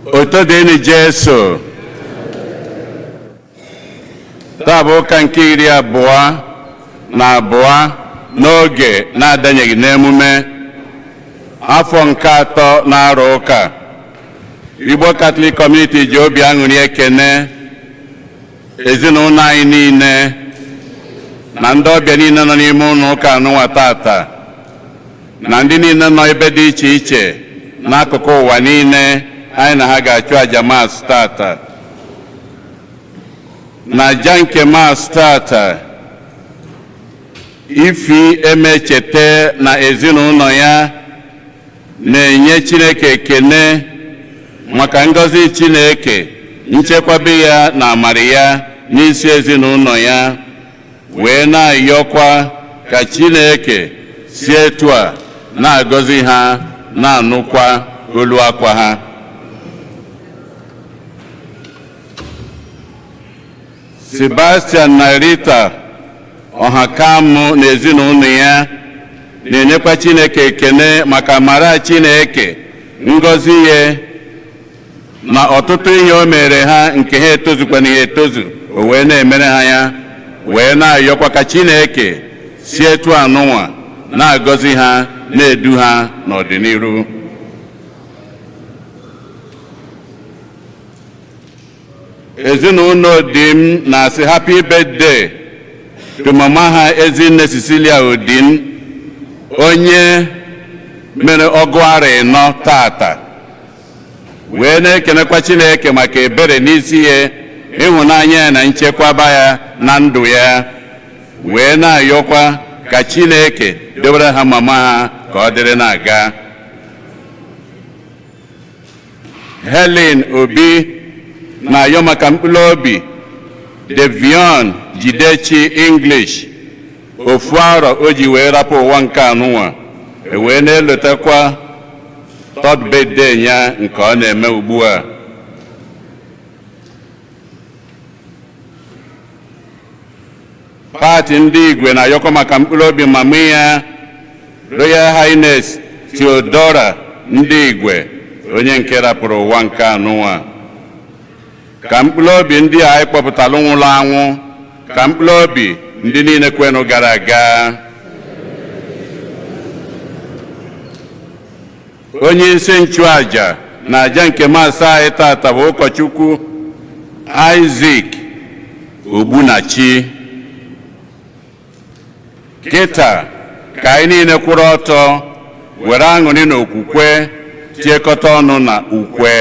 Otito dịrị Jesu. Taa bụ ụka nke 22 n'oge na-adanyeghị n'emume afọ nke atọ na-arụ ụka. Igbo Catholic Community ji obi aṅụrị ekene ezinụlọ anyị niile na ndị ọbịa niile nọ n'ime ụlọ ụka anụnwa tata na ndị niile nọ ebe dị iche iche n'akụkụ ụwa niile anyị na ha ga-achụ aja Mass tata. Na aja nke Mass tata, Ifi Emechete na ezinụlọ ya na-enye Chineke ekene maka ngọzi Chineke, nchekwabe ya na amara ya n'isi ezinụlọ ya, wee na-ayọkwa ka Chineke si etu a na-agọzi ha na-anụkwa olu akwa ha. Sebastian na Rita Ọhakamụ na ezinụlọ ya na-enyekwa Chineke ekene maka amara Chineke, ngọzi ya na ọtụtụ ihe o mere ha nke ha etozukwana ya etozu, o wee na-emere ha ya, wee na-ayọkwa ka Chineke si etu anụnwa na-agọzi ha, na-edu ha n'ọdịnihu. Ezinụlọ Odim na-asị happy birthday to mama ha Ezinne Cecilia Odim, onye mere 44 tata, wee na-ekenekwa Chineke maka ebere n'isi ya, ịhụnanya ya na nchekwaba ya na ndụ ya, wee na-ayọkwa ka Chineke debere ha mama ha ka ọ dịrị na-aga. Helen Obi na-ayọ maka mkpụrụ obi Devion Jidechi English, ofu arọ o ji wee rapụ ụwa nke anụnwa, e wee na-elotekwa third birthday ya nke ọ na-eme ugbu a. Pati ndị Igwe na-ayọkwa maka mkpụrụ obi mama ya Royal Highness Theodora ndị Igwe, onye nke rapụrụ ụwa nke anụnwa. Ka mkpụrụ obi ndị a anyị kpọpụtara nwụrụ anwụ, ka mkpụrụ obi ndị niile kwenụ gara aga. Onye isi nchụaja na aja nke Mass anyị tata bụ ụkọchukwu Isaac Ogbunachi. Kịta ka anyị niile kwụrụ ọtọ were aṅụrị na okwukwe tiekọta ọnụ na ukwe.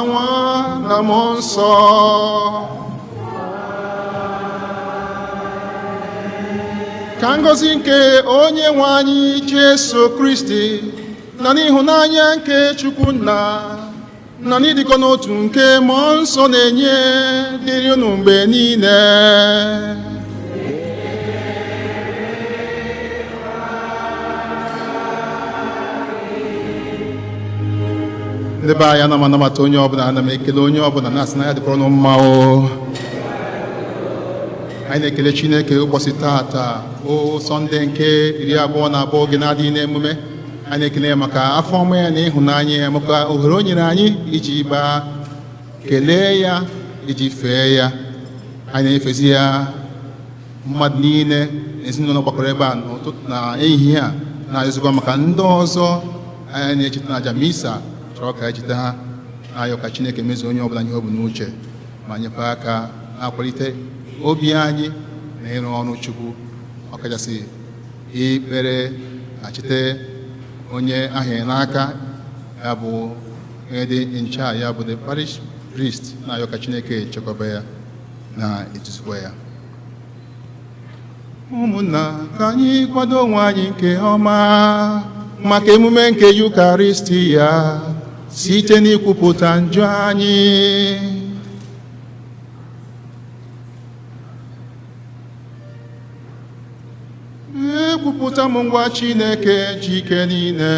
Nwa na Mmụọ Nsọ. Ka ngọzi nke onye nwe anyị Jesu Kristi na n'ịhụnanya nke Chukwu Nna na n'ịdịkọ n'otu nke Mmụọ Nsọ na-enye dịrị unu mgbe niile. Ndị be anyị, ana m anabata onye ọbụla, ana m ekele onye ọbụla, na-asị na ya dịkwara unu mma o. Anyị na-ekele Chineke ụbọchị taata o Sọnde nke 22 oge na-adịghị n'emume. Anyị na-ekele ya maka afọ ọma ya na ịhụnanya ya, maka ohere o nyere anyị iji gbaa kelee ya, iji fee ya. Anyị na-efezi ya mmadụ niile na ezinụlọ gbakọrọ ebe a n'ụtụtụ na ehihie a, na-arịọzikwa maka ndị ọzọ anyị na-echeta na aja misa chọrọ ka echeta ha, na-ayọ ka Chineke mezuo onye ọbụla ihe ọ bụ n'uche ma nyekwa aka na-akwalite obi anyị na ịrụ ọrụ Chukwu, ọkachasị ikpere na chete onye ahịa n'aka ya bụ onye dị ncha ya bụ the parish priest, na-ayọ ka Chineke chekwaba ya na etuzikwa ya. Ụmụnna, ka anyị kwado onwe anyị nke ọma maka emume nke Yukaristi ya site n'ikwupụta njọ anyị. Ekwupụta m ngwa Chineke ji ike niile.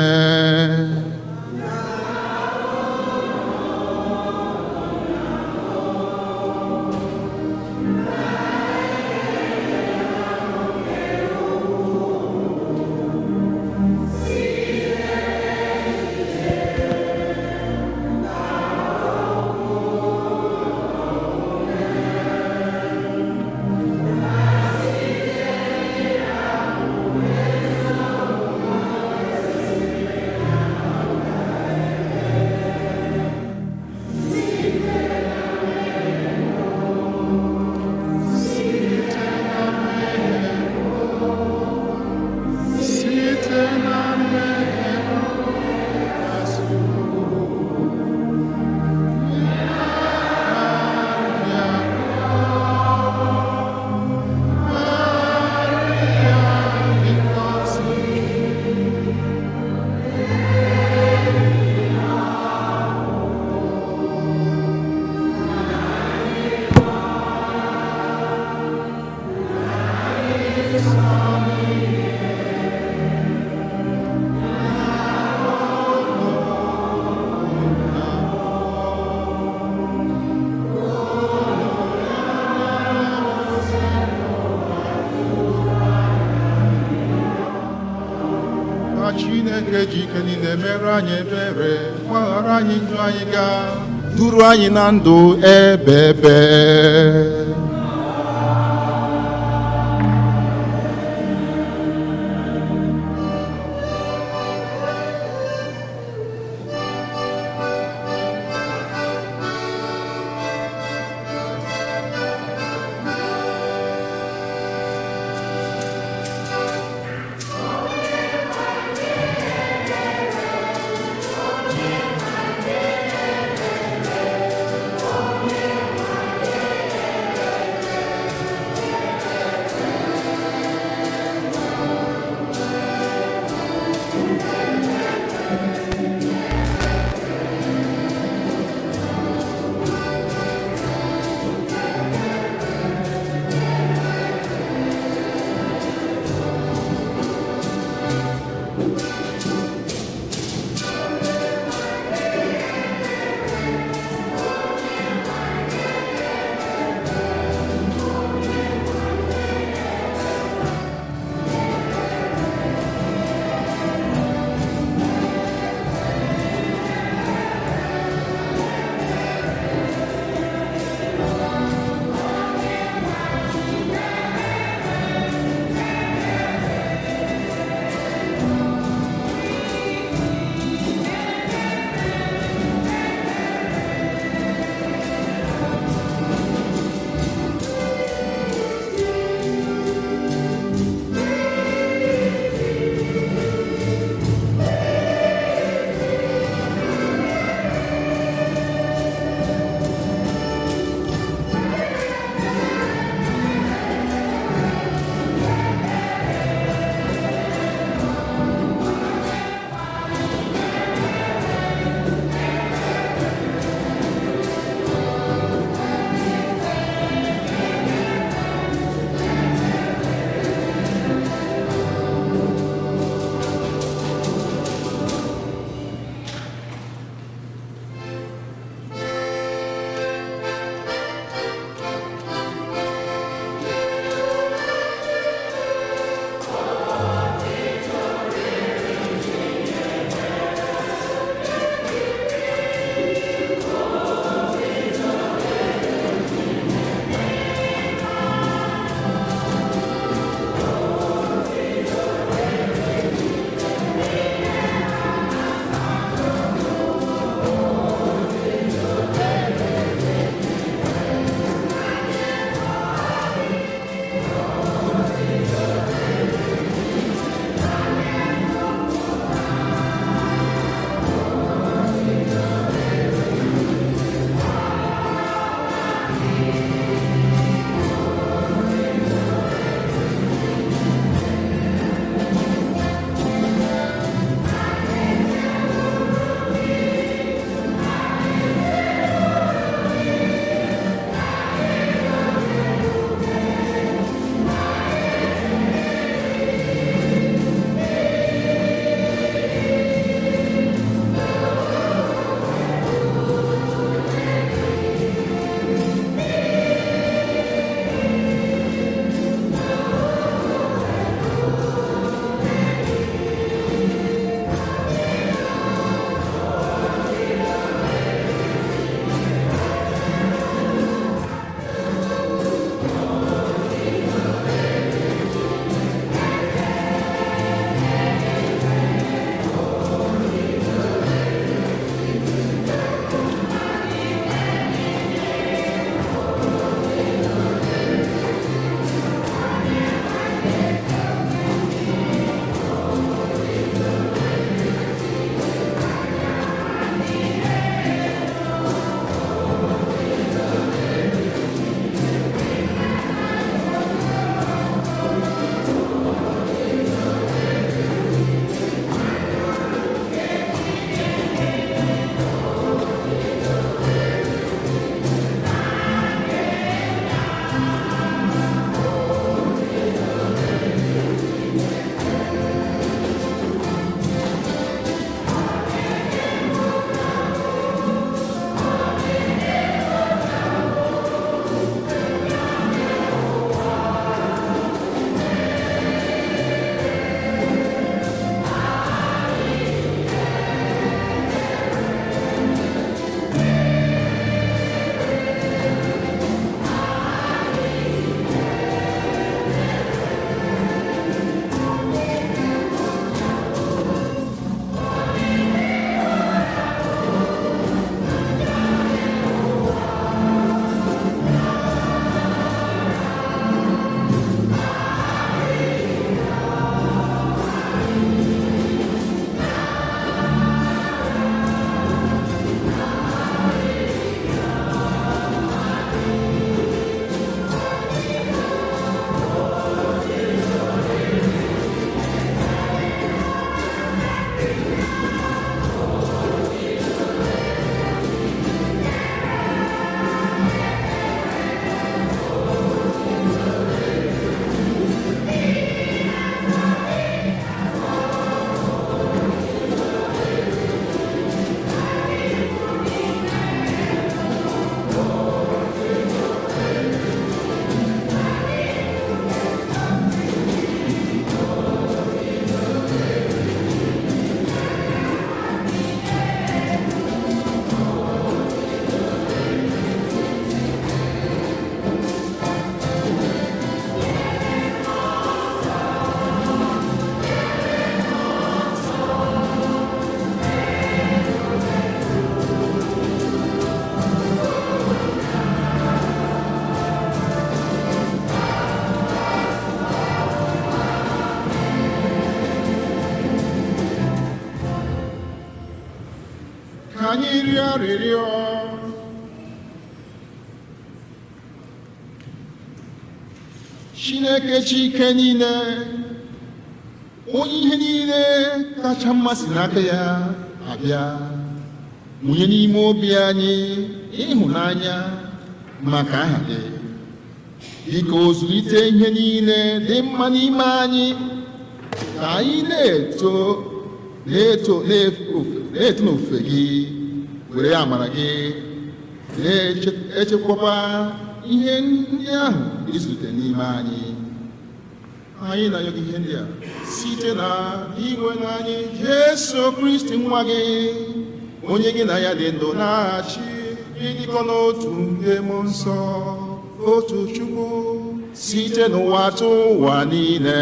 Chineke ji ike niile mere anyị ebere, gbaghara anyị njọ anyị gaa, duru anyị na ndụ ebebe. Arịrịọ. Chineke chike niile, onye ihe niile kacha mma si n'aka ya abịa, mụnye n'ime obi anyị ịhụnanya maka aha gị. Biko zụlite ihe niile dị mma n'ime anyị, ka anyị na-eto na-eto na-eto n'ofufe gị, were amara gị na-echekwaba ihe ndị ahụ izute n'ime anyị. Anyị na-ayọ gị ihe ndị a site na Dinwenụ anyị Jesu Kristi, nwa gị, onye gị na ya dị ndụ na-achị, ịdịkọ n'otu nke Mmụọ Nsọ, otu Chukwu, site n'ụwa tụ ụwa niile.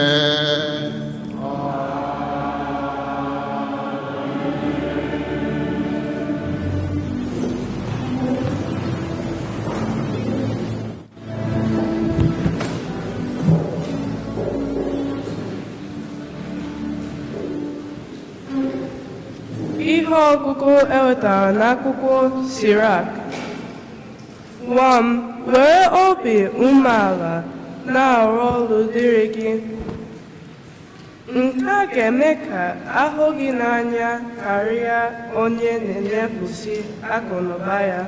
Ihe ọgụgụ ewetara n'akwụkwọ Sirak. Nwa m, were obi umeala na-arụ ọrụ dịrị gị. Nke a ga-eme ka ahụ gị n'anya karịa onye na-emefusi akụnụba ya.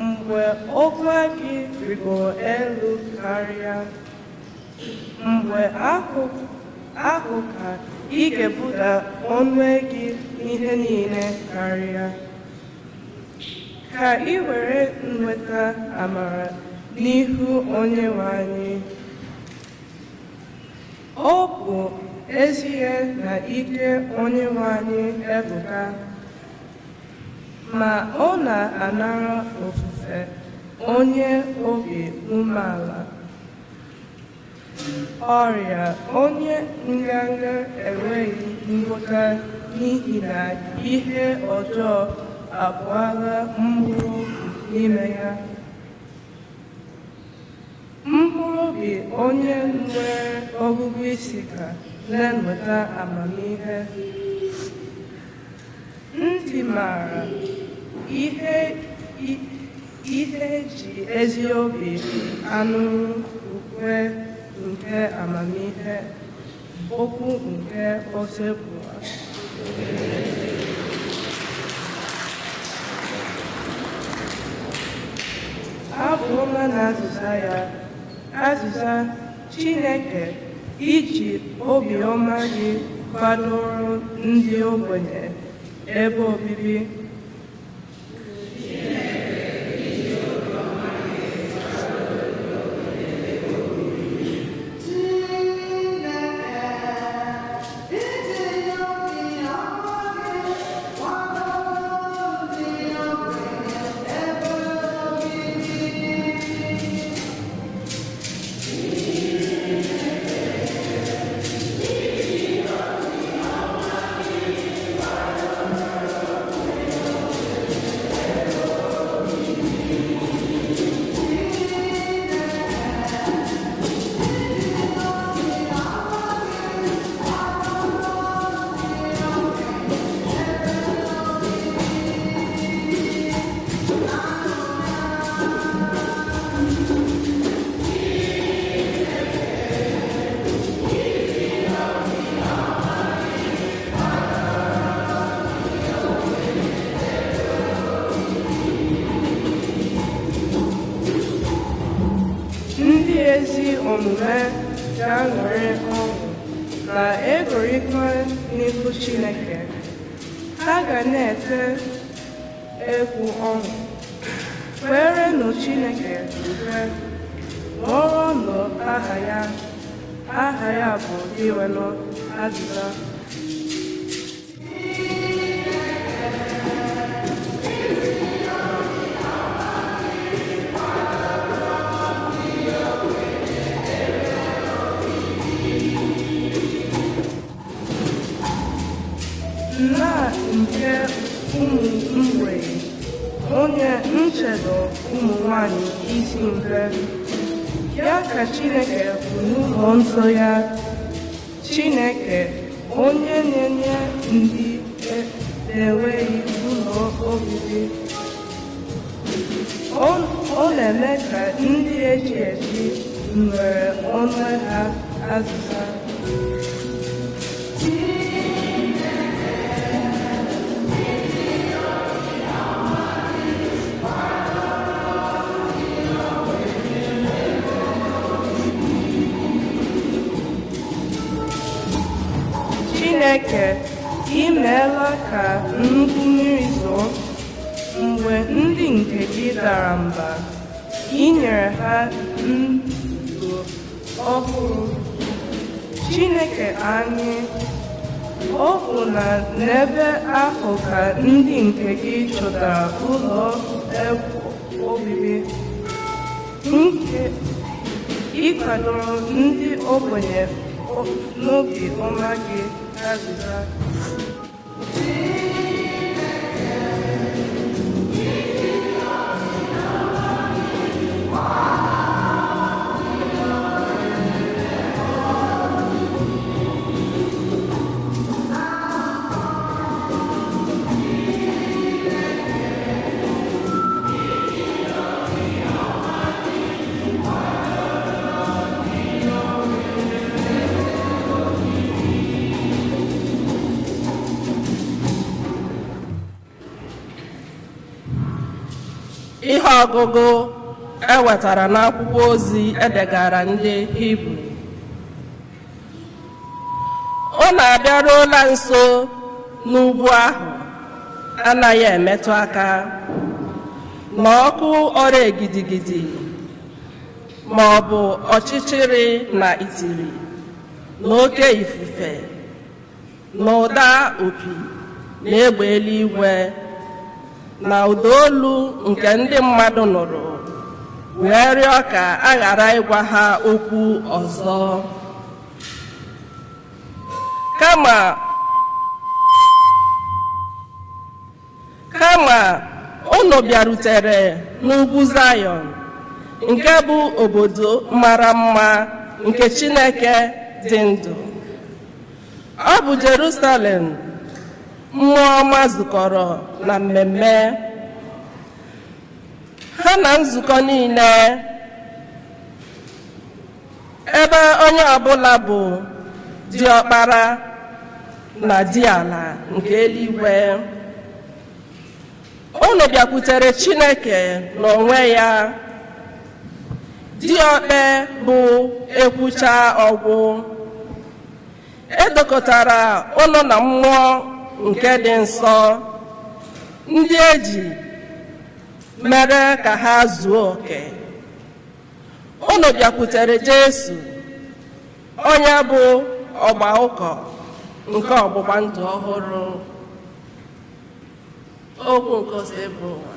Mgbe ọkwa gị rịgoro elu karịa, mgbe ahụ ka ị ga-ebuda onwe gị n'ihe niile karịa, ka ị were nweta amara n'ihu Onyenwe anyị. Ọ bụ ezie na ike Onyenwe anyị ebuka, ma ọ na-anara ofufe onye obi umeala. Ọrịa onye nganga enweghị ngwọta, n'ihi na ihe ọjọọ abụọla mkpụrụ n'ime ya. Mkpụrụ obi onye nwere ọgụgụ isi ka na-enweta amamihe. Ndị maara ihe ji ezi obi anụrụ ukwe nke amamihe, okwu nke Osebụa. Abụ ọma na azịza ya. Azịza: Chineke, iji obiọma gị kwadoro ndị ogbenye ebe obibi. Ndị ezi omume ga-aṅụrị ọṅụ ma egorikwa n'ihu Chineke. Ha ga na-ete egwu ọṅụ. Kwerenụ Chineke ukwe, kpọrọnụ aha ya. Aha ya bụ Dinwenụ. Azịza. Nna nke ụmụ mgbei, onye nchedo ụmụ nwanyị isi mbe, ya ka Chineke bụ n'ụlọ nsọ ya. Chineke, onye na-enye ndị na-enweghị ụlọ obibi. Ọ na-eme ka ndị eji eji nwere onwe ha. Azịza. Chineke, ị meela ka nnukwu mmiri zoo. Mgbe ndị nke gị dara mba, ị nyere ha ndụ ọhụrụ. Chineke anyị, ọ bụ na n'ebe ahụ ka ndị nke gị chọtara ụlọ obibi nke ị kwadoro ndị ogbenye n'obi ọma gị. Azịza. Ihe ọgụgụ e wetara n'akwụkwọ ozi edegara ndị Hibru. Ọ na-abịaruola nso n'ugwu ahụ anaghị emetụ aka, na ọkụ ọrịa gidigidi ma ọ bụ ọchịchịrị na itiri na oke ifufe na ụda opi na egbe eluigwe na ụda olu nke ndị mmadụ nụrụ, wee rịọ ka a ghara ịgwa ha okwu ọzọ. Kama unu bịarutere n'ugwu Zayọn, nke bụ obodo mara mma nke Chineke dị ndụ. Ọ bụ Jerusalem mmụọ ọma zukọrọ na mmemme ha na nzukọ niile, ebe onye ọbụla bụ diọkpara na diala nke eluigwe. Unu bịakwutere Chineke n'onwe ya, diọkpe bụ ekwucha ọgwụ. Edokọtara unu na mmụọ nke dị nsọ, ndị eji mere ka ha zuo oke. Unu bịakwutere Jesu, onye bụ ọgba ụkọ nke ọgbụgba ndụ ọhụrụ. Okwu nke Osebụwa.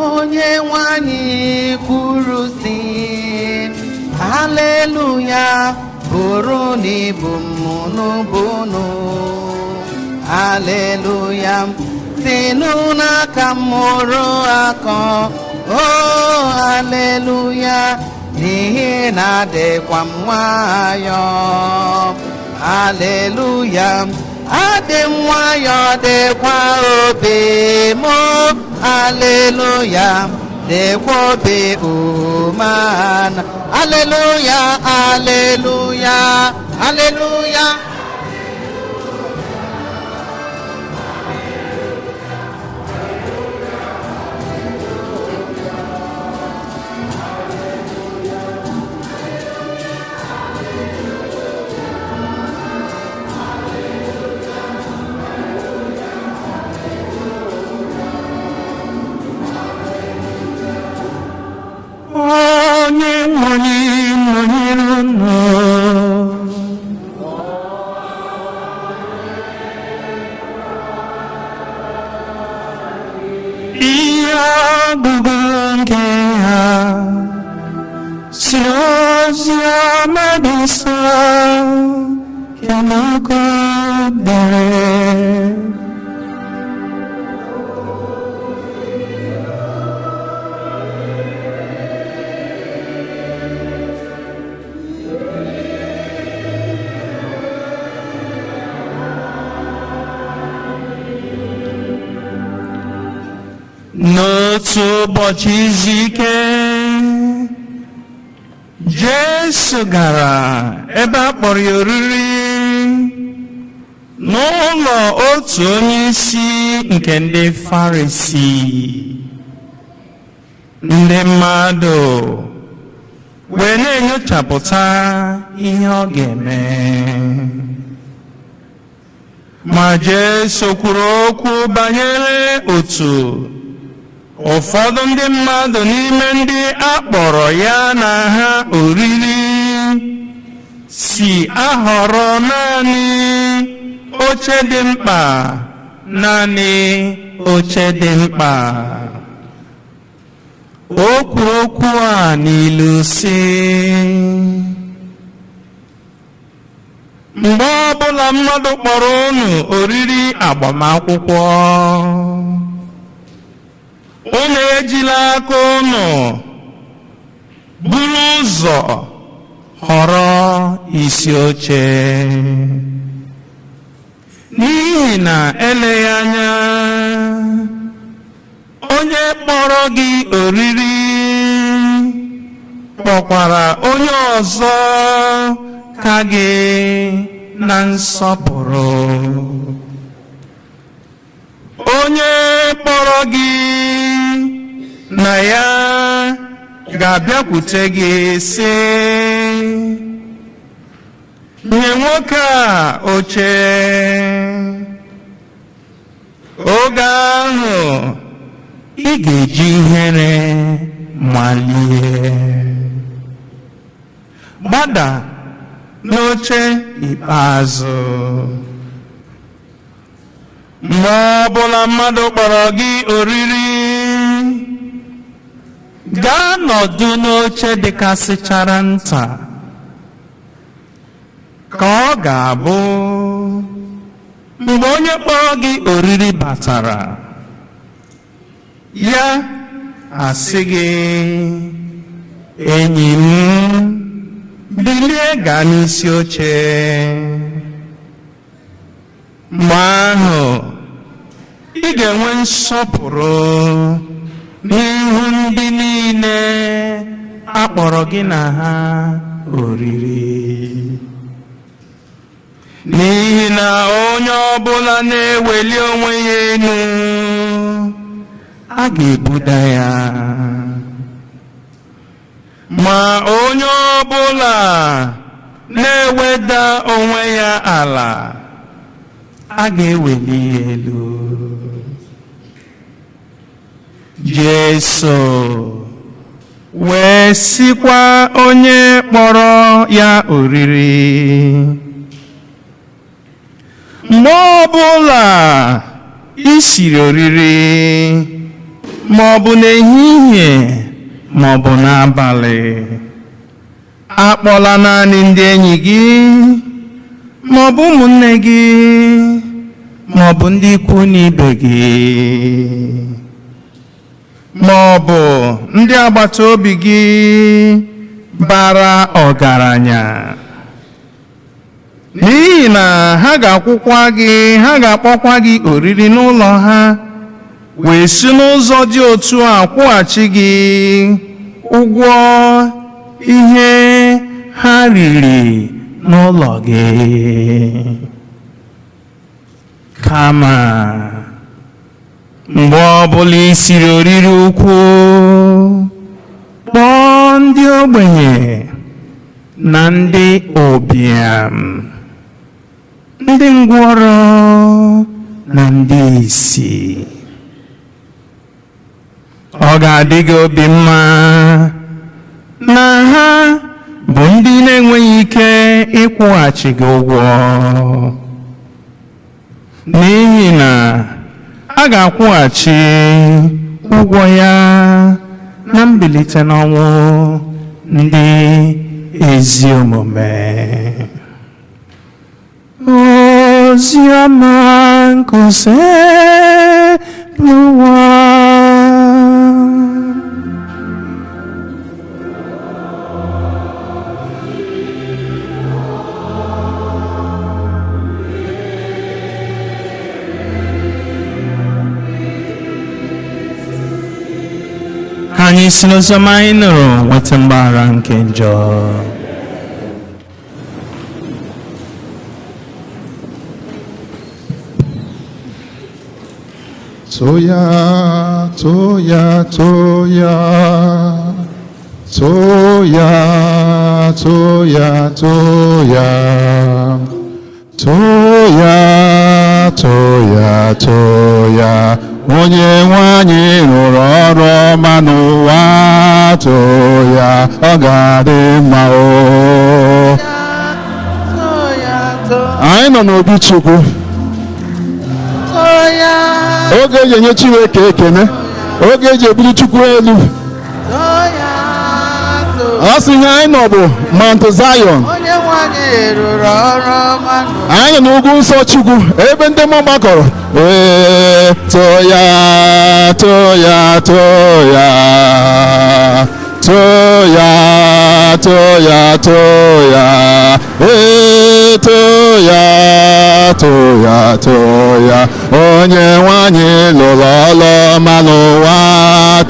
Onye nwanyị kwuru sị, haleluya, bụrụ n'ibu mụnụ bụnụ, haleluya, sinụ n'aka mụrụ akọ, o haleluya, n'ihi na adịkwa m nwayọ, haleluya, adị m nwayọ dịkwa obi m, haleluya, dịkwa obi umeala, haleluya, haleluya, haleluya. Onye nwe Ọgụgụ nke ha si ozi ọma dị nsọ nke Luk dere. N'otu ụbọchị izu ike, Jesu gara ebe a kpọrọ ya oriri n'ụlọ otu onye isi nke ndị Farisi. Ndị mmadụ wee na-enyochapụta ihe ọ ga-eme. Ma Jesu kwuru okwu banyere otu ụfọdụ ndị mmadụ n'ime ndị a kpọrọ ya na ha oriri si ahọrọ naanị oche dị mkpa, naanị oche dị mkpa. O kwuru okwu a n'ilu, sị: Mgbe ọbụla mmadụ kpọrọ unu oriri agbamakwụkwọ, unu ejila aka unu buru ụzọ họrọ isi oche, n'ihi na eleghị anya onye kpọrọ gị oriri kpọkwara onye ọzọ ka gị na nsọpụrụ. Onye kpọrọ gị na ya ga-abịakwute gị, sị: 'Nye nwoke a oche.' Oge ahụ ị ga-eji ihere malie gbada n'oche ikpeazụ. Mgbe ọbụla mmadụ kpọrọ gị oriri, gaa nọdụ n'oche dịkasịchara nta, ka ọ ga-abụ mgbe onye kpọrọ gị oriri batara, ya asị gị: 'Enyi m, bilie gaa n'isi oche.' Mgbe ahụ ị ga-enwe nsọpụrụ n'ihu ndị niile a kpọrọ gị na ha oriri, n'ihi na onye ọbụla na-eweli onwe ya elu, a ga-ebuda ya, ma onye ọbụla na-eweda onwe ya ala, a ga-eweli ya elu." Jesu wee sịkwa onye kpọrọ ya oriri: "Mgbe ọbụla i siri oriri, ma ọ bụ n'ehihie ma ọ bụ n'abalị, akpọla naanị ndị enyi gị, ma ọ bụ ụmụnne gị, ma ọ bụ ndị ikwu na ibe gị, ma ọ bụ ndị agbata obi gị bara ọgaranya, n'ihi na ha ga-akwụkwa gị, ha ga-akpọkwa gị oriri n'ụlọ ha, wee si n'ụzọ dị otu a kwụghachi gị ụgwọ ihe ha riri n'ụlọ gị. Kama mgbe ọbụla i siri oriri ukwu, kpọọ ndị ogbenye na ndị ụbịam, ndị ngwọrọ na ndị isi. Ọ ga-adị gị obi mma na ha bụ ndị na-enweghị ike ịkwụghachi gị ụgwọ, n'ihi na a ga-akwụghachi Ụgwọ ya na mbilite n'ọnwụ ndị ezi omume. Ozi ọma nke Osebụrụwa. Ka anyị si n'oziọma anyị nụrụ nweta mgbaghara nke njọ. Toya, toya, toya, toya, toya, toya, toya, toya, toya. Onye nwe anyị rụrụ ọrụ ọma n'ụwa, toya, ọ ga-adị mma o. Anyị nọ n'obi Chukwu. Oge eji enye Chineke ekene, oge eji ebuli Chukwu elu. Ọ sị ihe anyị nọ bụ Mount Zion. Anyị nọ n'ugwu nsọ Chukwu, ebe ndị mmụọ gbakọrọ. Ee, toya, toya, toya, toya, toya, toya, ee, toya, toya, toya. Onye nwe anyị lụrụ ọlụ ọma n'ụwa,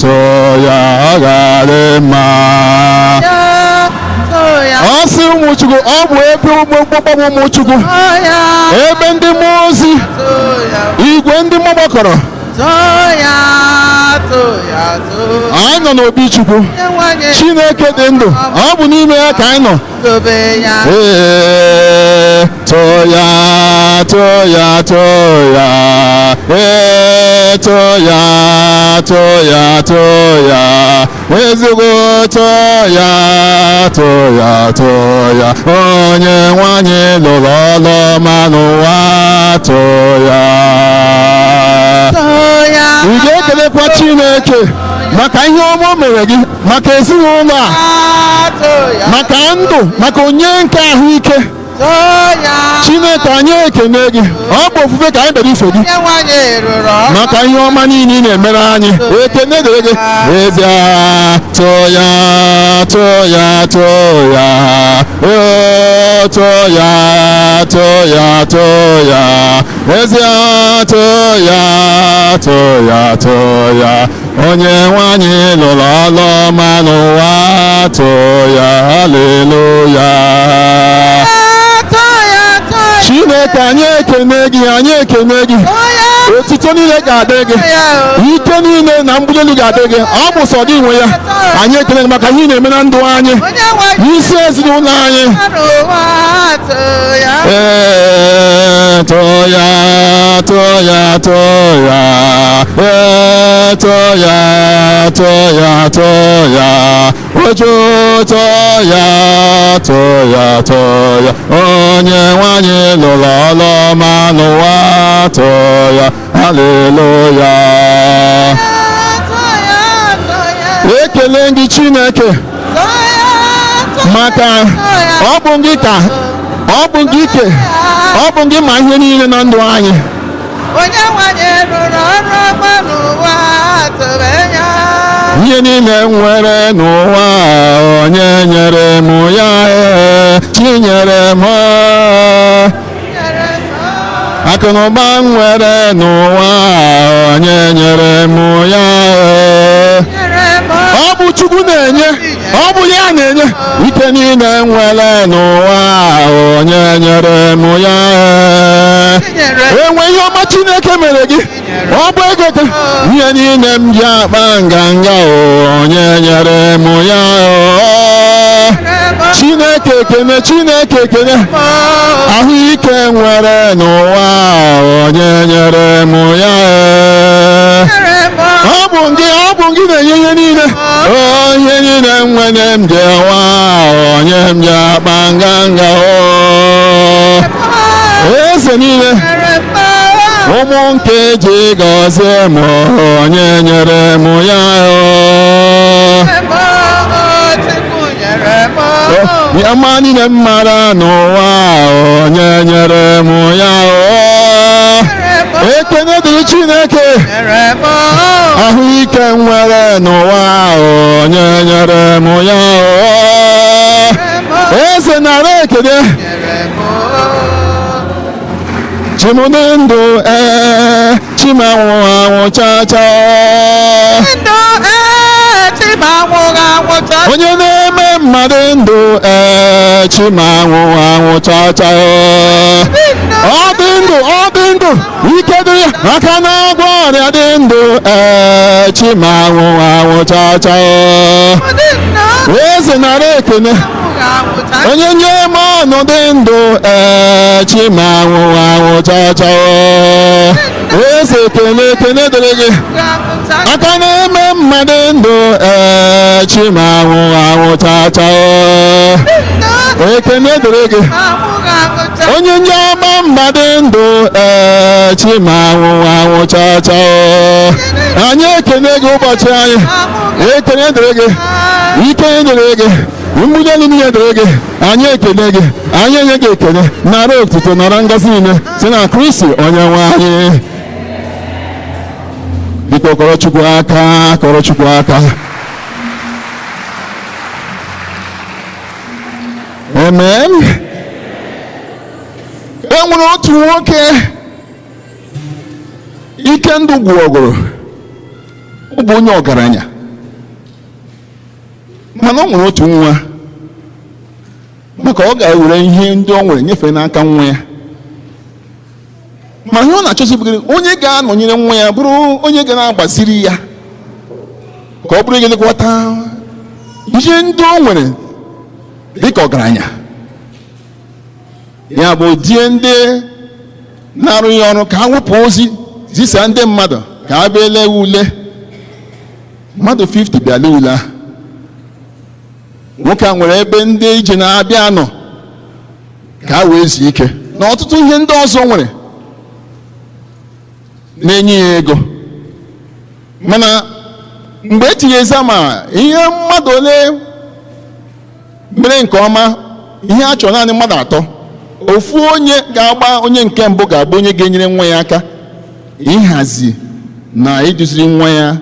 toya, ọ ga-adị mma. Ọ sị ụmụ Chukwu, ọ bụ ebe ụgbọgbọ ụmụ Chukwu, ebe ndị mmụọ ozi, igwe ndị mmụọ gbakọrọ. Anyị nọ n'obi Chukwu. Chineke dị ndụ, ọ bụ n'ime ya ka anyị nọ. Ee, toya, toya, toya, ee, toya, toya, toya, ezigbo toya, toya, toya. Onye nwe anyị lụrụ ọlụ ọma n'ụwa, toya. Ị ga-ekelekwa Chineke maka ihe ọma o mere gị, maka ezinụlọ a, maka ndụ, maka onye nke ahụike. Chineke, anyị ekene gị. Ọ bụ ofufe ka anyị bịara ife gị maka ihe ọma niile ị na-emere anyị. Ekene dịrị gị. Eze, toya, toya, toya, o, toya, toya, toya, eze, toya, toya, toya. Onye nwe anyị lụrụ ọlụ ọma n'ụwa, toya, haleluya. Chineke, anyị ekene gị, anyị ekene gị. Otuto niile ga-adị gị, ike niile na mbuli elu ga-adị gị. Ọ bụ sọ gị nwe ya. Anyị ekene gị maka ihe ị na-eme na ndụ anyị, n'isi ezinụlọ anyị. Ee, toya, toya, toya, ee, toya, toya, toya, ojo, toya, toya, toya. Onye nwe anyị lụrụ ọlụ ọma n'ụwa, toya, haleluya. Ekele gị Chineke maka ọ bụ gị ka ọ bụ gị ike, ọ bụ gị ma ihe niile na ndụ anyị. Onye nwe anyị rụrụ ọrụ ọma n'ụwa, tobe ya. Ihe niile m nwere n'ụwa, onye nyere m ya? Ee, chinyere m. Akụnụba m nwere n'ụwa, onye nyere m ya? Ee, ọ bụ Chukwu na-enye, ọ bụ ya na-enye ike niile m nwere n'ụwa, onye nyere m ya? Ee, enwe ihe ọma Chineke mere gị, ọ bụ ego ka ihe niile m ji akpa nganga, onye nyere m ya? Chineke ekene, Chineke ekene. Ahụike nwere n'ụwa, onye nyere m ya? Ọ bụ gị, ọ bụ gị na-enye ihe niile. Onye niile nwere m ji nwa, onye m ji akpa nganga o, eze niile, ụmụ Nke ji gọzie m, onye nyere m ya o. Ọma niile m mara n'ụwa, onye nyere m ya o. Ekene dịrị Chineke. Ahụike m nwere n'ụwa, onye nyere m ya o. Eze, nara ekele. Chimụdị ndụ, ee, chimanwụ anwụ cha cha. Ndụ, ee, chimanwụ anwụ cha. Onye na-eme mmadụ ndụ, ee, chimanwụ anwụ cha cha. Ọ dị ndụ, ọ dị ndụ, ike dị ya aka na-agwọ ọrịa. Dị ndụ, ee, chimanwụ anwụ cha cha. Eze, nara ekene. Onye nye m ọnụ dị ndụ, ee, chimanwụ anwụ cha cha. Eze, ekene, ekene dịrị gị. Aka na-eme mmadụ ndụ, ee, chimanwụ anwụ cha cha. Ekene dịrị gị. Onye nye ọma mmadụ ndụ, ee, chimanwụ anwụ cha cha. Anyị ekene gị ụbọchị anyị. Ekene dịrị gị, ike dịrị gị, mbuli elu niile dịrị gị. Anyị ekele gị, anyị enye gị ekele. Nara otuto, nara ngọzi niile site na Kristi onye nwe anyị. Biko, kọrọ Chukwu aka, kọrọ Chukwu aka. Amen. E nwere otu nwoke ike ndụ gwụọgụrụ. Ọ bụ onye ọgaranya, mana ọ nwere otu nwa, maka ọ ga-ewere ihe ndị o nwere nyefee n'aka nwa ya. Ma ihe ọ na-achọzi bụgịrị onye ga-anọnyere nwa ya, bụrụ onye ga na-agbaziri ya, ka ọ bụrụ elekọta ihe ndị o nwere dịka ọgaranya. Ya bụ, die ndị na-arụ ya ọrụ ka ha wepụ ozi zisa ndị mmadụ ka ha bịa lee ule. Mmadụ 50 bịa lee ule ahụ. Nwoke a nwere ebe ndị ije na-abịa nọ ka ha wee zuo ike, na ọtụtụ ihe ndị ọzọ nwere na-enye ya ego. Mana mgbe e tinye exam a, ihe mmadụ ole mere nke ọma, ihe a chọrọ naanị mmadụ atọ. Ofu onye ga-agba, onye nke mbụ ga-abụ onye ga-enyere nwa ya aka ịhazi na iduziri nwa ya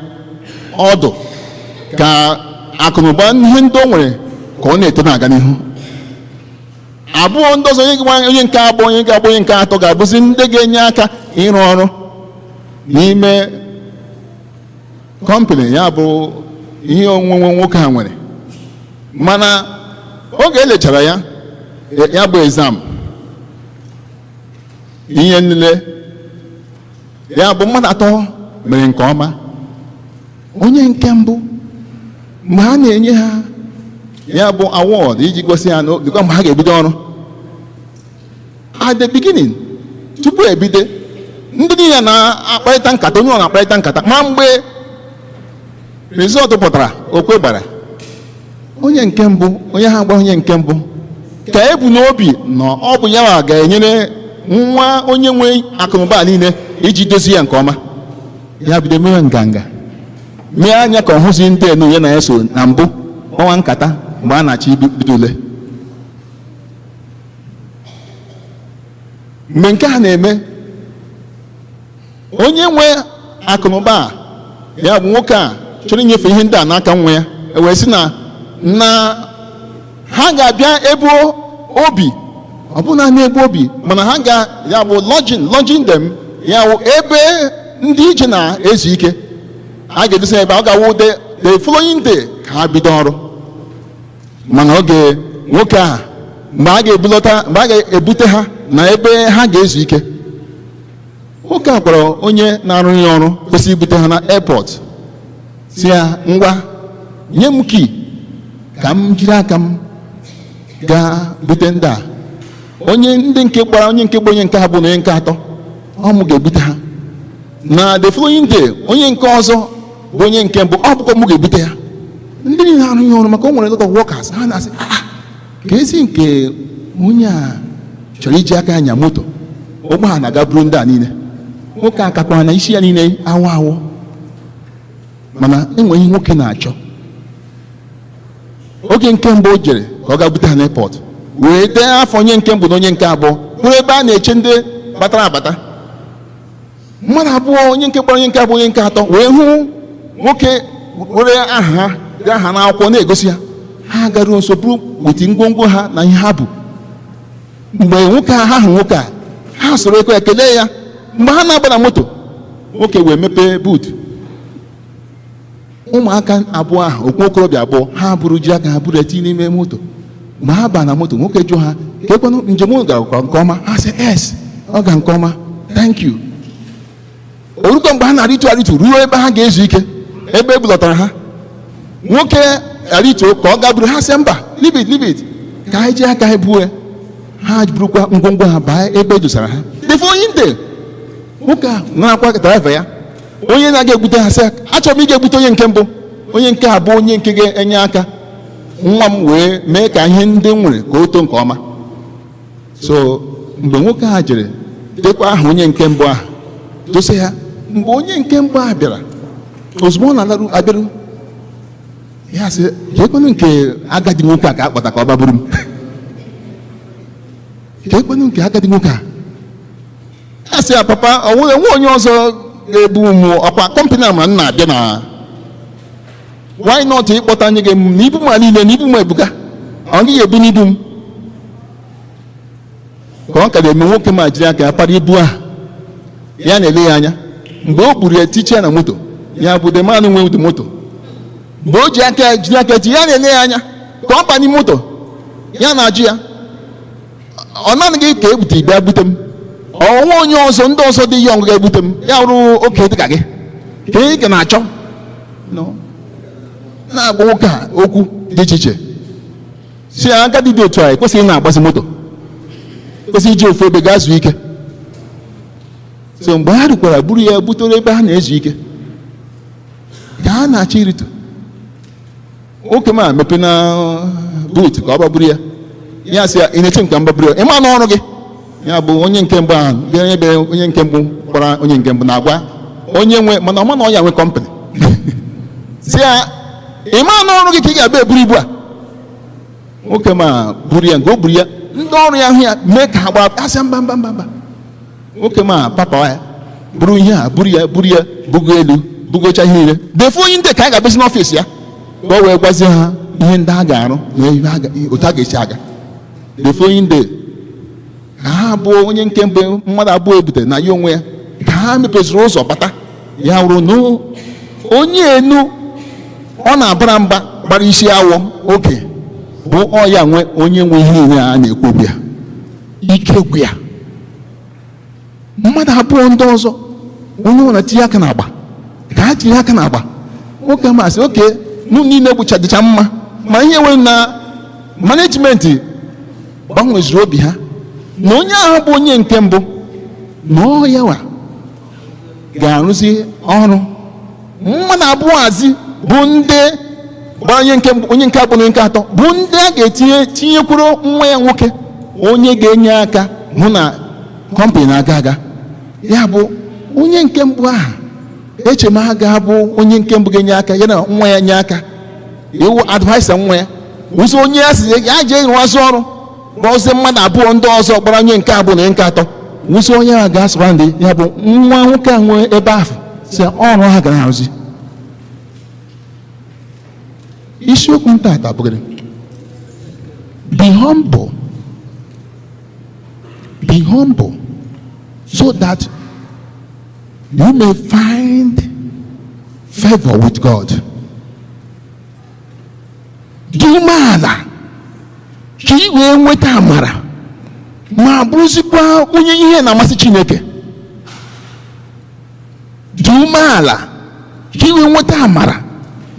ọdụ ka akụnụba ihe ndị o nwere ka ọ na-eto na-aga n'ihu. Abụọ ndị ọzọ, onye ga- onye nke abụọ, onye ga-abụ onye nke atọ, ga-abụzi ndị ga-enye aka ịrụ ọrụ n'ime company, ya bụ ihe onwunwe nwoke a nwere. Mana oge elechara ya, ya bụ exam, ihe niile, ya bụ mmadụ atọ mere nke ọma. Onye nke mbụ, mgbe ha na-enye ha ya bụ award iji gosi ha na dịkwa mgbe ha ga-ebido ọrụ, at the beginning, tupu ebido, ndị niile na-akparịta nkata, onye ọ na-akparịta nkata. Ma mgbe result pụtara, okwe gbara onye nke mbụ. Onye ha gba onye nke mbụ ka ebu n'obi na ọ bụ ya ma ga-enyere nwa onye nwe akụnụba niile iji dozie ya nke ọma. Ya bido mewe nganga, mee anya ka ọ hụzi ndị enu ya na ya so na mbụ ọnwa nkata mgbe a na-achọ ibido ule. Mgbe nke a na-eme, onye nwe akụnụba a, ya bụ nwoke a chọrọ inyefe ihe ndị a n'aka nwa ya, e wee sị na ha ga-abịa ebe obi, ọ bụ naanị ebe obi, mana ha ga, ya bụ lodging them, ya bụ ebe ndị ije na-ezu ike. A ga-edosa ebe ọ ga-awụ the following day ka ha bido ọrụ. Mana oge nwoke a, mgbe a ga-ebulata, mgbe a ga-ebute ha na ebe ha ga-ezu ike, nwoke a gwara onye na-arụ ya ọrụ kwesịrị ibute ha na airport, si ya, "Ngwa, nye m key ka m jiri aka m gaa bute ndị a." Onye ndị nke gbara, onye nke gba, onye nke abụọ na onye nke atọ, ọ mụ ga-ebute ha na the following day. Onye nke ọzọ bụ onye nke mbụ, ọ bụkwa mụ ga-ebute ya. Ndị niile arụ ya ọrụ, maka o nwere lot of workers, ha na-asị, "Ah, ka ezi nke onye a chọrọ iji aka anya moto ụgbọala ga buru ndị a niile." Nwoke a kakwara na isi ya niile awọ awọ, mana enwe ihe nwoke na-achọ. Oge nke mbụ o jere ka ọ ga bute ha n'airport, wee dee afọ onye nke mbụ na onye nke abụọ, bụrụ ebe a na-eche ndị batara abata, mmadụ abụọ, onye nke gbara onye nke abụọ, onye nke atọ, wee hụ nwoke were aha ha dee aha n'akwụkwọ na-egosi ha. Ha garuo nso, bụrụ weta ngwongwo ha na ihe ha bụ. Mgbe nwoke a ha hụ nwoke a, ha soro ekwe ya kelee ya. Mgbe ha na-aba na moto, nwoke wee mepee boot. Ụmụaka abụọ ahụ, okwu okorobịa abụọ, ha buru ji aka ha buru etinye n'ime moto. Mgbe ha baa na moto, nwoke jụọ ha, "Ka ekwenụ njem unu gara nke ọma?" Ha sị, "Yes, ọ ga nke ọma, thank you." Orukọ mgbe ha na-arịtu arịtu ruo ebe ha ga-ezu ike, ebe e bulọtara ha, nwoke arịtuo ka ọ ga buru. Ha sị, "Mba, leave it, leave it, ka anyị ji aka anyị buo." Ha burukwa ngwongwo ha baa ebe e dosara ha. The following day, nwoke a narakwa driver ya, onye na-aga egbute ha, sị, "Achọrọ m ịga egbute onye nke mbụ, onye nke abụọ, onye nke ga-enye aka nwa m wee mee ka ihe ndị m nwere ka o too nke ọma." So mgbe nwoke a jere dekwa aha onye nke mbụ ahụ, dosa ya, mgbe onye nke mbụ ahụ bịara, ozugbo ọ na-alaru abịaru, ya sị, "Ka ekwenụ nke agadi nwoke a ka akpọta ka ọ baburu m, ka ekwenụ nke agadi nwoke a." Ya sị ya, "Papa, ọ nwere nwe onye ọzọ ga-ebu m? Ọkwa company a ma m na-abịa na, why not ịkpọta nye gị m na ibu m a niile, na ibu m ebuka, ọ gịghị ebu n'ibu m?" Ka ọ ka na-eme, nwoke ma jiri aka ya para ibu ahụ, ya na-ele ya anya. Mgbe o buru ya tiche ya na moto, ya bụ the man nwe ụdị moto. Mgbe o ji aka ya jiri aka ti, ya na-ele ya anya ka ọ ba n'ime moto, ya na-ajụ ya, "Ọ naanị gị ka ebute bịa bute m? Ọnwa onye ọzọ, ndị ọzọ dị young ga-ebute m, ya wụrụ oke dịka gị ka ị ka na-achọ?" No. Na-agwa nwoke a okwu dị iche iche, si ya, agadi dị otu a ekwesịghị na-agbazi moto, kwesịrị iji ofu ebe gaa zuo ike. So mgbe ha rukwara buru ya butere ebe ha na-ezu ike, ka ha na-achọ iritu, nwoke ma mepe na boot ka ọ gbagburu ya. Ya sị ya, "Ị na-eche m ka m gbagburu ya? Ịma n'ọrụ gị?" Ya bụ onye nke mbụ ahụ bịa, onye bịara, onye nke mbụ kpọrọ onye nke mbụ na-agwa onye nwe, mana ọma na ọ ya nwe company, si ya, "Ịma n'ọrụ gị ka ị ga-abịa eburu ibu a?" Nwoke ma buru ya. Nke o buru ya, ndị ọrụ ya hụ ya, mee ka ha gbara, asị, "Mba, mba, mba, mba." Nwoke ma papa ya buru ihe a, buru ya, buru ya, bugo elu, bugocha ihe niile. Defu onye ndị ka a ga-abịazi n'office ya ka o wee gwazie ha ihe ndị a ga-arụ na ihe otu a ga-esi aga. Defu onye ndị ka ha abụọ, onye nke mbụ, mmadụ abụọ ebutere na ya onwe ya, ka ha mepeziri ụzọ bata, ya wụrụ na onye enu ọ na-abara mba gbara isi awọ oke bụ ọ ya nwe, onye nwe ihe niile a na-ekwu okwu ya. Ike gwụ ya. Mmadụ abụọ ndị ọzọ, onye ọ na-etinye aka n'agba, ka ha tinye aka n'agba, nwoke ma sị, "Oke mụ niile gbụcha dịcha mma." Ma ihe nwere na management gbanweziri obi ha na onye ahụ bụ onye nke mbụ na ọ ya wa ga-arụzi ọrụ. Mmadụ abụọ azi bụ ndị gbara onye nke mbụ, onye nke abụọ na onye nke atọ, bụ ndị a ga-etinye tinyekwuru nwa ya nwoke, onye ga-enye aka hụ na company na-aga aga. Ya bụ onye nke mbụ ahụ eche m aga bụ onye nke mbụ ga-enye aka, ya na nwa ya nye aka iwu adviser nwa ya, wụzi onye ya si ya jee rụwazi ọrụ, rụọzie mmadụ abụọ ndị ọzọ gbara onye nke abụọ na onye nke atọ, wụzi onye ahụ ga-asụra ndị ya bụ nwa nwoke a nwee ebe ahụ si ọrụ ha gara arụzi. Isiokwu m tata bụ gịnị? Be humble. Be humble so that you may find favor with God. Dị umeala ka ị wee nweta amara ma bụrụzikwa onye ihe na-amasị Chineke. Dị umeala ka ị wee nweta amara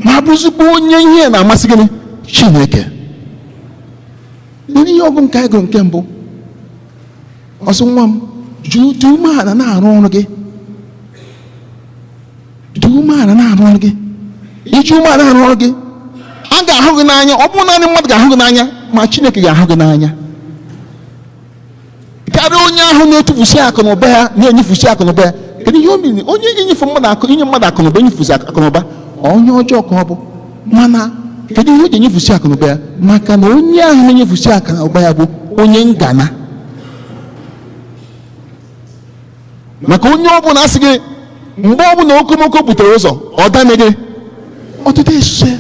ma bụrụzikwa onye ihe na-amasị gịnị? Chineke. N'ihe ọgụ nke anyị gụrụ nke mbụ, ọsọ nwa m, dị umeala na-arụ ọrụ gị. Dị umeala na-arụ ọrụ gị. Iji umeala na-arụ ọrụ gị, a ga-ahụ gị n'anya. Ọ bụrụ naanị mmadụ ga-ahụ gị n'anya, ma Chineke ga-ahụ gị n'anya karịa onye ahụ na-etufusi akụ na ụba ya, na-enyefusi akụ na ụba ya. Kedu Ihe o mere, onye inyefe mmadụ akụ, inye mmadụ akụnụba, enyefusi akụnụba, onye ọjọọ ka ọ bụ. Mana kedu ihe o ji enyefusi akụnụba ya? Maka na onye ahụ na-enyefusi akụnụba ya bụ onye ngana. Maka onye ọbụla asị gị, mgbe ọbụla okomoko butere ụzọ, ọ dame gị ọtụtụ esuse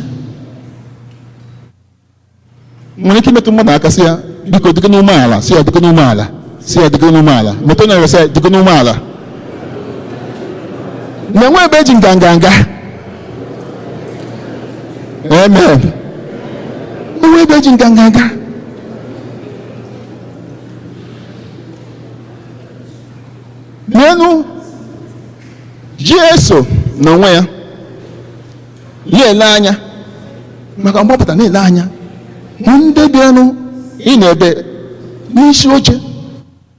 nwere ike imetụ mmadụ aka, sị ya, "Biko, dịgo n'umeala," sị ya, "Dịgo n'umeala," sị ya, "Dịgo n'umeala." Metụ na sị ya, "Dịgo n'umeala." Na-enwe ebe eji nganga nga. Amen. Enwe ebe eji nganga nga. N'elu Jesu n'onwe ya, ya ele anya maka mgbapụta, na-ele anya hụ ndị bịanụ ị na-ebe n'isi oche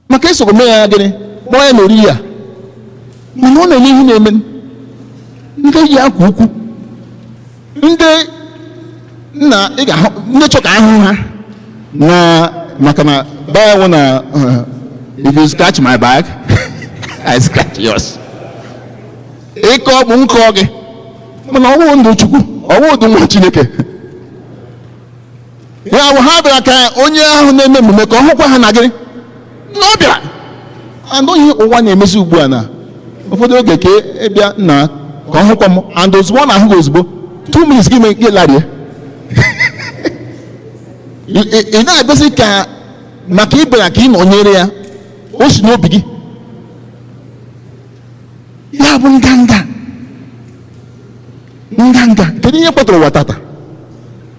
maka esokwa mee ya gịnị, kpọọ ya n'oriri ya. Mana ọ na-ele ihe na-eme ndị yi akwa ukwu, ndị nna ị ga-ahụ, ndị chọ ka ahụ ha na maka na Bible na "If you scratch my back, I scratch yours." Ịkọ bụ nkọ gị, mana ọwụ ndụ Chukwu, ọwụ ndụ nwa Chineke. Ya bụ, ha bịara ka onye ahụ na-eme emume ka ọ hụkwa ha na gịnị na ọ bịara. Anọghị ụwa na-emezi ugbu a na ụfọdụ oge ka ịbịa nna ka ọ hụkwa m, and ozugbo ọ na-ahụ gị, ozugbo 2 minutes gị mee gị larie. Ị na-abịazi ka maka ị bịara ka ị nọnyere ya, o si n'obi gị. Ya bụ nganga. Nganga, kedu ihe kpatara ụwa tata?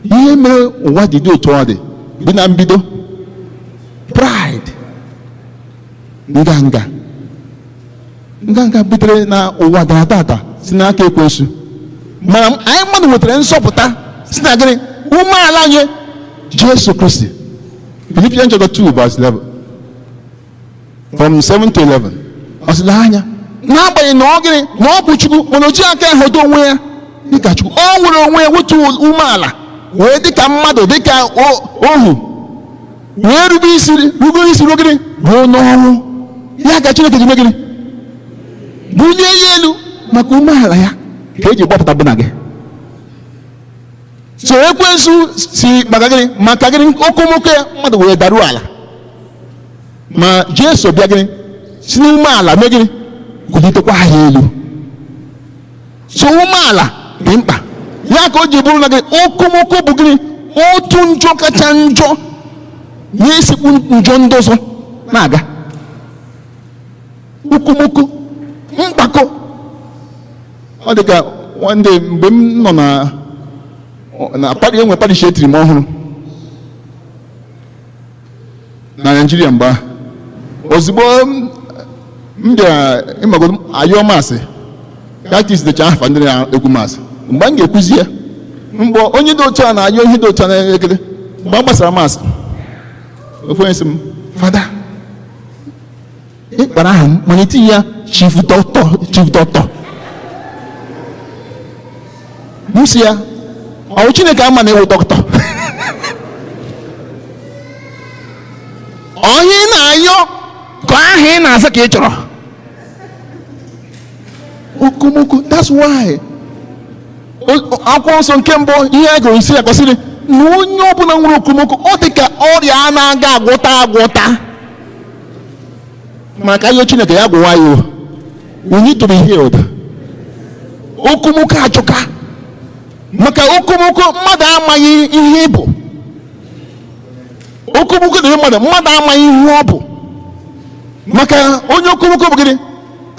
Ihe mere ụwa dị dị otu ọ dị dị na mbido, pride, nganga. Nganga butere na ụwa dara tata si n'aka ekwensu. Mana anyị mmadụ nwetara nzọpụta si na gịnị? Umeala nye Jesu Kristi. Philippians chapter 2 verse 11, from 7 to 11, ọ sịla anya n'agbanyeghị na ọ gịnị, na ọ bụ Chukwu, mana o ji aka ya hụta onwe ya dịka Chukwu, ọ nwere onwe ya, wetu umeala wee dịka mmadụ, dịka ohu, wee rube isi, rugo isi ruo gịnị? Ruo n'ọnwụ. Ya ka Chineke ji mee gịnị? Bulie ya elu. Maka umeala ya ka eji gbapụta bụ na gị. So ekwensu si maka gịnị? Maka gịnị? Okomoko ya, mmadụ wee daruo ala. Ma Jesu bịa gịnị? Si n'umeala mee gịnị? Kulitekwa ha elu. So umeala dị mkpa. Ya ka o ji bụrụ na gịnị? Okomoko bụ gịnị? Otu njọ kacha njọ na-esikpu njọ ndị ọzọ na-aga. Okomoko, mkpako. Ọ dị ka one day mgbe m nọ na parish, enwe parish etiri m ọhụrụ na Naịjirịa. Mgbe ahụ, ozugbo m bịara ịmagodo ayọ mass, catechist decha afa ndị na-ekwu mass. Mgbe m ga-ekwuzi ya, mgbe onye dị otu a na-ayọ ihe dị otu a na-ekele, mgbe a gbasara mass, ofu onye sị m, "Fada, ịkpara aha m, mana etinye ya chief doctor, chief doctor." M sị ya, "Ọ Chineke ama na ịwụ dọkịta? Onye ị na-ayọ ka aha ị na-aza ka ị chọrọ?" Okomoko. That's why akwụkwọ nsọ nke mbụ ihe a gụrụ isi ya gosiri na onye ọbụla nwere okomoko, ọ dị ka ọrịa a na-aga agwọta agwọta. Maka ihe Chineke ya gwụwa ya o, we need to be healed. Okomoko ajọka, maka okomoko, mmadụ amaghị ihe ị bụ. Okomoko dị mmadụ, mmadụ amaghị ihe ọ bụ. Maka onye okomoko bụ gịnị?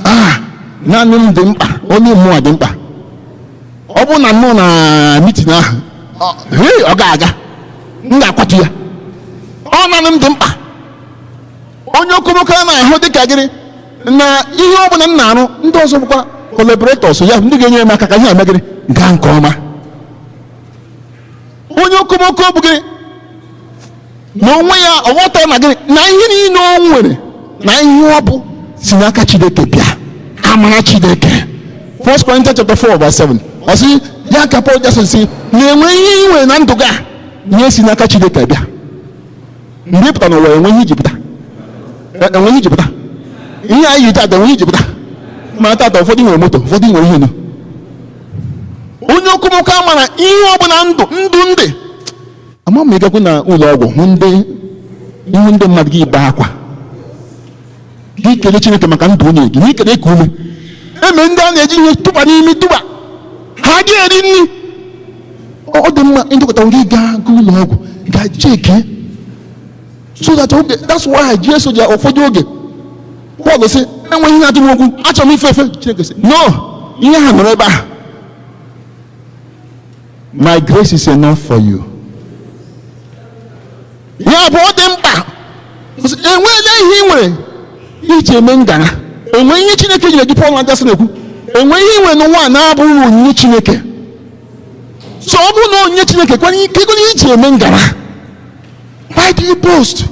Ah, naanị m dị mkpa, onye mmụọ dị mkpa. Ọ bụrụ na nọ na meeting ahụ, hei, ọ ga-aga, m ga-akwatu ya. Ọ naanị m dị mkpa. Onye okomoko a na-ahụ dịka gịnị? Na ihe ọ bụla m na-arụ, ndị ọzọ bụkwa collaborators ya, ndị ga-enyere m aka ka ihe a mee gịnị? Gaa nke ọma. Onye okomoko bụ gịnị? Na onwe ya, ọ ghọtara na gịnị? Na ihe niile o nwere na ihe ọ bụ si n'aka Chineke bịa, amara Chineke. 1 Corinthians chapter 4 verse 7, ọ sị ya ka Paul Jackson si na-enwe ihe ị nwere na ndụ gị a, ihe si n'aka Chineke bịa. Mgbe ị pụta n'ụwa, enwe ihe iji pụta, enwe ihe iji pụta, ihe anyị yi taa, enwe ihe iji pụta. Mana tata, ụfọdụ nwere moto, ụfọdụ nwere ihe nụ. Onye okomoko ama na ihe ọbụla ndụ ndụ ndị ama m. Ịgakwu na ụlọ ọgwụ, hụ ndị ihu ndị mmadụ, gị bee akwa, gị kelee Chineke maka ndụ onye gị na ikele ka ume eme. Ndị a na-eji ihe tụba n'imi, tụba ha, gị eri nri. Ọ dị mma ịdọkọta gị gaa gaa ụlọ ọgwụ, gaa cheke, so that oge, that's why Jesu ji ụfọdụ oge Pọl sị, "Enweghị ihe na-atụ m okwu, achọrọ m ife efe." Chineke sị, "No, ihe ha nọrọ ebe a. My grace is enough for you." Ya bụ, ọ dị mkpa. Enweela ihe ị nwere iji eme ngara? Enwe ihe Chineke nyere gị? Pọl na na-ekwu, enwe ihe ị nwere n'ụwa a na-abụghị onyinye Chineke? So ọ bụrụ na onyinye Chineke kwanye ike ego iji eme ngara, why do you boast?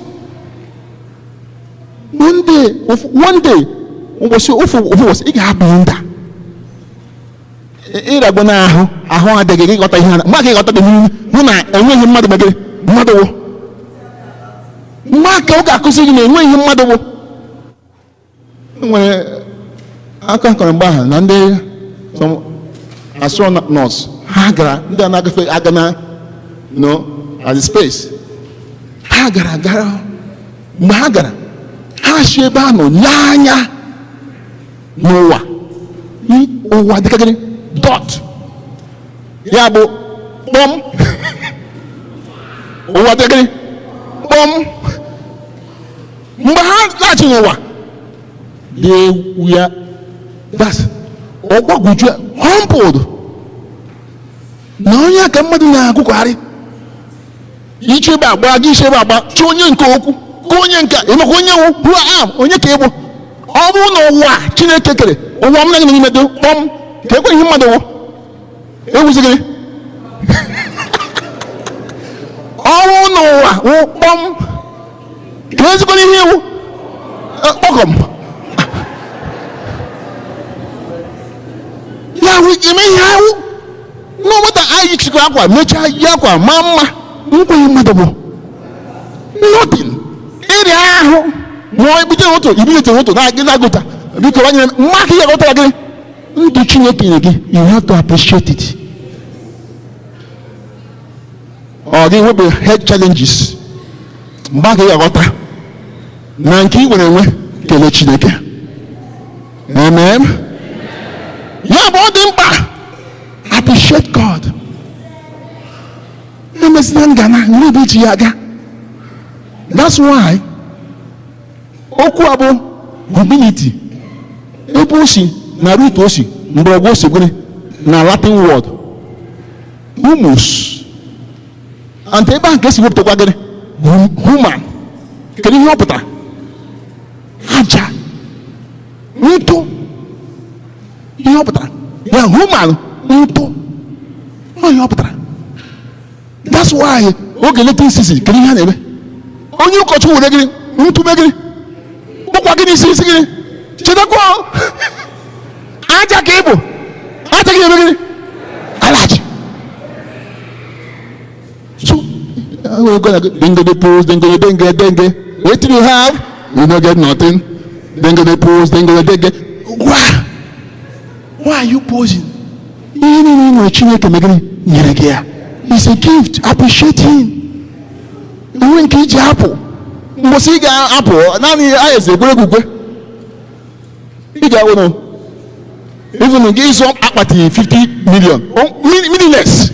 One day, one day, ụbọchị ofu ụbọchị, ị ga-ahapụ nda ịragbo n'ahụ, ahụ adịghị gị. Ịghọta ihe mgbe aka ịghọta dị n'ihu hụ na enweghị mmadụ megịrị mmadụ wụ. Mgbe aka ọ ga-akụzi gị na enweghị ihe mmadụ bụ. Nwere aka kọrọ mgbe ahụ na ndị some astronauts, ha gara, ndị a na-agafe aga na no at the space, ha gara. Mgbe ha gara, ha si ebe a nọ nye anya n'ụwa. Ụwa dịka gịnị? Dot. Ya bụ kpọm. Ụwa dịka gịnị? Kpọm. Mgbe ha laghachi n'ụwa, they were, that's ọgbagwoju, humbled na onye a ka mmadụ na-agụgharị iche ebe agba gị, iche ebe agba chi onye nke okwu ka onye nke ịmakwa onye wụ who I am, onye ka ịbụ. Ọ bụrụ na ụwa Chineke kere, ụwa m na gị n'ime dị kpọm, ka ekwe ihe mmadụ wụ ewuzi gịnị? Ọ bụrụ na ụwa wụ kpọm, ka ezigbo ihe iwu kpọkọm ya wụ ime ihe ahụ n'ọgbata anyị chịkọ akwa mechaa yi akwa maa mma. Nkwenye mmadụ bụ nothing. Ịrịa ahụ ma ọ ebute ụtụ ibilite ụtụ na-agị na-agụta biko anyị mma ka ihe ghọtara gị ndụ Chineke nyere gị. You have to appreciate it. Ọ gị nwebe head challenges, mgbe aka ị ga-aghọta na nke ị nwere enwe, kelee Chineke. Amen. Ya bụ, ọ dị mkpa, appreciate God. Emezina ngana nri iji ya aga. That's why okwu a bụ humility, ebe o si na root, o si mgbọrọgwụ, o si gịnị na Latin word humus, and ebe ahụ ka esi wepụtakwa gịnị? Human. Kedu ihe ọ pụtara? Aja, ntụ. Ihe ọ pụtara ya, human, ntụ. Ọ ihe ọ pụtara. That's why oge Lenten season, kedu ihe a na-eme? Onye ụkọchukwu were gịnị? Ntụ mee gịnị? Kpụkwa gịnị isi isi gịnị? Chetakwa, aja ka ị bụ. Aja gị eme gịnị? Alaji. So we're gonna go dengue dey post dengue dengue dengue. Wetin you have? You no get nothing. Dengue dey post dengue dengue. Why are you posing? Ihe niile ị nwere, Chineke megịnị? Nyere gị ya. It's a gift. Appreciate him. Enwe nke iji apụ mgbọsị ị ga-apụ naanị ayeze egwuregwu ukwe ị ga-awụ nụ, even gị ịzụ akpati 50 million, meaningless,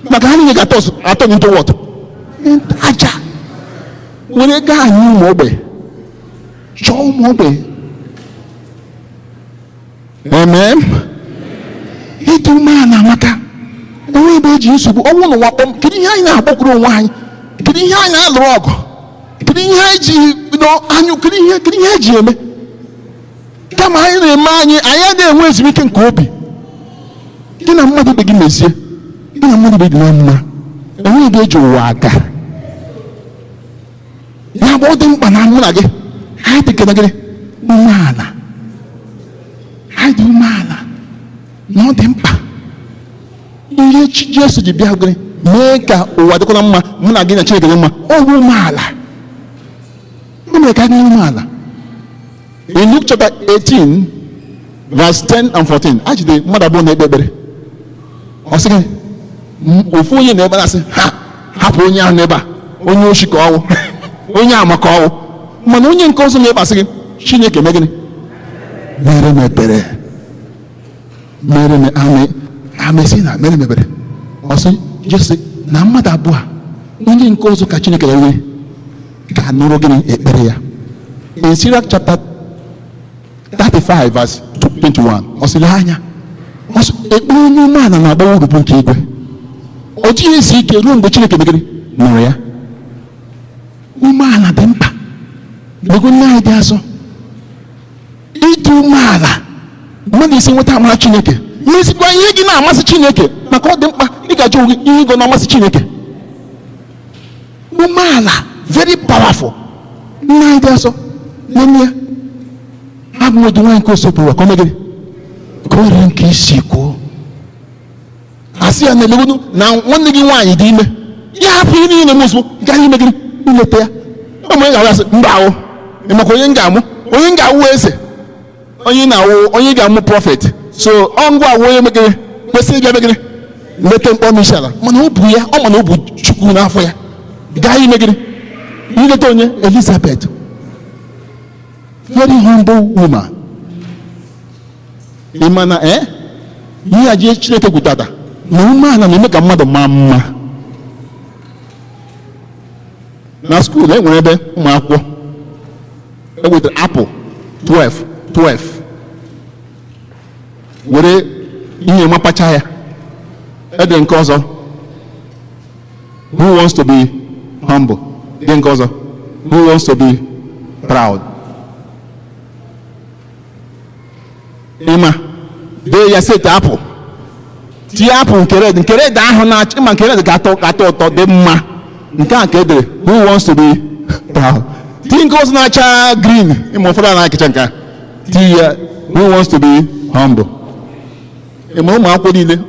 maka ha niile ga-atọ atọ into what? Aja. Were ego anyị ụmụ ogbenye, chọọ ụmụ ogbenye. Amen. Ịdị umeala amaka. Enwe ebe eji nsogbu ọnwụ n'ụwa kpọm. Kedu ihe anyị na-agbakwuru onwe anyị? Kedu ihe anyị na-alụrụ ọgụ? Kedu ihe anyị ji nọ anyụ? Kedu ihe eji eme kama anyị na-eme anyị adịghị enwe ezumike nke obi? Gị na mmadụ ibe gị mezie, gị na mmadụ ibe gị na mma. Enweghị ebe eji ụwa aga. Ya bụ, ọ dị mkpa na mụ na gị, anyị dị kena gịnị? Umeala. Anyị dị umeala na ọ dị mkpa. Ihe Jesu ji bịa gịnị? Mee ka ụwa dịkwa na mma, mụ na gị na Chineke dị mma. Ọ bụ umeala o mere ka anyị dị umeala. In Luke chapter 18 verse 10 and 14. Ajide mmadụ abụọ na-ekpe ekpere. Ọ sị gị, ofu onye na-ekpe na-asị, ha hapụ onye ahụ n'ebe a, onye oshi ka ọwụ, onye ama ka ọwụ. Mana onye nke ọzọ na-ekpe asị gị, Chineke mee gịnị? Mere m ebere. Mere m ame amesi na mere m ebere. Ọ sị, Jesu na mmadụ abụọ a, onye nke ọzọ ka Chineke na-enwe ga-anụrụ gịnị ekpere ya. In Sirach chapter 35 verse 21, ọ sị, lee anya, ọ sị, ekpere onye umeala na-agbawa urukpu nke igwe. Ọ dịghị esi ike ruo mgbe Chineke megịrị nụrụ ya. Umeala dị mkpa. Lego nne anyị dị asọ. Ịdị umeala, mmadụ isi nweta amara Chineke, mesikwa ihe gị na-amasị Chineke, maka ọ dị mkpa ị ga-ajụ onwe gị ihe gị na-amasị Chineke. Umeala very powerful. Nne anyị dị asọ, nne ya abụ m otu nwaanyị nke osopụrụ ka o megịrị ka o rie nke isi kwuo. Asị ya na-elegodu na nwanne gị nwaanyị dị ime, ya hapụ ihe niile m ozugbo gaa ime gịnị ileta ya. Ụmụ ya ga-asị mba ahụ, ị makwa onye m ga-amụ, onye m ga-awụ eze, onye na-awụ onye ga-amụ prophet, so ọ ngwa awụ onye megịrị kwesịrị ịbịa megịrị leta mkpọ isi ala. Mana ọ bụ ya, ọ mana ọ bụ Chukwu n'afọ ya gaa ime gịnị ileta onye Elizabeth, very humble woman. Ị ma na ihe a ji Chineke gwutata na umeala na-eme ka mmadụ maa mma. Na skuul e nwere ebe ụmụ akwụkwọ e wetara apple 12 12 were ihe mapacha ya, ede nke ọzọ, who wants to be humble, dị nke ọzọ, who wants to be proud. Ịma dee ya set apple, tinye apple nke red, nke red ahụ na-achọ ịma nke red ga-atọ ga-atọ ụtọ dị mma, nke a nke edere who wants to be proud. Tinye nke ọzọ na-acha green, ịma ụfọdụ a na-akacha nke a, tinye ya who wants to be humble. Ịma ụmụ akwụkwọ niile,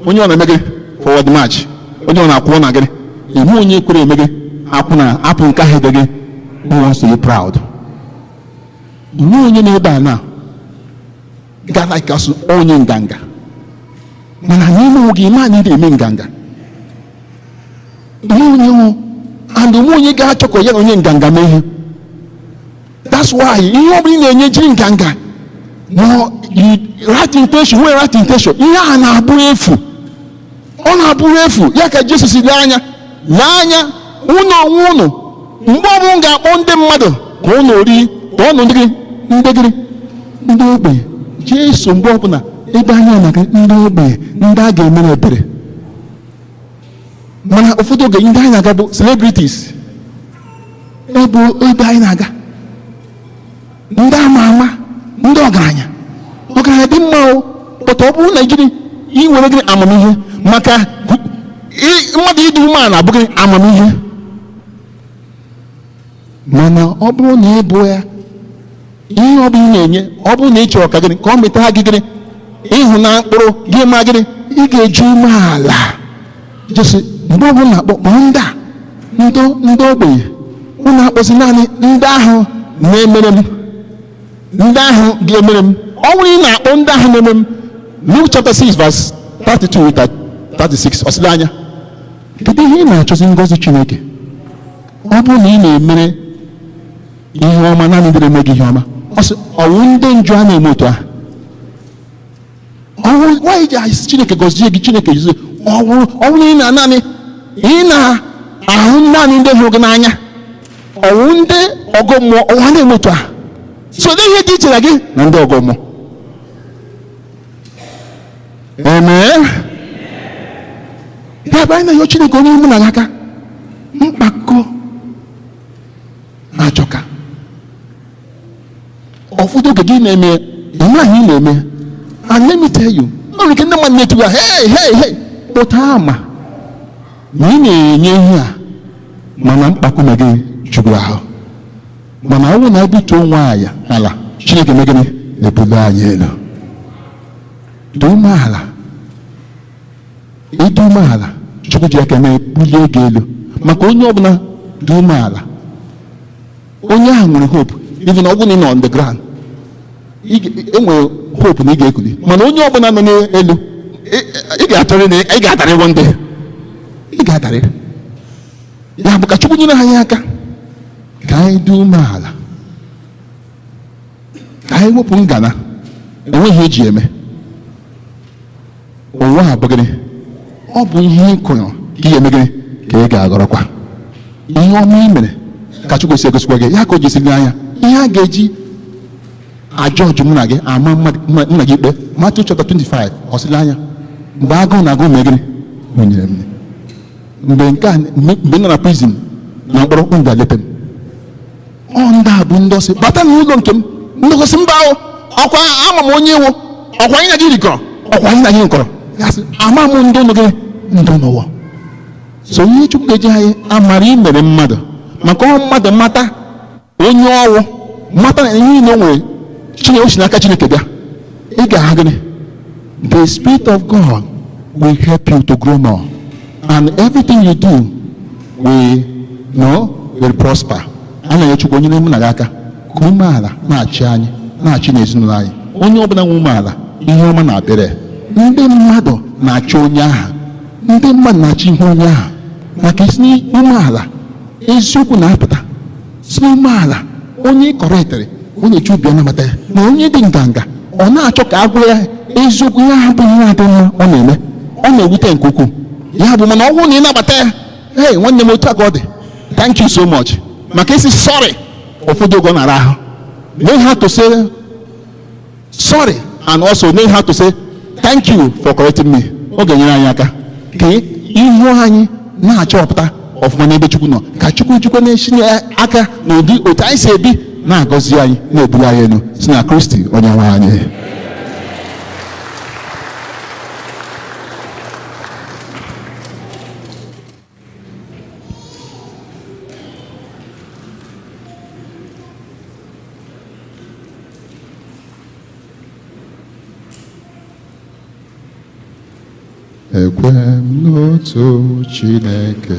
onye ọ na-eme gị forward march, onye ọ na-akwụ na gịnị, eme onye kwere eme gị akwụ na apụ nke ahụ ede gị who wants to be proud. Onwe onye na-ebe a na ga like asụ onye nganga, mana n'ime onwe gị ma na ị na-eme nganga. Onwe onye hụ and onwe onye ga-achọ ka ya na onye nganga mee ihe. That's why ihe ọ bụla ị na-enye jiri nganga, no right intention, nwee right intention, ihe a na-abụ efu, ọ na-abụ efu. Ya ka Jesu si lee anya, lee anya unu onwe unu, mgbe ọbụla m ga-akpọ ndị mmadụ ka unu rie, kpọọ unu ndị gị, ndị gịnị, ndị ogbenye. Jesu mgbe ọbụla ebe anya na gị ndị ogbenye, ndị a ga-emere ebere. Mana ụfọdụ oge ndị anyị na-aga bụ celebrities, ebe ebe anyị na-aga ndị ama ama, ndị ọgaranya. Ọgaranya dị mma o, but ọ bụrụ na ijiri ị nwere gịnị amamihe, maka mmadụ ịdị umeala abụghị amamihe. Mana ọ bụrụ na ị bụ ya, ihe ọ bụla ị na-enye, ọ bụrụ na ị chọrọ ka gịnị ka ọ mịta gị gịnị ịhụ na mkpụrụ gị, ma gịnị ị ga-eji umeala. Jesu mgbe ọbụla na-akpọ kpọọ ndị a ndị ogbenye, unu akpọzi naanị ndị ahụ na-emere m, ndị ahụ ga-emere m. Ọ bụrụ ị na-akpọ ndị ahụ na-eme m, Luke chapter 6 verse 32 to 36, ọ sịla anya kedu ihe ị na-achọzi ngọzi Chineke? Ọ bụrụ na ị na-emere ihe ọma naanị ndị na-eme gị ihe ọma, ọ sị ọwụ ndị njọ a na-eme otu ahụ. Ọwụ nwaanyị ji asị Chineke gọzie gị, Chineke jizie ọwụ ị na naanị ị na-ahụ naanị ndị hụrụ gị n'anya, ọwụ ndị ọgọ mmụọ, ọwụ ha na-eme otu ahụ. So olee ihe dị iche na gị na ndị ọgọ mmụọ? Amen. Ya bụ anyị na-ayọ Chineke onye mụ na gị aka mkpakọ na-achọka. Ụfọdụ oge gị na-eme ihe ahụ ị na-eme, and let me tell you, ọ nwere ike ndị mmadụ na-etu ya hey hey hey, pụta ama na ị na-enye ihe a, mana mkpakọ na gị juru ahụ. Mana ọ bụrụ na ebutuo onwe anyị ala, Chineke mee gịnị na-ebuli anyị elu. Dị umeala, ịdị umeala, Chukwu ji aka na-ebulie gị elu. Maka onye ọbụla dị umeala, onye ahụ nwere hope. Even ọ bụrụ na ị nọ on the ground, Enwere hope na ị ga-ekuli, mana onye ọbụla nọ n'elu ị ga-atọrị na ị ga-adarị one day, ị ga-adarị. Ya bụ ka Chukwu nyere anyị aka ka anyị dị umeala, ka anyị wepụ ngana enweghị eji eme ụwa a. Bụ gịnị? Ọ bụ ihe ị kụrụ ka ị ga-eme gịnị, ka ị ga-aghọrọkwa. Ihe ọma ị mere ka Chukwu si egosikwa gị ya, ka o ji gị anya ihe a ga-eji ajọ ọjụ mụ na gị ama mmadụ mụ na gị ikpe. Matthew chapter 25, ọ sịla anya mgbe agụụ na-agụ mee gịnị, nyere m mgbe nke a, mgbe m nọ na prison na mkpọrọ, unu bịa leta m. Ọ ndị a bụ ndị ọsị bata n'ụlọ nke m, ndị gosi mba ahụ ọkwa ama m onye iwu, ọkwa anyị na gị rikọrọ, ọkwa anyị na gị nkọrọ. Ya sị ama m ndị ụnụ gịnị, ndị n'ụwa. So ihe Chukwu ga-eji anyị amara imere mmadụ, maka ọ mmadụ mata onye ọwụ, mata na ihe niile o nwere Chineke o si n'aka Chineke bịa, ị ga-ahụ gịnị? The Spirit of God will help you to grow more, and everything you do will no will prosper. A na-enye Chukwu onye mụ na gị aka ka umeala na-achị anyị, na-achị n'ezinụlọ anyị. Onye ọbụla nwe umeala, ihe ọma na-abịara ya. Ndị mmadụ na-achọ onye ahụ, ndị mmadụ na-achọ ihe onye ahụ, maka isi umeala eziokwu na-apụta. Si n'umeala onye kọrịtịrị, onye eji obi anabata ya, na onye dị nganga, ọ na-achọ ka a gwa ya eziokwu, ihe ahụ bụ ihe adị mma ọ na-eme, ọ na-ewute nke ukwuu. Ya bụ, mana ọ bụrụ na ị nabata ya, "Hey, nwanne m, otu a ka ọ dị, thank you so much," maka isi sorry, ụfọdụ oge ọ nara ahụ. Know how to say sorry and also know how to say thank you for correcting me. Ọ ga-enyere anyị aka ka ihu anyị na-achọpụta ọfụma n'ebe Chukwu nọ, ka Chukwu jikwa na-esi aka n'ụdị otu anyị si ebi na-agọzi anyị, na-ebuli anyị elu si na Kristi onye nwe anyị. Ekwe m n'otu Chineke,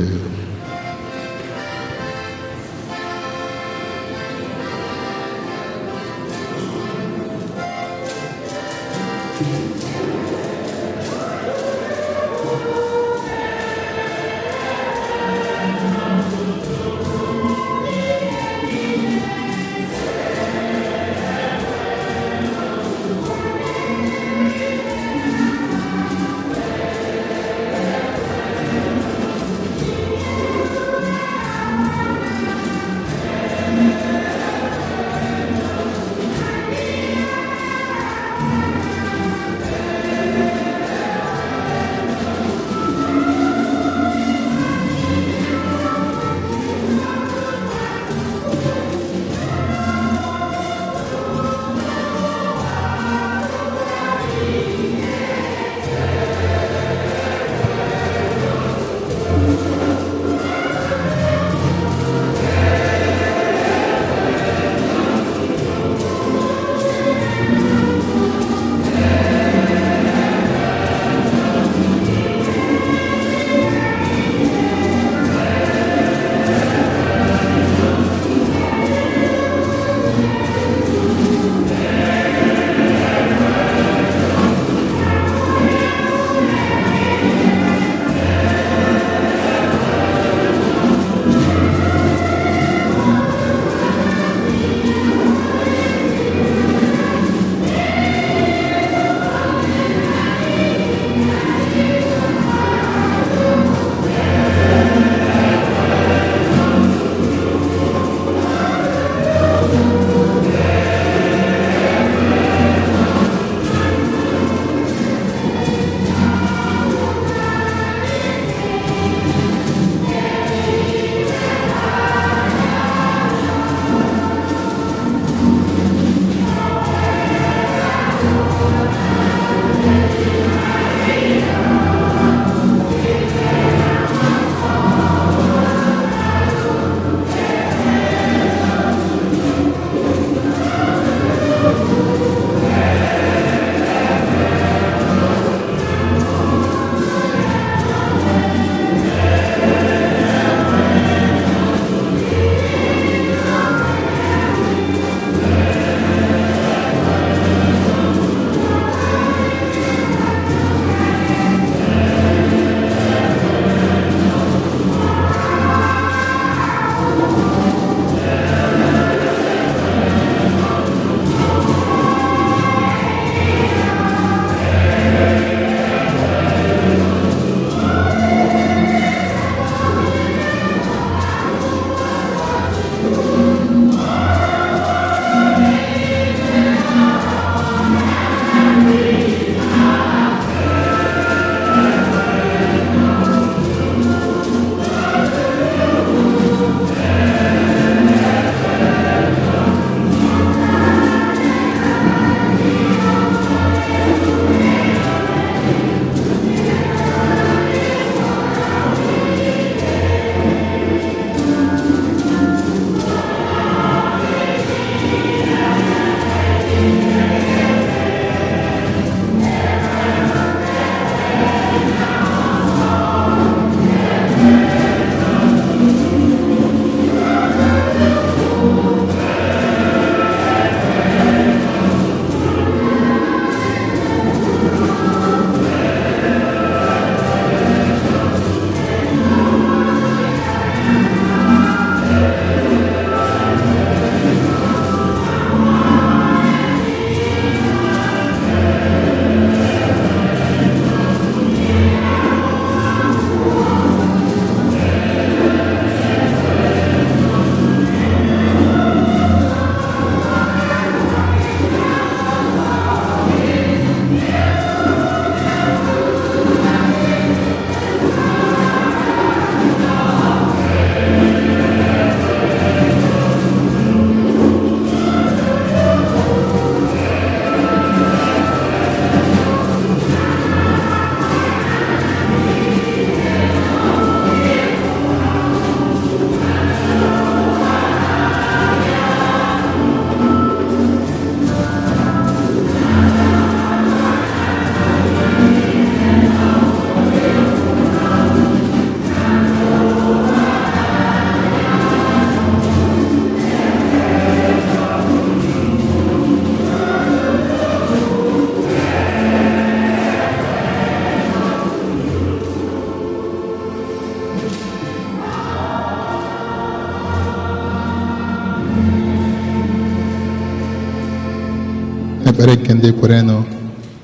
Ekpere nke ndị kwerenụ.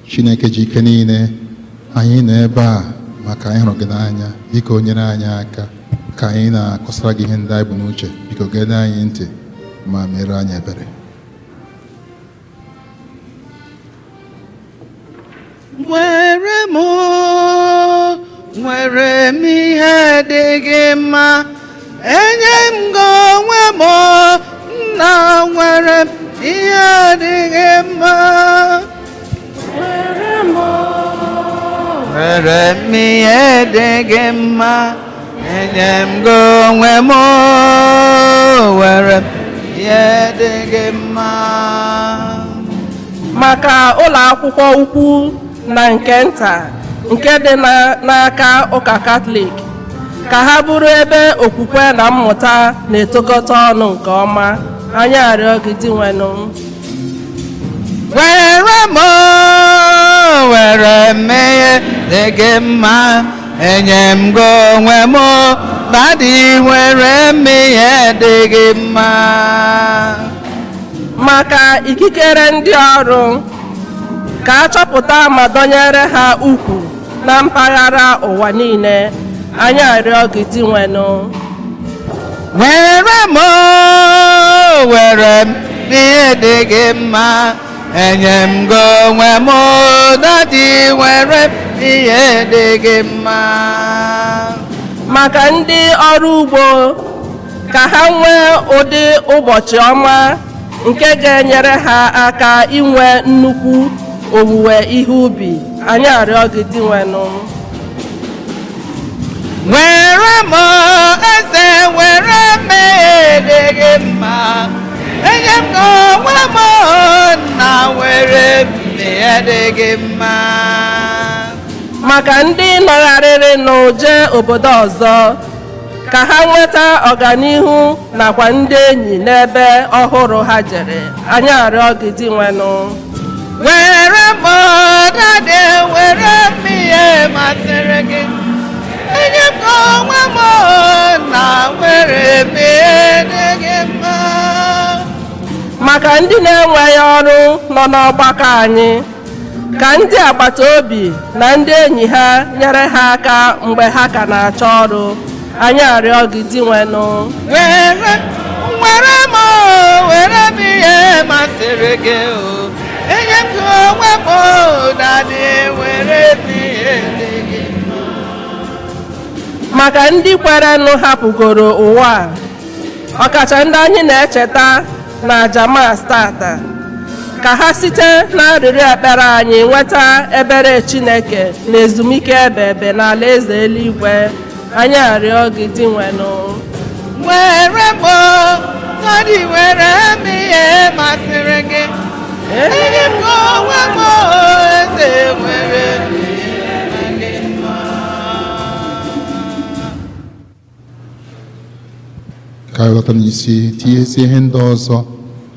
Chineke ji ike niile, anyị nọ ebe a maka anyị hụrụ gị n'anya. Biko nyere anyị aka ka anyị na-akọsara gị ihe ndị anyị bụ n'uche. Biko gee anyị ntị ma mere anyị ebere. Nwere m, nwere m ihe dị gị mma, enye m gị onwe m, nna, nwere m ihe dị gị mma. Nwere m ihe dị gị mma, enye m gị onwe m, nwere m ihe dị gị mma. Maka ụlọ akwụkwọ ukwu na nke nta nke dị n'aka ụka Katọlik, ka ha bụrụ ebe okwukwe na mmụta na-etokọta ọnụ nke ọma, anyị arịọ gị, Dinwenụ. Were m, were m ihe dị gị mma, enye m gị onwe m, Daddy, were m ihe dị gị mma. Maka ikikere ndị ọrụ, ka a chọpụta ma dọnyere ha ukwu na mpaghara ụwa niile, anyị arịọ gị, Dinwenụ. Were m, were m ihe dị gị mma, enye m gị onwe m, Daddy, were m ihe dị gị mma. Maka ndị ọrụ ugbo, ka ha nwee ụdị ụbọchị ọma nke ga-enyere ha aka inwe nnukwu owuwe ihe ubi, anyị arịọ gị, Dinwenụ. Were m, eze, were m ihe dị gị mma, enye m gị onwe m, nna, were m ihe dị gị mma. Maka ndị nọgharịrị n'uje obodo ọzọ, ka ha nweta ọganihu nakwa ndị enyi n'ebe ọhụrụ ha jere, anyị arịọ gị, Dinwenụ. Were m, Daddy, were m ihe masịrị gị, enye m gị onwe m, na were m ihe dị gị mma. Maka ndị na-enweghị ọrụ nọ n'ọgbakọ anyị, ka ndị agbata obi na ndị enyi ha nyere ha aka mgbe ha ka na-achọ ọrụ, anyị arịọ gị, Dinwenụ. Were, were m, were m ihe masịrị gị o, enye m gị onwe m, Daddy, were m ihe dị gị mma. Maka ndị kwerenụ hapụgoro ụwa a, ọkacha ndị anyị na-echeta na aja Mass tata, ka ha site n'arịrịọ ekpere anyị nweta ebere Chineke na ezumike ebe ebe n'ala eze eluigwe, anyị arịọ gị, Dinwenụ. Were m, Daddy, were m ihe masịrị gị, enye m gị onwe m, eze, were m ihe dị gị mma. Ka anyị ghọta n'isi tinyezie ihe ndị ọzọ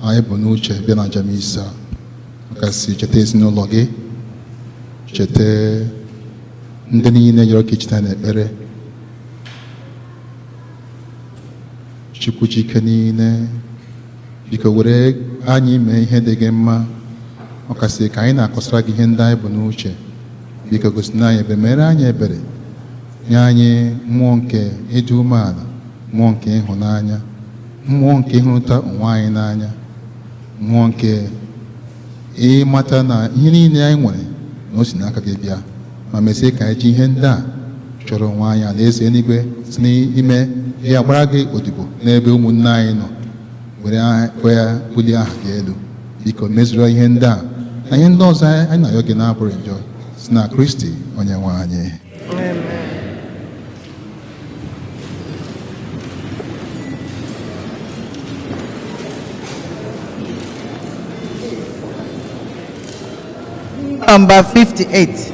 anyị bụ n'uche bịa na njem ise a kasị. Cheta ezinụlọ gị, cheta ndị niile nyere ka icheta n'ekpere. Chukwu ji ike niile, biko were anyị mee ihe dị gị mma, ọkasị ka anyị na-akọsara gị ihe ndị anyị bụ n'uche. Biko gosi na anyị ebere, mere anyị ebere, nye anyị mmụọ nke ịdị umeala, mmụọ nke ịhụnanya, mmụọ nke ịhụrịta onwe anyị n'anya, mmụọ nke ịmata na ihe niile anyị nwere na o si n'aka gị bịa, ma mezie ka anyị ji ihe ndị a chọrọ onwe anyị alaeze eluigwe si n'ime ya gbara gị odibo n'ebe ụmụnne anyị nọ, were kwe ya bulie aha gị elu. Biko mezuru ihe ndị a na ihe ndị ọzọ anyị na-arịọ gị na-abụghị njọ si na Kristi onye nwe anyị. Amen. Number 58.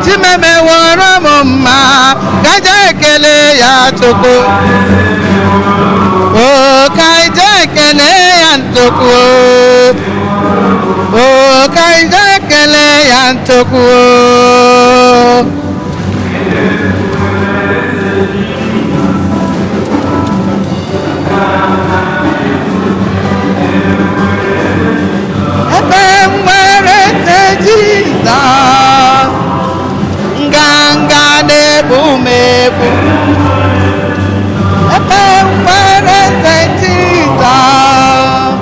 Chimemeworo m mma, gaje ekele ya Chukwu. O ka ije ekele ya Chukwu. O ka ije ekele ya Chukwu. Ebe nwere eze Jizọs, nganga na-ebu m ebu. Ebe nwere eze Jizọs,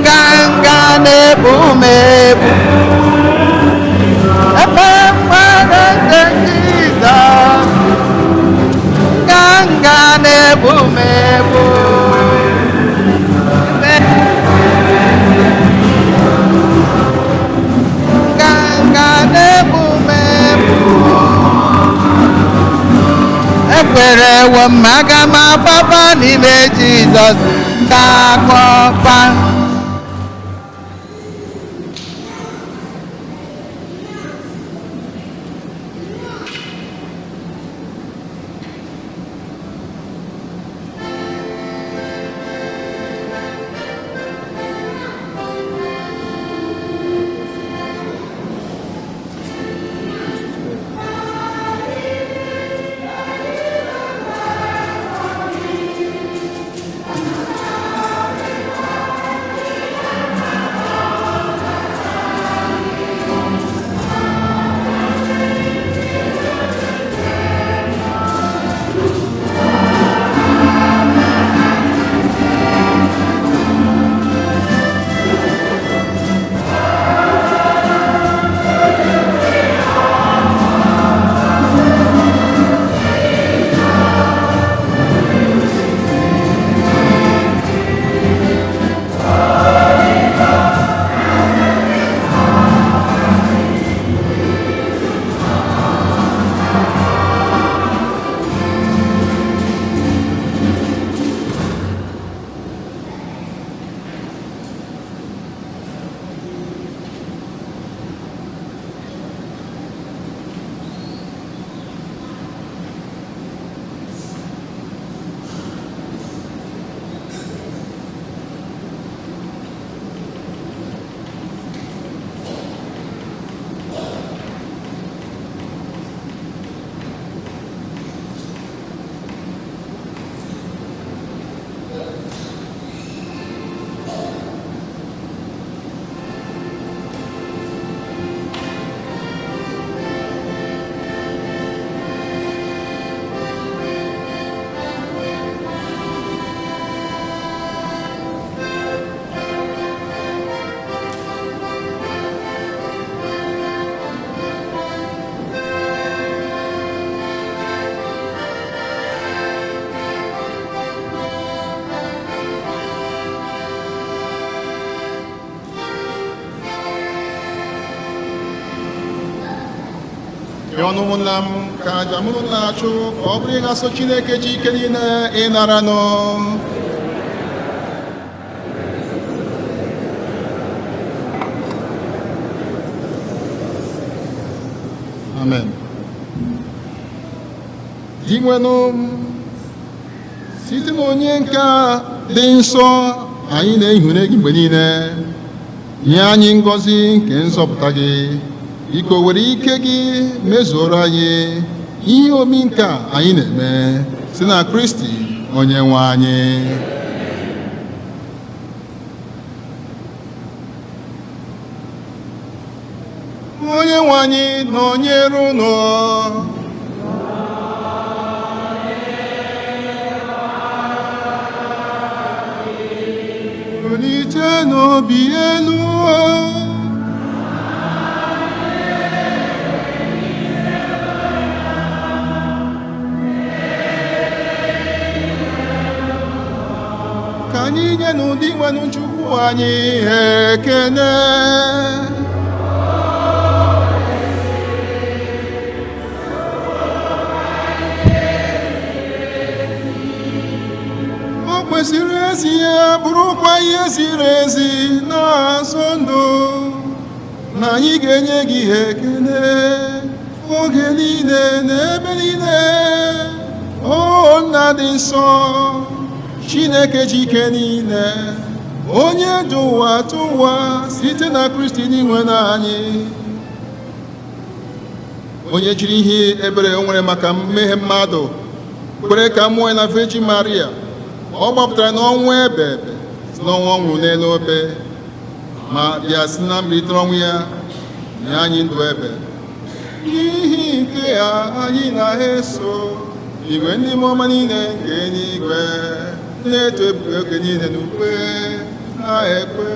nganga na-ebu m ebu. Ebe nwere eze Jizọs, nganga na-ebu m ebu. Nganga na-ebu m ebu. Ekwerewo m aga m agbaba n'ime Jizọs ka akọpa. Ọnụ ụmụnna m ka aja mụrụ na-achụ ka ọ bụrụ ịghasọ Chineke ji ike niile ịnaranụ. Amen. Dinwenụ, site n'onye nke a dị nsọ anyị na-ehune gị mgbe niile, nye anyị ngọzi nke nzọpụta gị. Biko were ike gị mezuoro anyị ihe omi nke a anyị na-eme site na Kristi onye nwe anyị. Onye nwe anyị nọnyere unu. Welite n'obi elu. Ka anyị nye n'ụdị nwenụ Chukwu anyị ekene. O kwesịrị ezi ya bụrụkwa ihe ziri ezi na-azọ ndụ na anyị ga-enye gị ekele oge niile na ebe niile, o Nna dị nsọ, Chineke ji ike niile, onye dị ụwa tụwa site na Kristi n'inwe na anyị, onye jiri ihe ebere o nwere maka mmehie mmadụ kwere ka mmụọ na Virgin Maria ọ gbapụtara n'ọnwụ ebe ebe si n'ọnwụ ọ nwụrụ n'elu obe ma bịa si na mbilite ọnwụ ya nye anyị ndụ ebe. N'ihi nke ya anyị na-eso igwe ndị mmụọ ọma niile nke eluigwe na-eto ebube oge niile n'ukwe na-ekwe.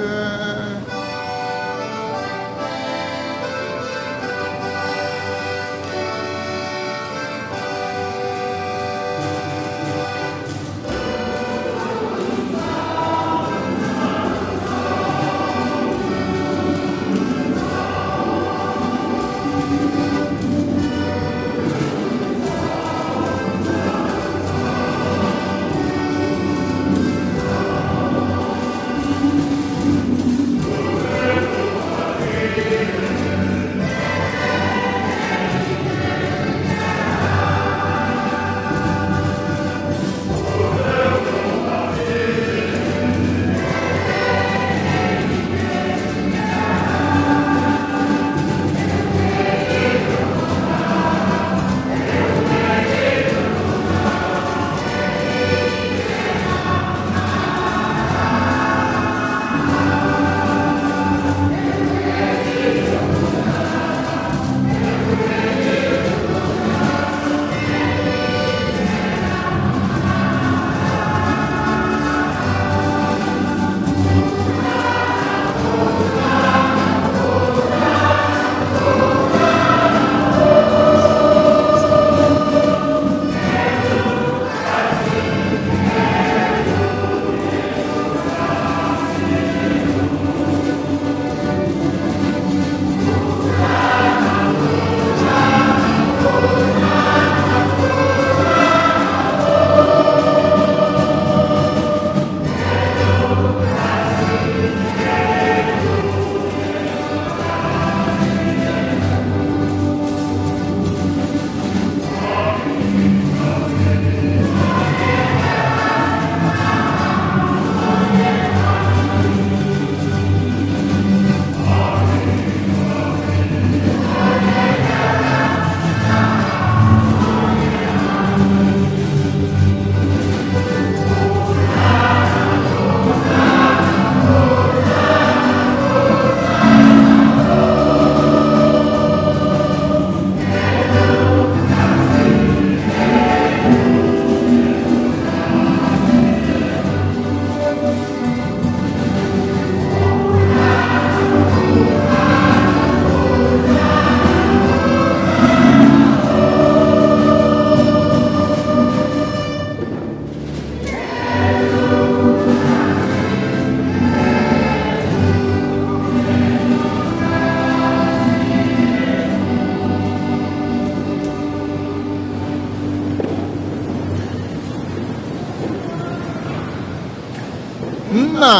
Nna,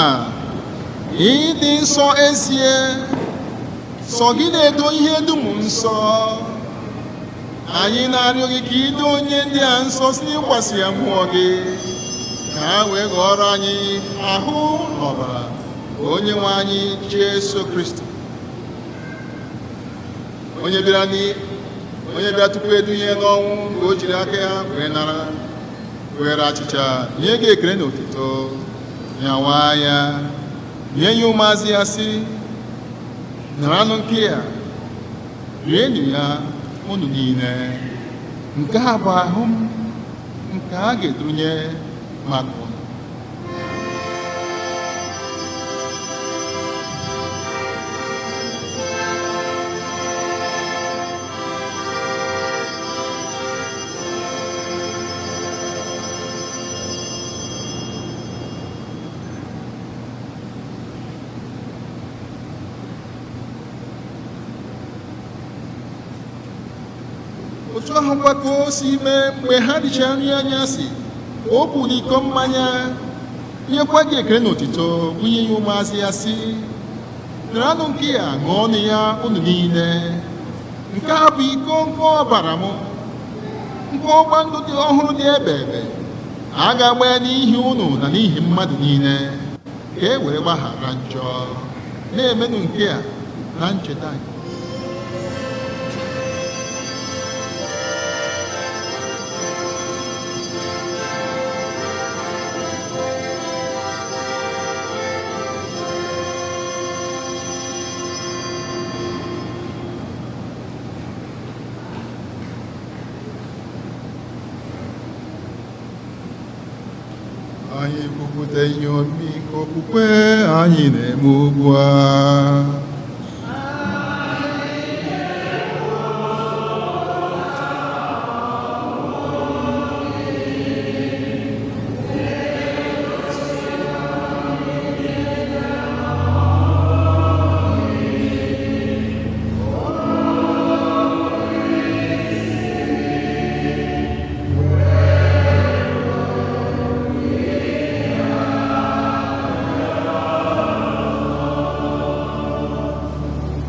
ịdị nsọ ezie, sọ gị na-edo ihe dum nsọ. Anyị na-arịọ gị ka ido onye ndị a nsọ si n'ịkwasị ya mmụọ gị, ka ha wee ghọrọ anyị ahụ na ọbara onye nwe anyị Jesu Kristi, onye bịara tupu edunye n'ọnwụ ka o jiri aka ya wee nara, were achịcha nye gị ekele na otuto, nyawa ya, nye ya ụmụazị ya sị: naranụ nke ya, rienụ ya unu niile, nke a bụ ahụ m nke a ga-edunye maka unu. Otu ahụkwa ka o si mee mgbe ha richara nri anyasị, o buru iko mmanya, nyekwa gị ekele na otito, bunye ya ụmụazị ya sị: naranụ nke ya, ṅụọnụ ya unu niile, nke a bụ iko nke ọbara m, nke ọgba ndụ dị ọhụrụ dị ebe ebe, a ga-agba ya n'ihi unu na n'ihi mmadụ niile, ka e were gbaghara njọ. Na-emenụ nke a na ncheta anyị. Anyị kwupụta ihe omimi nke okwukwe anyị na-eme ugbu a.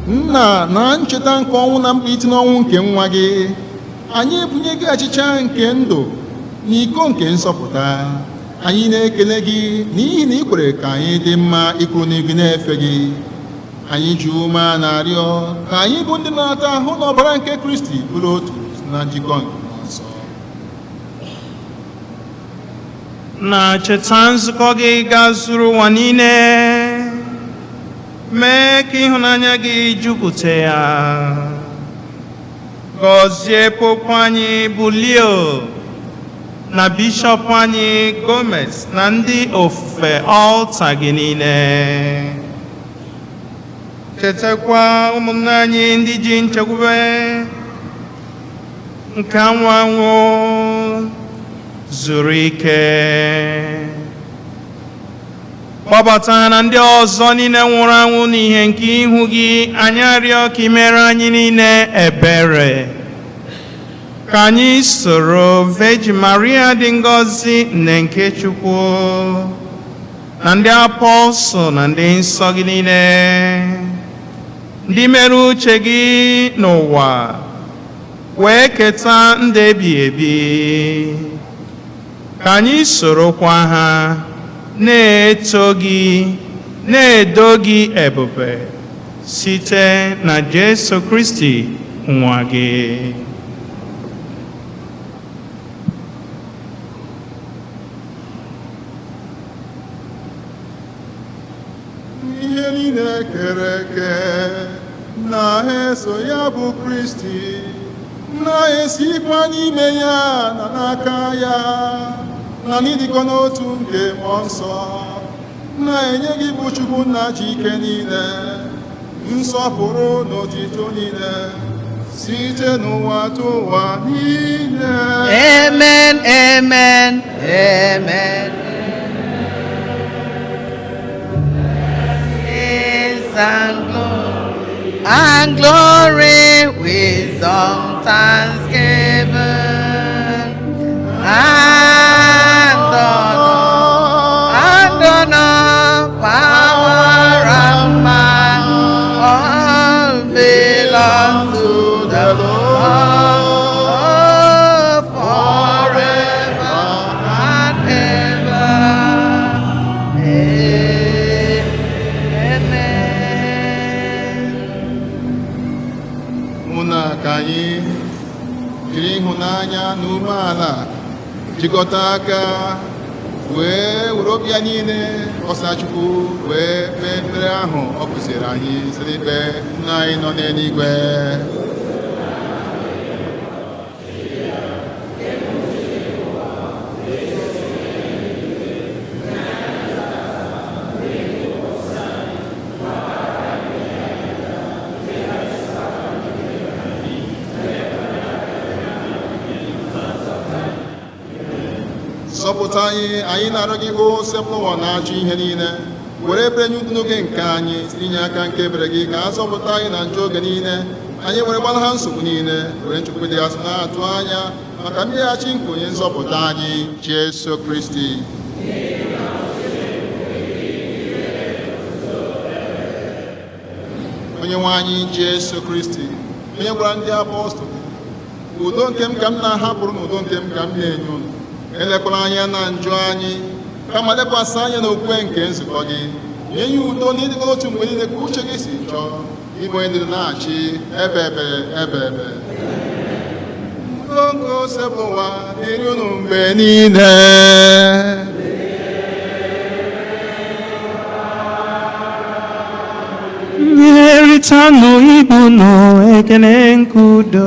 Nna, na ncheta nke ọnwụ na mbilite n'ọnwụ nke nwa gị, anyị ebunye gị achịcha nke ndụ na iko nke nsọpụta. Anyị na-ekele gị n'ihi na ị kwere ka anyị dị mma ịkwụrụ n'ihu na-efe gị. Anyị ji ume na-arịọ ka anyị bụ ndị na-ata ahụ na ọbara nke Kristi bụrụ otu na njikọ nke Mmụọ Nsọ. Na cheta nzukọ gị gazuru ụwa niile, mee ka ịhụnanya gị jupụta ya. Gọzie popu anyị bụ Leo na bishọp anyị Gomez na ndị ofufe ọlta gị niile. Chetakwa ụmụnne anyị ndị ji nchekwube nke anwụ anwụ zuru ike. Kpọbata ha na ndị ọzọ niile nwụrụ anwụ n'ihe nke ihu gị. Anyị arịọ ka ị mere anyị niile ebere, ka anyị soro Virgin Maria dị ngọzi, nne nke Chukwu, na ndị apọstụl na ndị nsọ gị niile, ndị mere uche gị n'ụwa, wee keta ndụ ebighị ebi, ka anyị sorokwa ha na-eto gị, na-edo gị ebube site na Jesu Kristi nwa gị. Ihe niile kere eke na-eso ya bụ Kristi, na-esikwa n'ime ya na n'aka ya, na n'ịdịkọ n'otu nke Mmụọ Nsọ, na-enye gị bụ Chukwu nna ji ike niile, nsọpụrụ na otito niile, site n'ụwa tụwa niile. Amen, amen, amen. Praise and glory, wisdom, thanksgiving, and honor, and honor. Jiri ịhụnanya na umeala jikọta aka wee were obi ya niile kọsa Chukwu wee kpee ekpere ahụ ọ kụziri anyị site n'ikpe nna anyị nọ n'eluigwe. Zọpụta anyị, anyị na-arịọ gị o Osebụrụwa na-ajụ ihe niile, were ebere nye udo n'oge nke anyị site n'inye aka nke ebere gị ka a zọpụta anyị na njọ oge niile, anyị were gbalaha nsogbu niile, were nchekwube dị asọ na-atụ anya maka mbịaghachi nke onye nzọpụta anyị Jesu Kristi. Onye nwe anyị Jesu Kristi, onye gwara ndị apọstụl, udo nke m ka m na-ahapụrụ na udo nke m ka m na-enye unu, elekwala anya na njọ anyị, kama lekwasị anya n'okwukwe nke nzukọ gị, nye ya udo na ịdịkọ n'otu mgbe niile ka uche gị si chọọ, ịbụ onye dị na-achị ebe ebe ebe ebe. Udo nke Osebụrụwa dịrị unu mgbe niile. Nyeritanụ ibe unu ekele nke udo.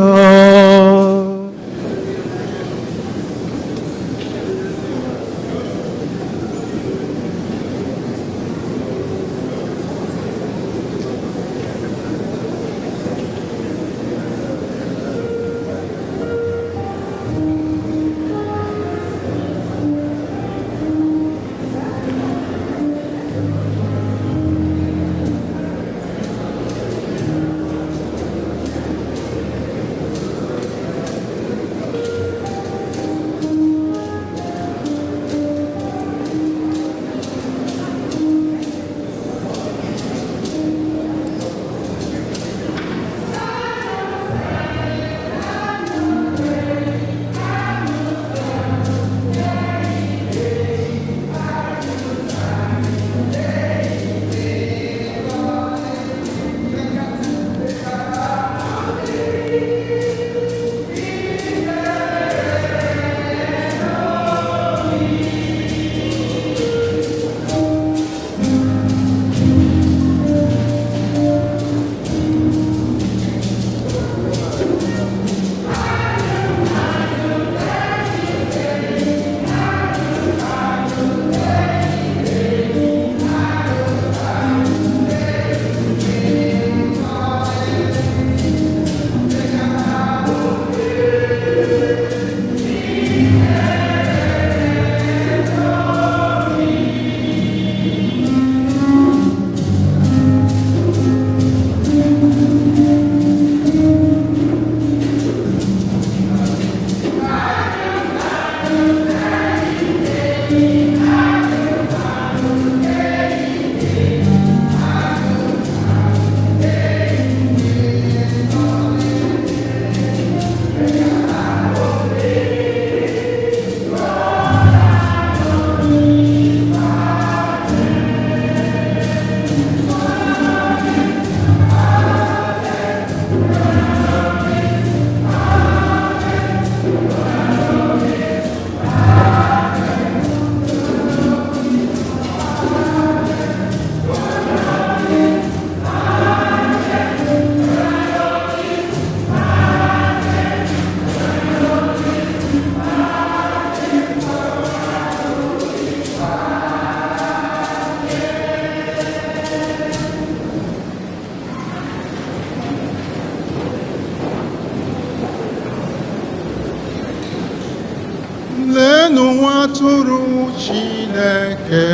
Leenụ nwa atụrụ Chineke,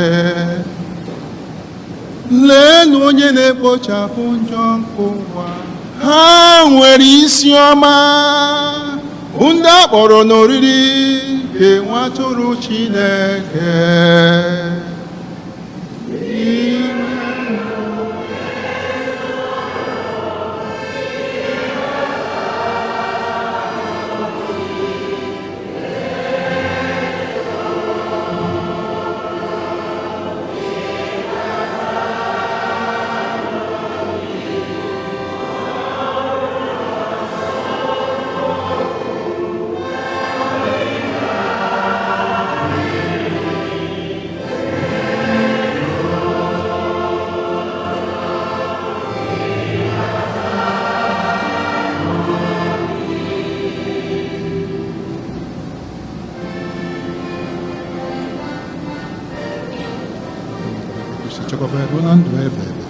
leenụ onye na-ekpochapụ njọ nke ụwa. Ha nwere isi ọma, bụ ndị a kpọrọ n'oriri nke nwa atụrụ Chineke. chekwaba ya ruo na ndụ ebe ebe.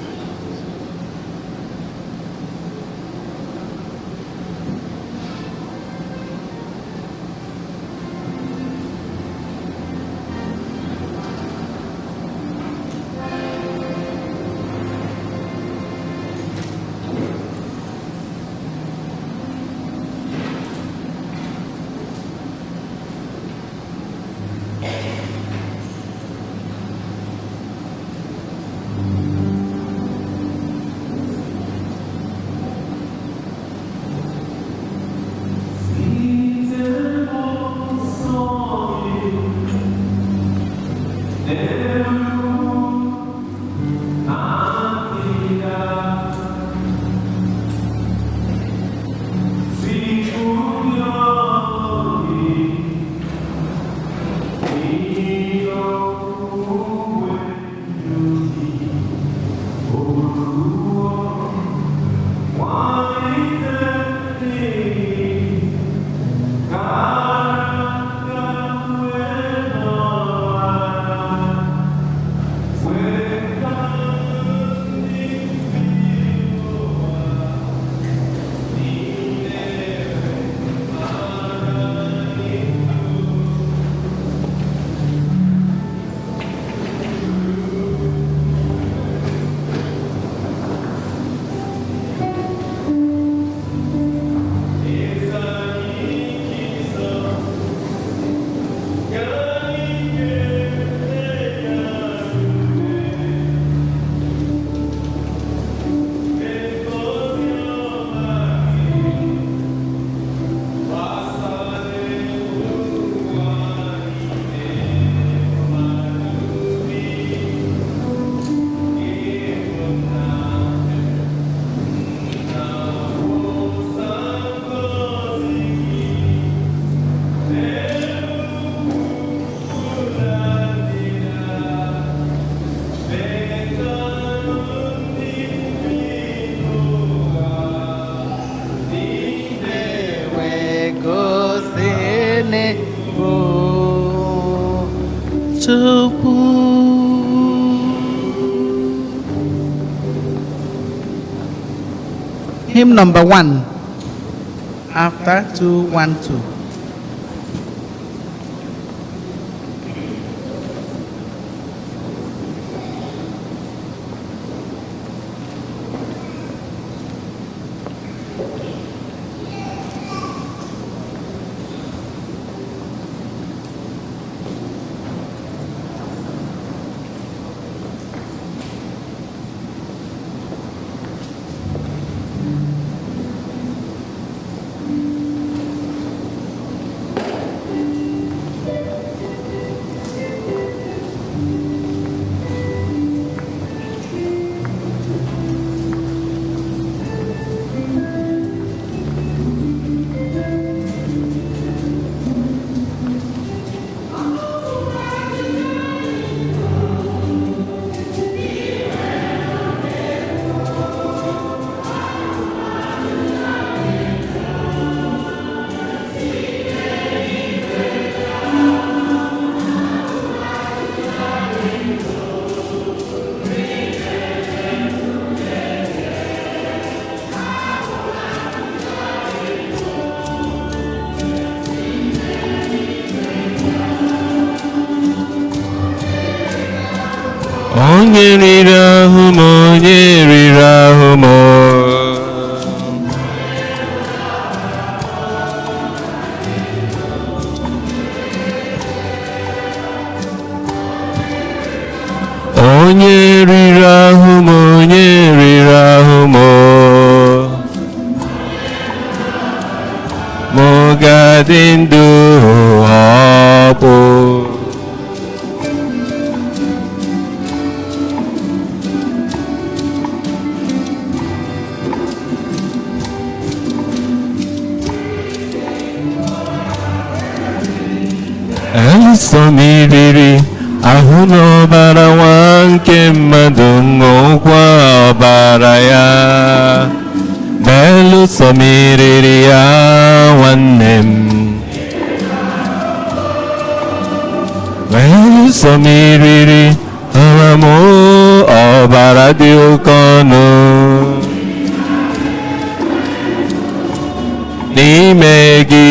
Hymn number 1, after 212. Onye riri ahụ m, onye riri ahụ m. Onye riri ahụ m, onye riri ahụ m. Mụ ga-adị ndụ ọkpụ. Nsọ m riri ahụ n'ọbara nwa nke mmadụ, ṅụkwa ọbara ya. Belụsọ m riri ya nwanne m. Belụsọ m riri ara m ọbara dị oke ọnụ n'ime gị.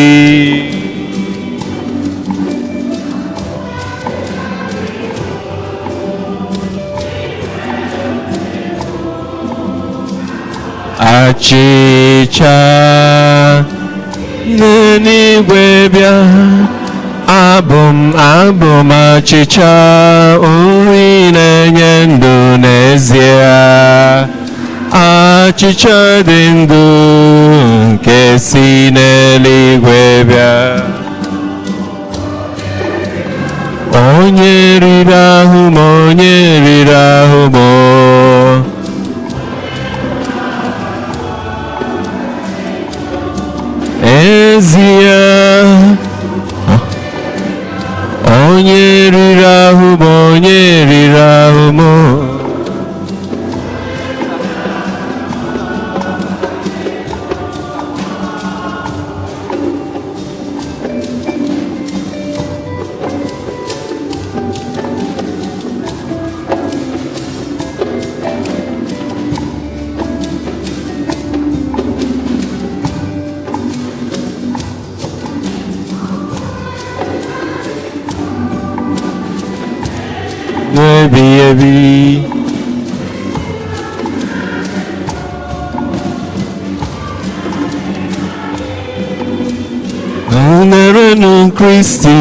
Achịcha n'eluigwe bịa, abụ m achịcha nri na-enye ndụ n'ezie. Achịcha dị ndụ nke si n'eluigwe bịa. Onye riri ahụ m, onye riri ahụ m. Ezie, onye riri ahụ m, onye riri ahụ m. Ebi. Unerenu Kristi,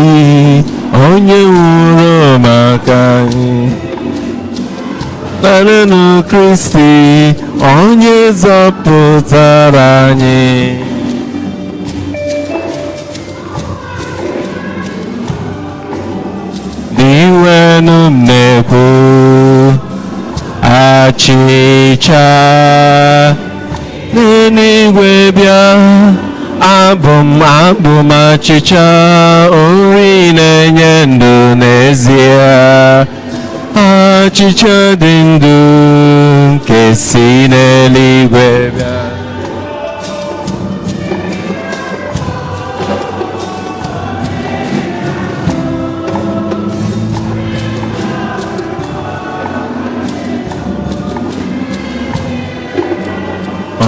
onye nwụrụ maka anyị. Unerenu Kristi, onye zọpụtara anyị. Iwenu m na-ekwu, achịcha n'eluigwe bịa, abụ m achịcha nri na-enye ndụ n'ezie. Achịcha dị ndụ nke si n'eluigwe bịa.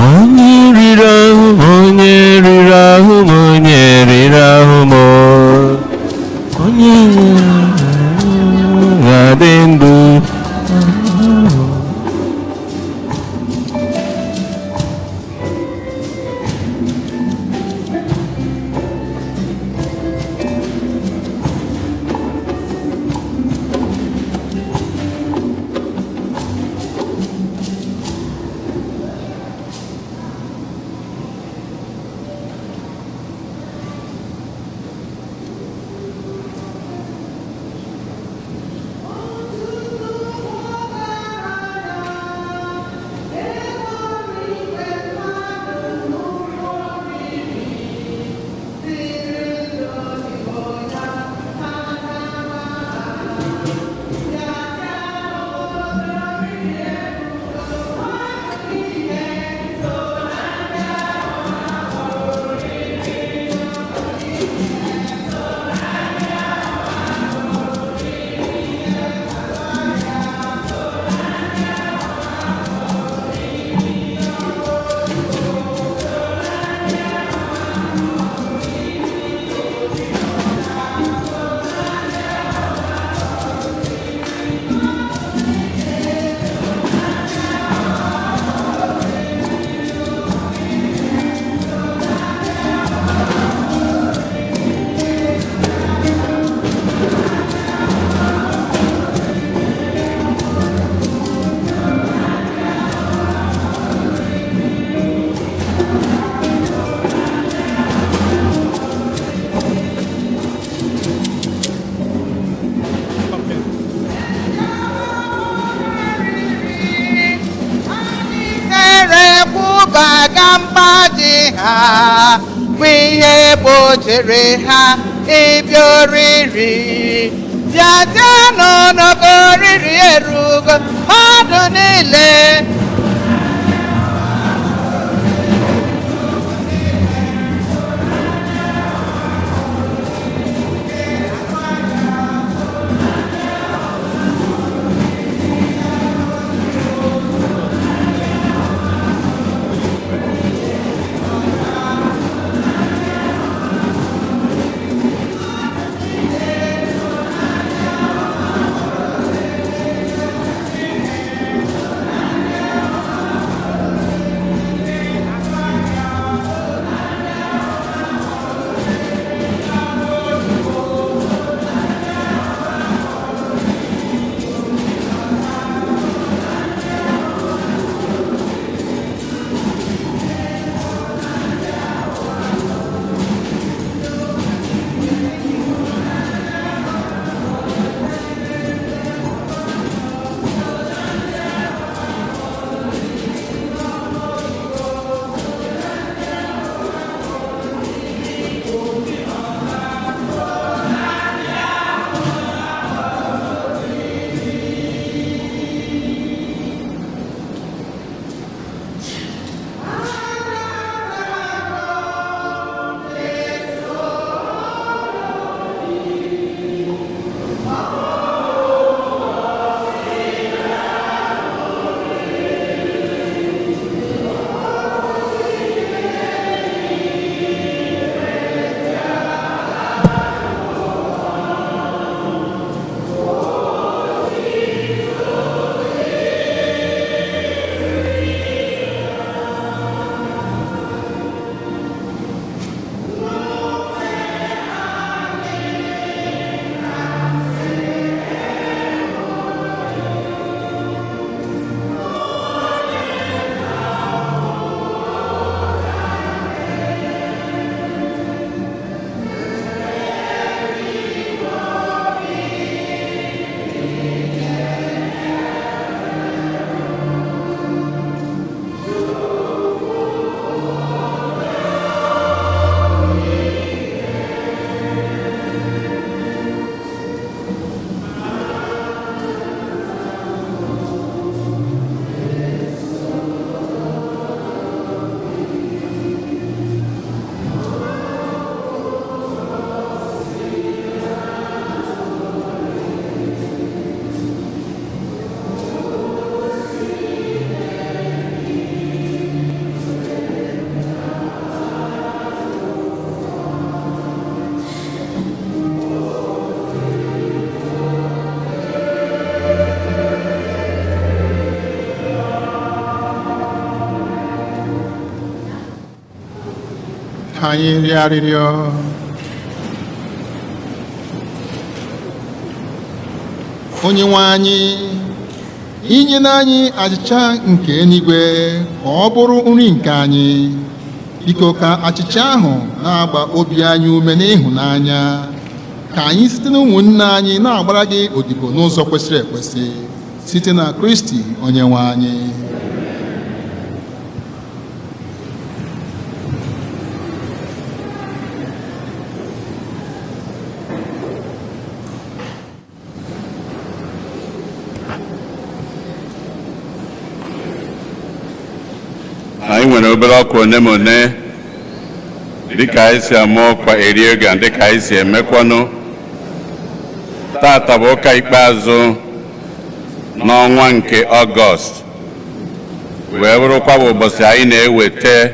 Onye riri ahụ m, onye riri ahụ m, onye riri ahụ m, onye ga-adị ndụ. Ha bụ ihe gbochiri ha ịbịa oriri. Bịazienụ n'oge oriri erugo, mmadụ niile. Ka anyị rịọ arịrịọ. Onye nwe anyị, inye na anyị achịcha nke eluigwe ka ọ bụrụ nri nke anyị. Biko, ka achịcha ahụ na-agba obi anyị ume n'ịhụnanya, ka anyị site na ụmụnne anyị na-agbara gị odibo n'ụzọ kwesịrị ekwesị, site na Kristi Onye nwe anyị. Anyị nwere obere ọkwa one ma one, dịka anyị si ama ọkwa eri oge, dịka anyị si emekwanụ. Tata bụ ụka ikpeazụ n'ọnwa nke Ọgọst, wee bụrụkwa bụ ụbọchị anyị na-eweta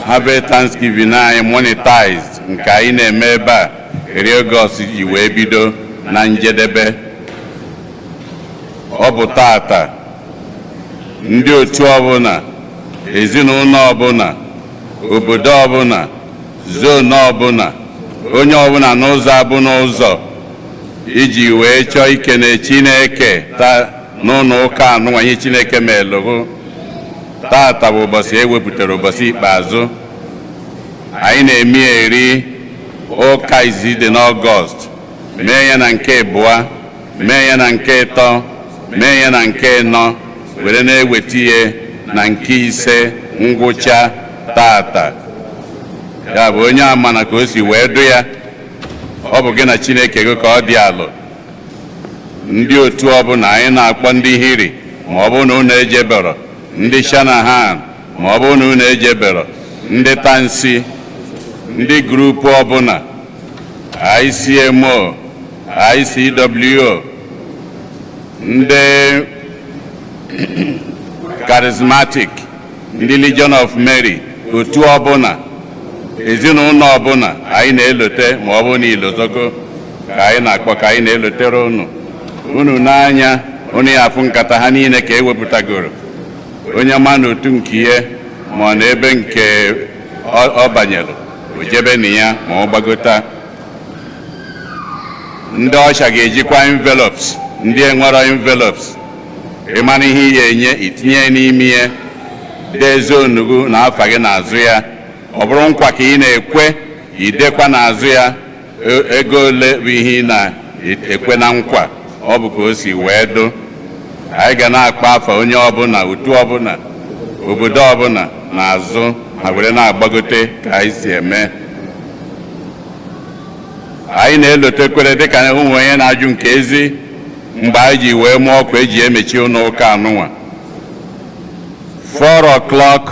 Harvest Thanksgiving anyị monetized, nke anyị na-eme ebe a eri Ọgọst ji wee bido na njedebe. Ọ bụ tata ndị otu ọbụla, ezinụlọ ọbụla, obodo ọbụla, zone ọbụla, onye ọbụla n'ụzọ abụ n'ụzọ iji wee chọọ ikene Chineke ta n'ụlọ ụka anụnwanye Chineke melụrụ. Tata bụ ụbọchị ewepụtara, ụbọchị ikpeazụ anyị na-eme eri ụka izizi dị n'Ọgọst. Mee ya na nke abụọ, mee ya na nke ịtọ, mee ya na nke ịnọ, were na-eweta ihe na nke ise ngwụcha tata. Ya bụ, onye ama na ka o si wee du ya, ọ bụ gị na Chineke gị ka ọ dị alụ. Ndị otu ọbụla anyị na-akpọ ndị Hiri, ma ọ bụrụ na unu ejebero, ndị Shanahan, ma ọ bụrụ na unu ejebero, ndị Tansi, ndị group ọbụla, ICMO, ICWO, ndị Charismatic, ndị Legion of Mary, otu ọbụla, ezinụlọ ọbụla anyị na-elote, ma ọ bụrụ na ilozogo ka anyị na-akpọ, ka anyị na-elotere unu. Unu n'anya unu ya afụ nkata ha niile ka ewepụtagoro. Onye ma n'otu nke ihe ma ọ na ebe nke ọ banyere, o jebe na ya ma ọ gbagota. Ndị usher ga-ejikwa envelopes. Ndị enwero envelopes, ịmara ihe ị ga-enye, itinye n'ime ihe, dee zone gị na afa gị n'azụ ya. Ọ bụrụ nkwa ka ị na-ekwe, idekwa n'azụ ya ego ole bụ ihe ị na-ekwe na nkwa. Ọ bụ ka o si wee do. Anyị ga na-akpọ afa onye ọbụla, otu ọbụla, obodo ọbụla n'azụ ha, were na-agbagote ka anyị si eme. Anyị na-elotekwere, dịka ụmụ onye na-ajụ nke ezi mgbe anyị ji wee mụọ ọkwa eji emechi ụlọ ụka anụnwa, 4 o'clock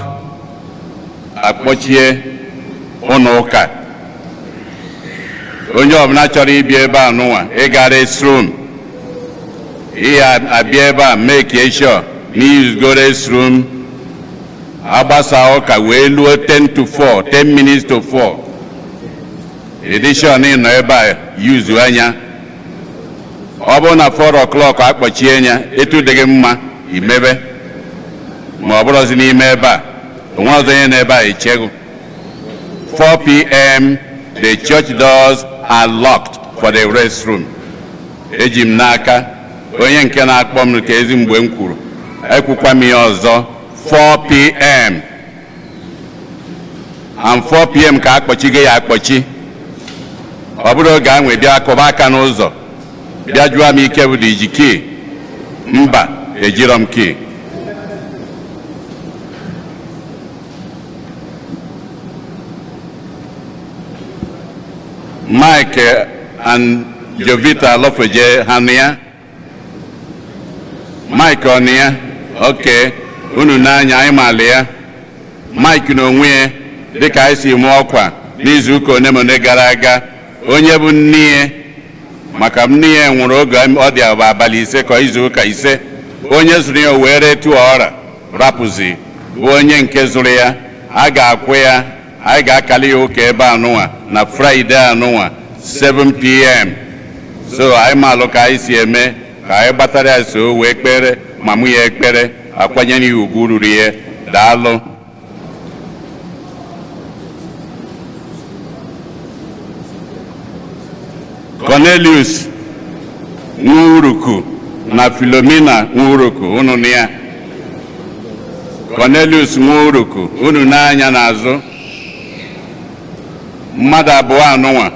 akpọchie ụlọ ụka. Onye ọbụla chọrọ ịbịa ebe a nụnwa, ịga restroom, ihe abịa ebe a, make sure na iyuzgo restroom. Agbasa ụka wee luo 10 to 4, 10 minutes to 4, edition nọ ebe a yuzu anya. Ọ bụrụ na 4 o'clock akpọchie ya, etu dị gị mma imebe, ma ọ bụrụzi n'ime ebe a, onwe ọzọ onye nọ ebe a echeghu. 4 p.m. the church doors are locked for the restroom. Eji m n'aka onye nke na-akpọ m ka ezi mgbe m kwuru, ekwukwa m ihe ọzọ, 4 p.m. and 4 p.m. ka akpọchigo ya akpọchi. Ọ bụrụ oge ahụ bịa kụba aka n'ụzọ, bịa jụọ m ike bụ iji key, mba, ejirọ m key. Mike and Jovita Alọfeje, ha nụ ya? Mike ọ nụ ya? Ok, unu n'anya anyị maala ya. Mike na onwe ya, dịka anyị si mụọ ọkwa n'izu ụka one ma one gara aga, onye bụ nne ya, maka nne ya nwụrụ oge ọ dị abalị 5 ka izu ụka 5, onye zụrụ ya wee retuo ọra rapụzi, bụ onye nke zụrụ ya. A ga-akwụ ya, anyị ga-akali ya ụka ebe anụnwa na Friday anụnwa 7 p.m. So anyị maalụ ka anyị si eme ka anyị gbatara ya, so wee kpere ma mụ ya ekpere, akwanyere ya ugwu ruru ya. Daalụ. Cornelius Nwuruku na Philomena Nwuruku, unu na ya. Cornelius Nwuruku, unu n'anya n'azụ. Mmadụ abụọ anụnwa.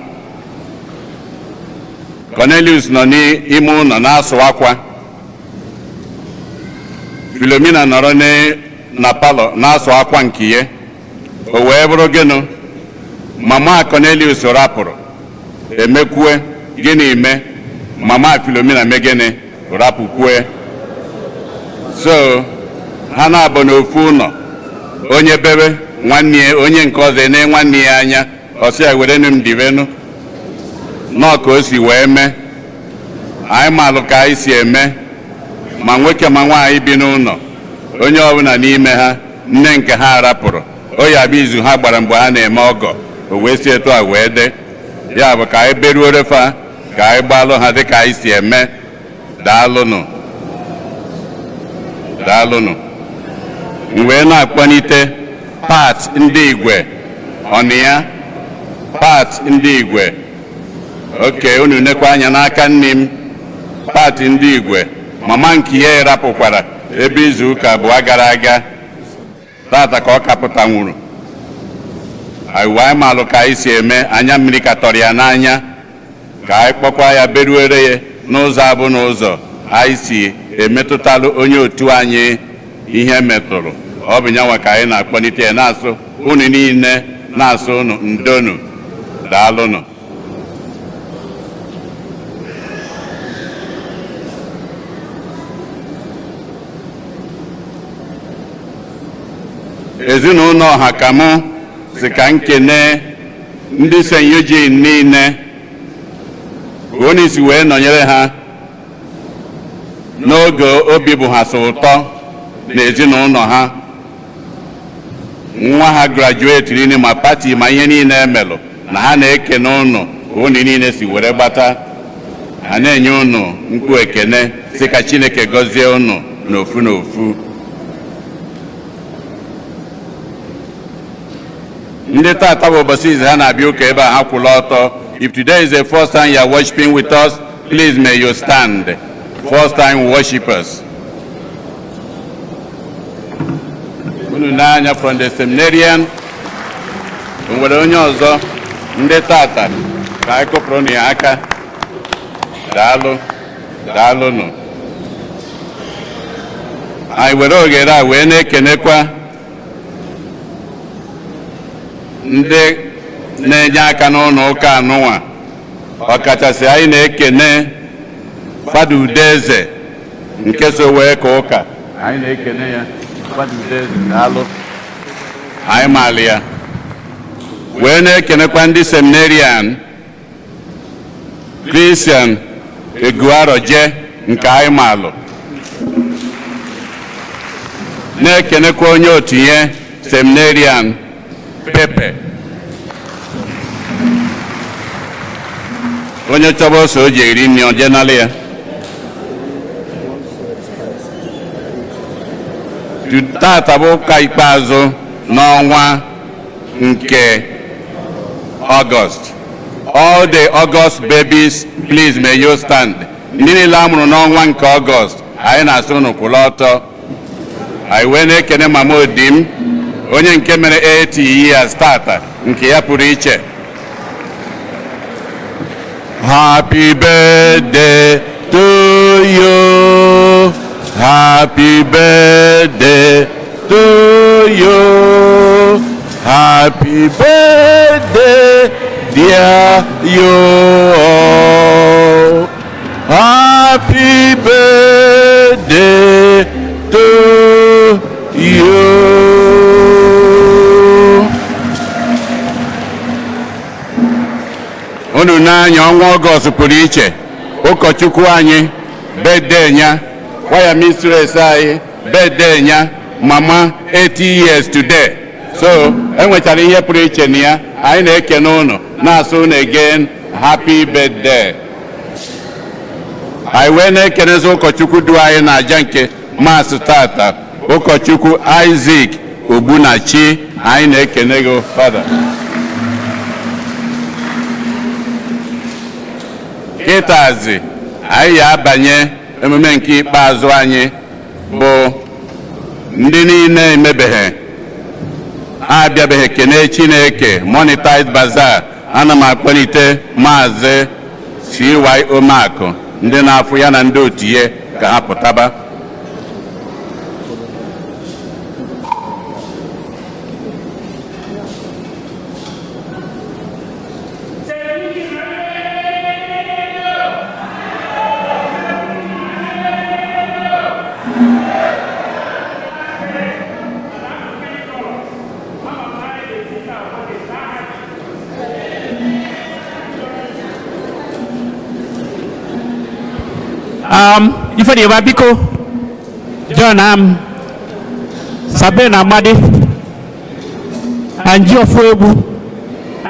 Cornelius nọ n'ime ụlọ na-asụ akwa. Philomena nọrọ na palọ na-asụ akwa nke ya. O wee bụrụ gịnụ? Mama Cornelius rapụrụ. Emekwue gịnị mee? Mama Philomena mee gịnị? Rapụkwue. So ha na-abụ n'ofu ụlọ. Onye bebe nwanne ya, onye nke ọzọ ene nwanne ya anya, ọ sị ya werenu m dibenu. Nọọ ka o si wee mee. Anyị malụ ka anyị si eme, ma nwoke ma nwaanyị bi n'ụlọ, onye ọbụla n'ime ha nne nke ha rapụrụ, o ya bụ izu ha gbara mgbe ha na-eme ọgọ, o wee si etu a wee dị. Ya bụ ka anyị beruore fa, ka anyị gbalụ ha dịka anyị si eme. Daalụnụ, daalụnụ. M wee na-akpọlite Pat ndị Igwe ọnụ ya. Pat ndị Igwe, oke unu nekwa anya n'aka nne m. Pat ndị Igwe, mama nke ya rapụkwara ebe izu ụka 2 gara aga, tata ka ọ kapụta nwụrụ. Anyị wee malụ ka anyị si eme, anya mmiri ka tọrọ ya n'anya, ka anyị kpọkwa ya beruere ya n'ụzọ abụ n'ụzọ anyị si emetụtalụ onye otu anyị ihe metụrụ. Ọ bụ nyanwa ka anyị na-akpọlite ya, na-asụ unu niile, na-asụ unu ndonu, daalụnụ. Ezinụlọ ọha ka mụ si ka nkene ndị St. Eugene niile ka unu si wee nọnyere ha n'oge obi bụ ha so ụtọ n'ezinụlọ ha. Nwa ha graduate niile, ma party ma ihe niile emelụ na ha na-ekene ụnụ ka unu niile si were gbata ha, na-enye ụnụ mkpu ekene, si ka Chineke gọzie ụnụ n'ofu n'ofu. Ndị tata bụ ụbọchị izu ha na-abịa ụka ebe a, ha kwụla ọtọ. If today is the first time you are worshiping with us, please may you stand. First time worshipers, unu n'anya from the seminarian. O nwere onye ọzọ? Ndị tata, ka anyị kụpụrụ ya aka. Daalụ, daalụnụ. Anyị were oghere a wee na-ekenekwa ndị na-enye aka n'ụlọ ụka anụnwa. Ọkachasị anyị na-ekene Fada Udeze nke so wee ka ụka. Anyị na-ekene ya. Fada Udeze, daalụ, anyị maala ya. Wee na-ekenekwa ndị seminarian Christian Eguaroje nke anyị maalụ, na-ekenekwa onye otinye seminarian Pepe, onye chọba ose o ji eri nri ojenala ya. Tata bụ ụka ikpeazụ n'ọnwa nke Ọgọst. All the August babies, please may you stand. Ndị niile a mụrụ n'ọnwa nke Ọgọst, anyị na-asị unu kwụla ọtọ. Anyị wee na-ekene mama Odim, onye nke mere 80 years tata, nke ya pụrụ iche. Happy birthday to you. Happy birthday to you. Happy birthday, dear you all. Happy birthday to you. Unu n'anya, ọnwa Ọgọst pụrụ iche. Ụkọchukwu anyị birthday ya, choir mistress anyị birthday ya, mama 80 years today. So enwechara ihe pụrụ iche na ya. Anyị na-ekene unu, na-asụ unu again, happy birthday. Anyị wee na-ekenezi ụkọchukwu du anyị na-aja nke Mass tata, ụkọchukwu Isaac Ogbunachi. Anyị na-ekene gị, Fada. Kịtazi anyị ya abanye emume nke ikpeazụ anyị, bụ ndị niile emebeghị, abịabeghị kene Chineke, monetize bazaar. Ana m akpọlite Maazị CY Omakụ, ndị na-afụ ya na ndị otu ya ka ha pụtaba. Ifediba, biko, John Sabin Amadi and Geoffrey Egwu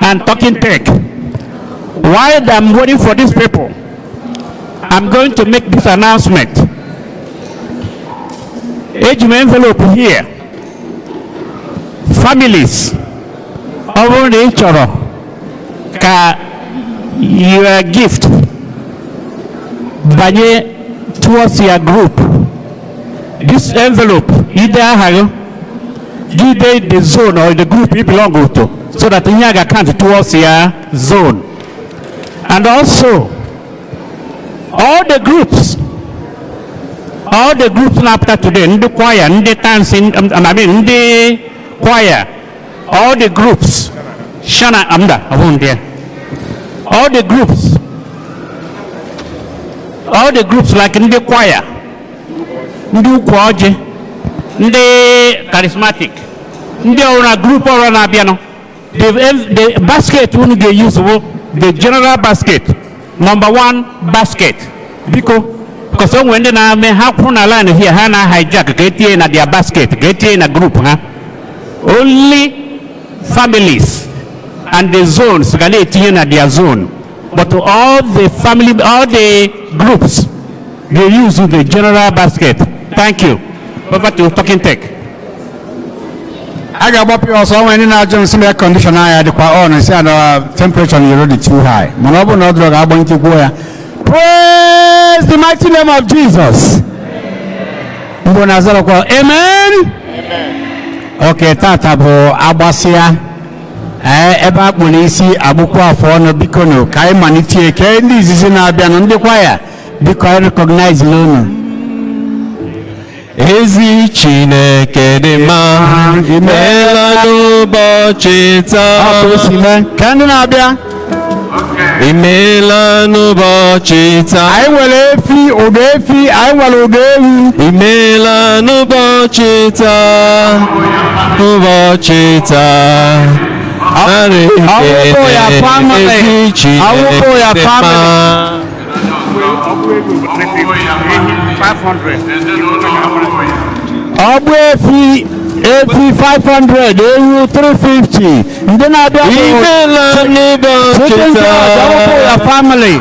and Talking Tech. While I'm waiting for these people, I'm going to make this announcement. Eji m envelope here. Families, ọ bụrụ na ị chọrọ ka your gift banye towards your group, this envelope, ide aha gị, gị dee the zone or the group you belong to, so that ihe a ga-count towards your zone. And also, all the groups na-apụta today, ndị choir, ndị dancing, I mean, ndị choir, all the groups, Shana Amda, ọ bụghị ndị a. All the groups like ndị choir, ndị ukwu ọjị, ndị charismatic, ndị ọrụ group ọrụ na-abịanụ, the basket unu ga-use bụ the general basket, number one basket. Biko, because o nwere ndị na-eme ha kwụ na line here, ha na hijack ka etinye na their basket, ka etinye na group ha. Only families and the zones ga na-etinye na their zone, but all the family, all the groups, they use the general basket. Thank you. Over to Talking Tech. A ga-agbapụ ya ọsọ. Nwere ndị na-ajụ nsị ma air condition anyị adịkwa on, nsị a na temperature na dị too high, mana ọ bụrụ na ọ dụrụ, ga-agbanyitekwuo ya. Praise the mighty name of Jesus. Mgbe na-azarakwa amen. Ok, tata bụ agbasịa, ee, ebe a kpụ n'isi agbụkwa afọ ọnụ. Biko nụ, ka anyị malite. Kee ndị izizi na-abịanụ? Ndị kwaya, biko, anyị recognize unu. Ezi Chineke dị mma, imeela n'ụbọchị taa. Ọ bụ o si mee. Ka ndị na-abịa. Imeela n'ụbọchị taa. Anyị nwere efi, ụdọ efi, anyị nwere ụdọ ewu. Imeela n'ụbọchị taa, ụbọchị taa. Narị Ọwụpụ ya ekele, family. ezi Chineke Ọwụpụ ya dị mma. family. 500. Ọgbụ efi, efi 500, ewu 350. Ndị na-abịa bụ Imeela n'ụbọchị Chicken George, ọwụpụ ya taa. family.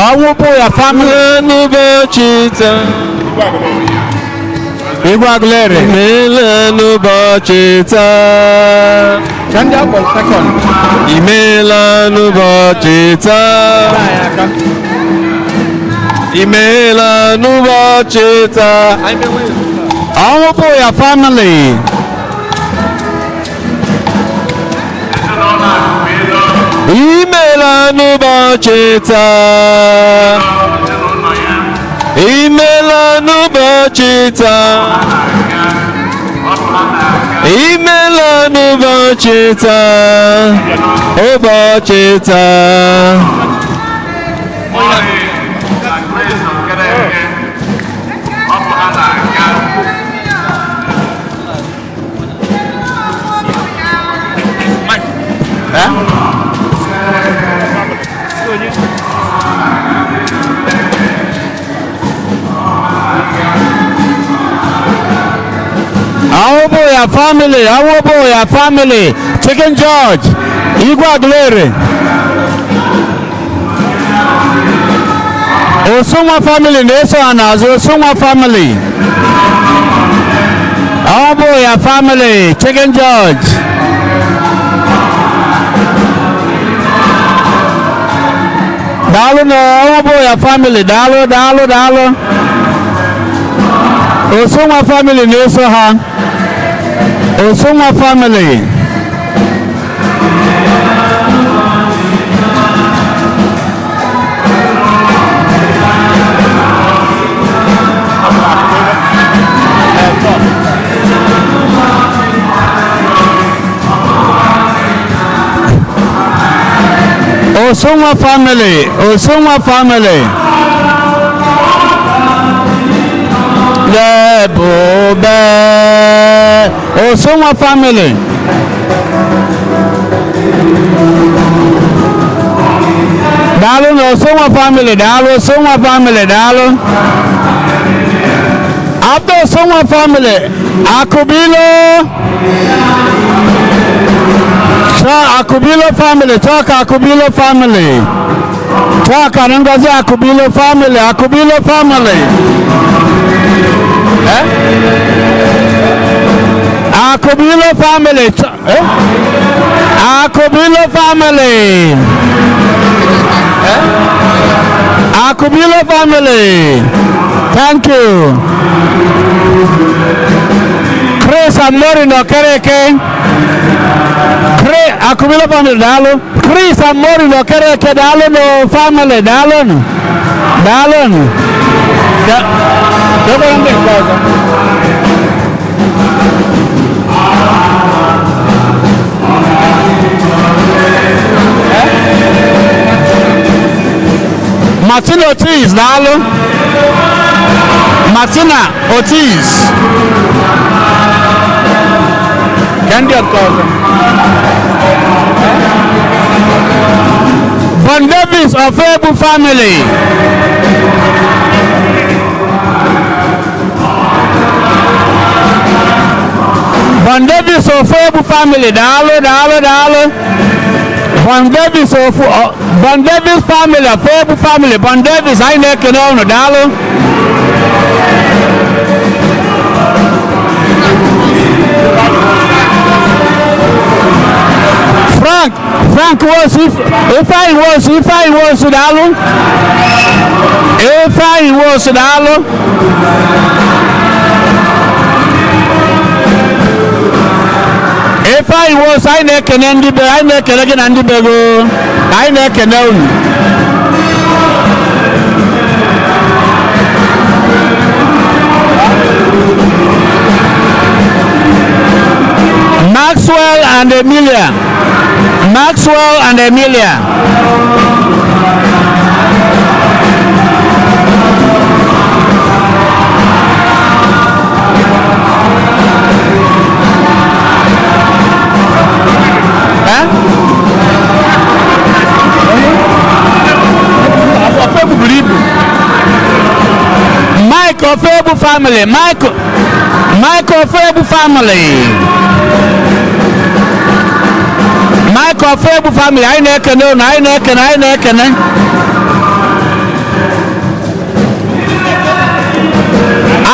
Ọwụpụ ya family. Imeela n'ụbọchị taa. Igwe Aguleri. Imeela n'ụbọchị taa. Ka ndị akpọ second. Imeela n'ụbọchị taa. Imeela n'ụbọchị taa. Ọwụpụ ya family. Imeela n'ụbọchị taa. Imeela n'ụbọchị taa. Imeela n'ụbọchị taa. Ụbọchị taa. Molly na Grace Okereke, ọ bụ ha na-aga. Ọwụpụ ya family. Ọwụpụ ya family. Chicken George. Igwe Aguleri. Osunwa family na-eso ha n'azụ. Osunwa family. Ọwụpụ ya family. Chicken George. Daalụ na ọnwụ ya family, daalụ, daalụ, daalụ. Osonwa family na-eso ha. Osonwa family. Osonwa family, Osonwa family. Lebube. Osonwa family. Daalụ na Osonwa family, daalụ, Osonwa family, daalụ. After Osonwa family, Akubilo. Akubilo family, talk Akubilo family. Talk and Ngozi Akubilo family, Akubilo family. Eh? Akubilo family. Eh? Akubilo family. Eh? Akubilo family. Thank you. Chris and Maureen Okereke. Akubilo family, daalụ. Chris and Maureen Okereke, daalụ no family, daalụ nụ. Daalụ nụ. Ndị nke ọzọ. Martina Ortiz, daalụ. Martina Ortiz. Ka ndị nke ọzọ. Von Davis of Ebu family. Von Davis of Ebu family. Daalụ, daalụ, daalụ. Von Davis of Von Davis family, of Ebu family. Von Davis, anyị na-ekene unu, daalụ. Frank, Frank Nwosu, Ifeanyi Nwosu, Ifeanyi Nwosu, daalụ. Ifeanyi Nwosu, daalụ. Ifeanyi Nwosu, anyị na-ekene ndị be, anyị na-ekene gị na ndị be gị. Anyị na-ekene unu. Maxwell and Emilia. Maxwell and Emilia. Eh? Mike Ofebu family. Mike Ofebu family. Mike Ofebu family, anyị na-ekene unu, anyị na-ekene, anyị na-ekene.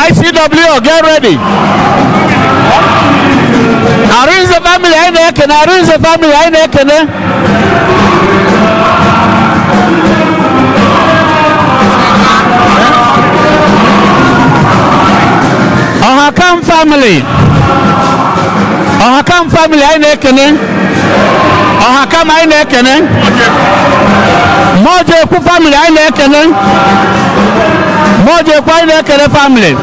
ICW, get ready. Arinze family, anyị na-ekene, Arinze family, anyị na-ekene. Ọhakam family. Ọhakam family, anyị na-ekene. Ọhakam anyị na-ekene. Mojekwu family, anyị na-ekene. Mojekwu anyị na-ekene family.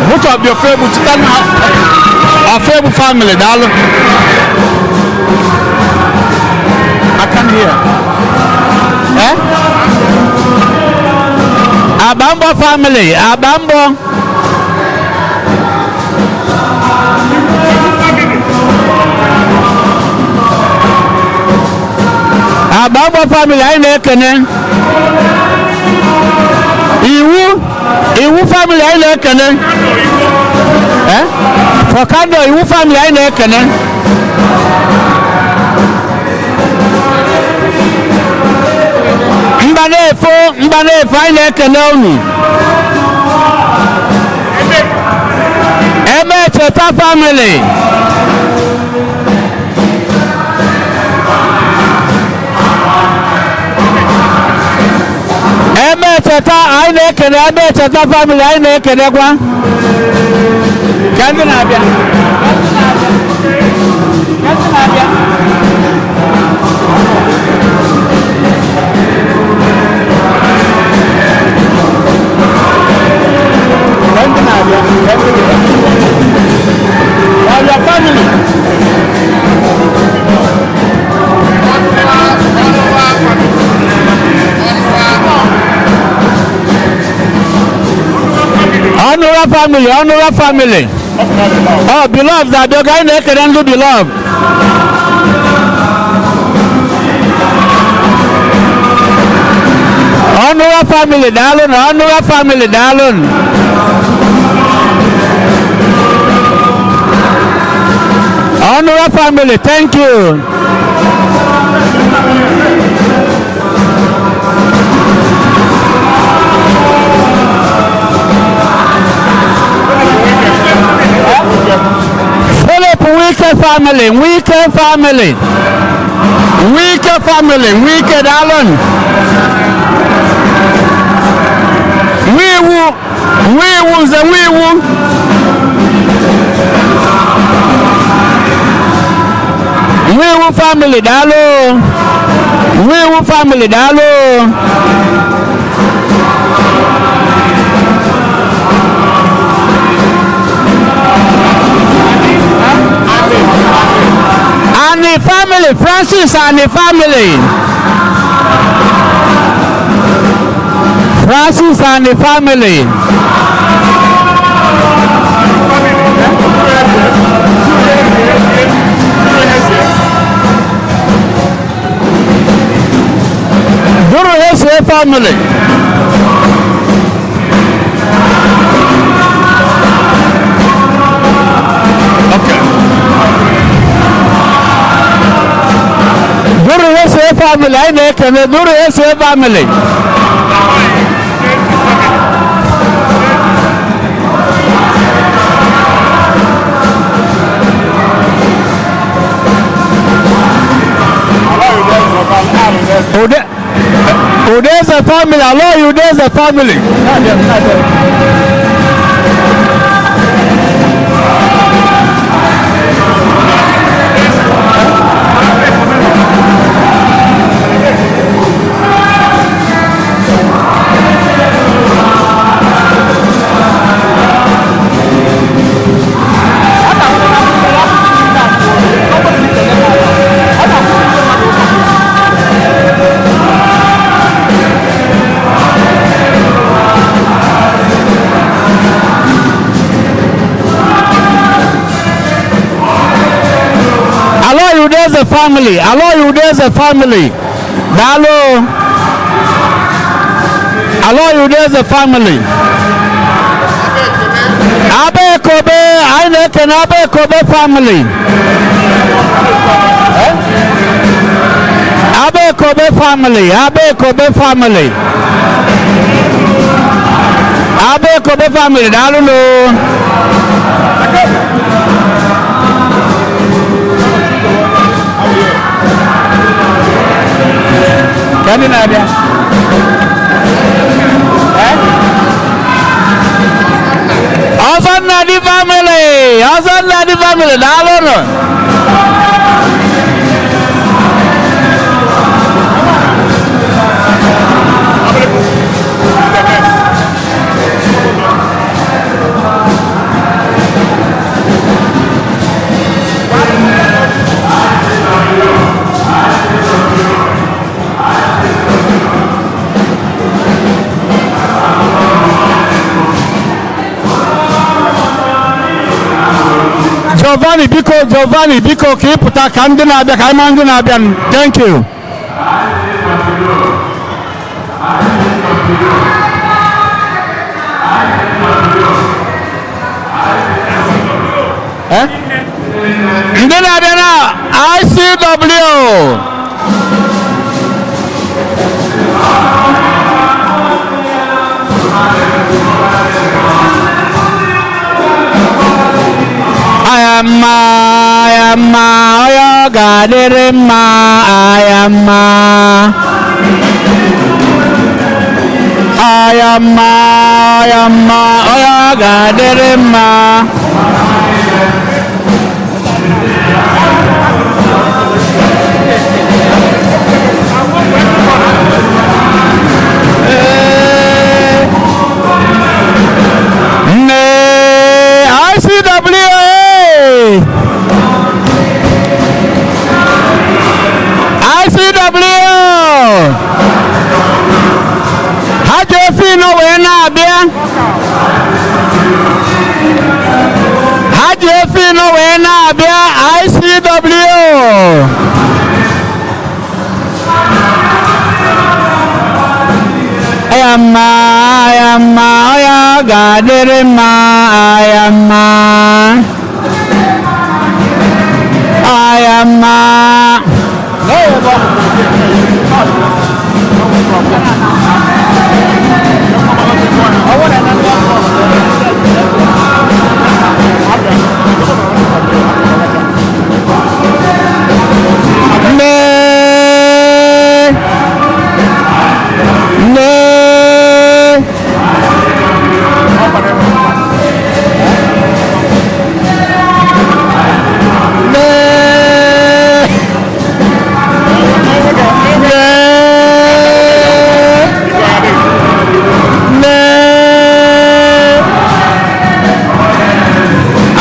Which of your favorite Ofebu family, daalụ. I can hear. Eh? Abambo family, Abambo. Abambo family, anyị na-ekene. Iwu, Iwu family, anyị na-ekene. Eh? Fọkando, Iwu family, anyị na-ekene. Mba Mbanefo, Mbanefo, anyị na-ekele unu. Emecheta family. Emecheta, anyị na-ekele Emecheta family, anyị na-ekelekwa. Ka ndị na-abịa. Ka ndị na-abịa. Ka ndị na-abịa. Ka ndị na-abịa. Now your family. Honora family, Honora family. Oh, beloved, abịa anyị na-ekele ndị beloved. Honora family, daalụ nụ, Honora family, daalụ nụ. Honora family, thank you. Philip Wike family, Wike family, Wike family, Wike daalụ. Wiwu, Wiwu, nze Wiwu. Wiwu family daalụ. Wiwu family daalụ. Ani family, Francis Ani family. Francis and the family. Guru Hese family. Okay. Guru Hese family, I na-ekene Guru Hese family. Ude, Udeze family, hello Udeze family. Hello Udeze family, hello Udeze family. Dalo. Hello Udeze family. Abe Kobe, anyị na-ekene Abe Kobe family. Abe Kobe family, Abe Kobe family. Abe Kobe family, daalụ nụ. Ka ndị na-abịa. Ọzọ nna di family, ọzọ nna di family, daalụ nụ. Giovanni biko, Giovanni biko, ka ị pụta ka ndị na-abịa ka anyị mara ndị na-abịa. Thank you. Eh? Ndị na-abịa na ICW. Aya mma, aya mma, onye ọ ga-adịrị mma, aya mma. Aya mma, aya mma, onye ọ ga-adịrị mma. Nne ICWA, ICWA, ha ji ofe ino wee na-abịa, ha ji ofe ino wee na-abịa. ICWA, aya mma, aya mma, onye ọ ga-adịrị mma, aya mma, aya mma. Nne, nne. Nne, nne, nne.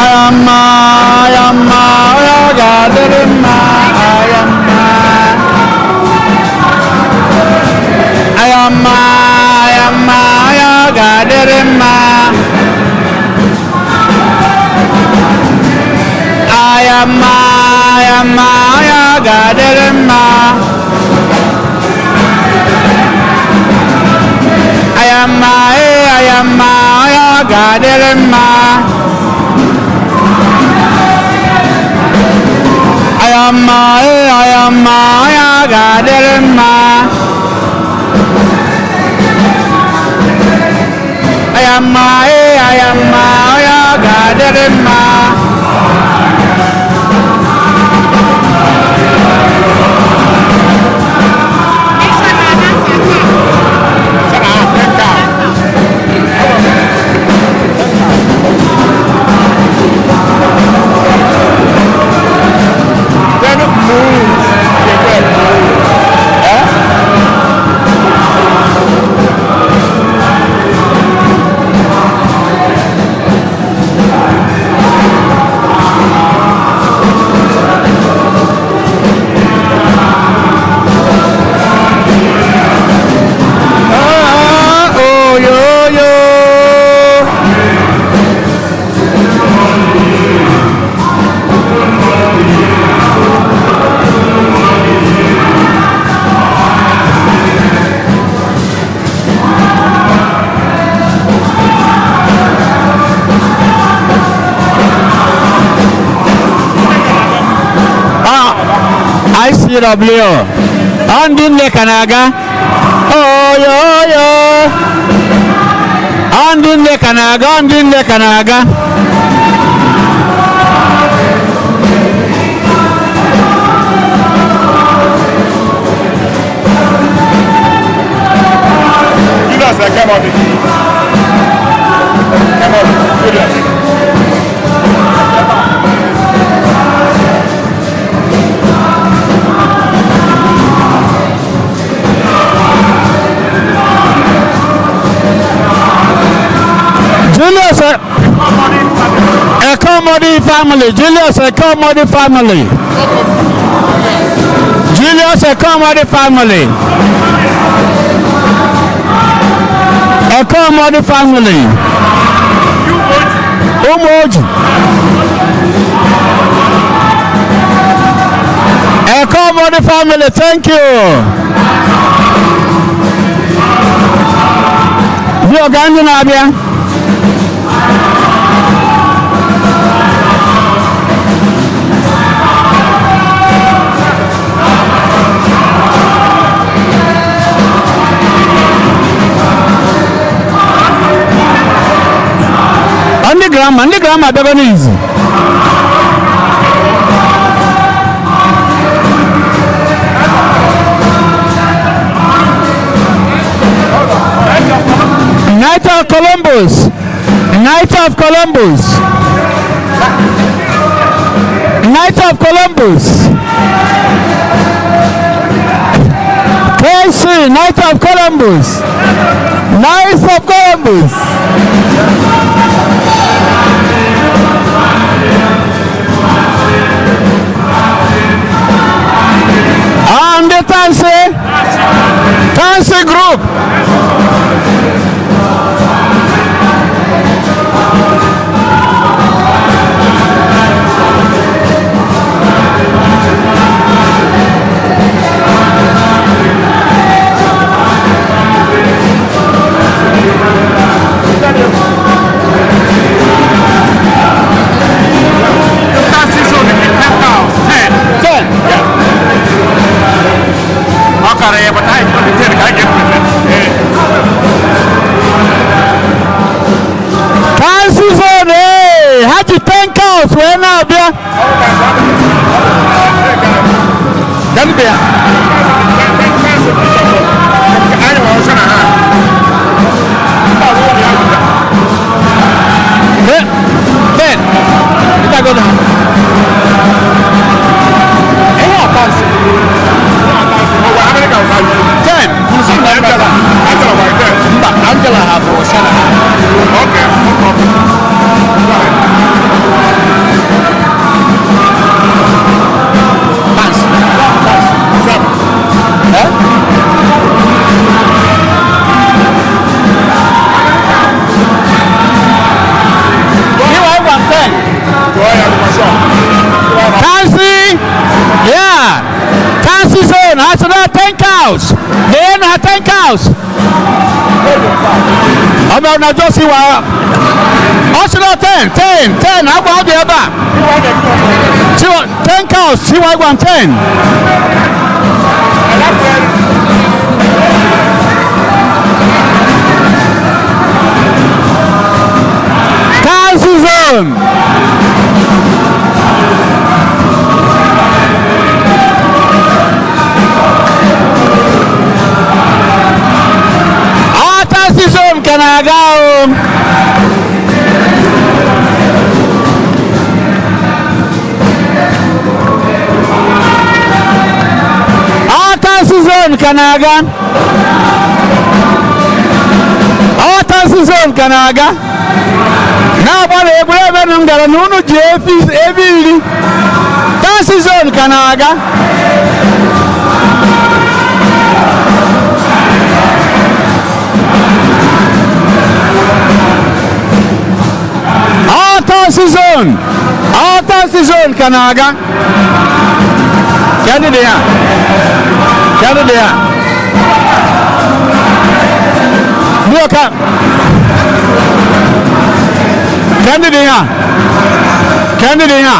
Aya mma, aya mma, onye ọ ga-adịrị mma, aya mma. Aya mma, aya mma, onye ọ ga-adịrị mma. Aya mma, aya mma, onye ọ ga-adịrị mma. Aya mma, ee, aya mma, onye ọ ga-adịrị mma. Aya mma, ee, aya mma, onye ọ ga-adịrị mma. Aya mma, ee, aya mma, onye ọ ga-adịrị mma. Ah, oh, yo, yo. Ah, ICW. Ọ ndị nne ka na-aga. Oyo oyo. Ọ ndị nne ka na-aga, ọ ndị nne ka na-aga. Julius, come on. Come on, Julius. Julius Ekomodi family, Julius Ekomodi family. Julius Ekomodi family. Ekomodi family. Umoji. Ekomodi family, thank you. Bí ọ̀gá ndị na-abịa. Ọ ndị grandma, ndị grandma abịago n'izu. Knights of Columbus. Knights of Columbus. KC, Knights of Columbus. Knights of Columbus. And the Tansi, Tansi Group. 10. Ọ kara ya, but I put it 10 ka a ga-epresent. Tansi zone, ee, ha ji 10 cows wee na-abịa. Bịa. Ben, ịtago na. Ihe a Tansi. 10. Mba, Angela ha bụ Shanahan. Okay, no problem. Go ahead. Tansi. Tansi. 7. Eh? Tansi, yeah. Tansi zone has another 10 cows. They end have 10 cows. Ọmọ ọ̀nà ọjọ́ sí wa. Arsenal 10, 10, 10. Agba ọdị ebe a. 10 cows, tiwa gwa 10. Tansi zone. Tansi zone ka na-aga o. Tansi zone ka na-aga. Tansi zone ka na-aga. Na-agbalị egwuregwu ebe m gara na unu ji efi ebe iri. Tansi zone ka na-aga. Tansi zone. Tansi zone ka na-aga. Kedu dị ya? Kedu dị ya? Ndị ọka. Kedu dị ya? Kedu dị ya?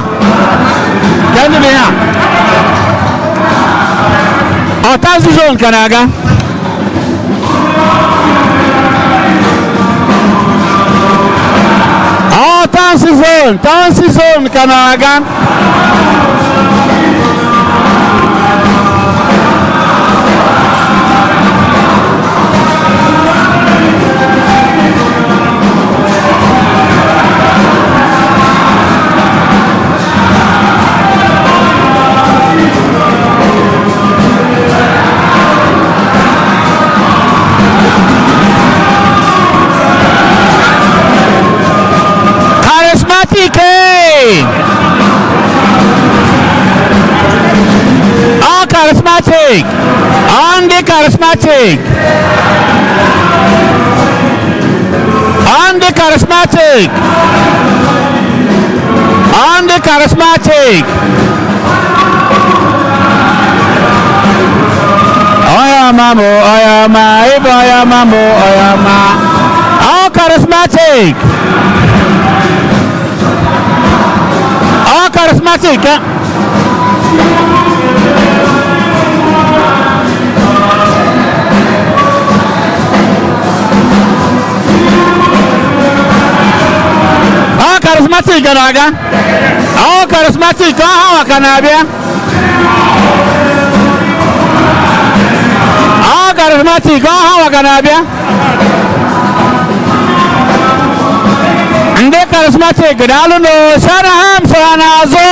Kedu dị ya? Tansi zone ka na-aga. Tansi zone, Tansi zone ka na-aga. Charismatic, eh? All charismatic. On the charismatic. On the charismatic. On the charismatic. Oya mamo, oya ma, ibo oya mamo, oya ma. All charismatic. All charismatic. Eh? All charismatic na-aga. All charismatic, ọ ha ka na-abịa. All charismatic, ọ ha ka na-abịa. Ndị charismatic, daalụnụ. Shanaham so ha n'azụ.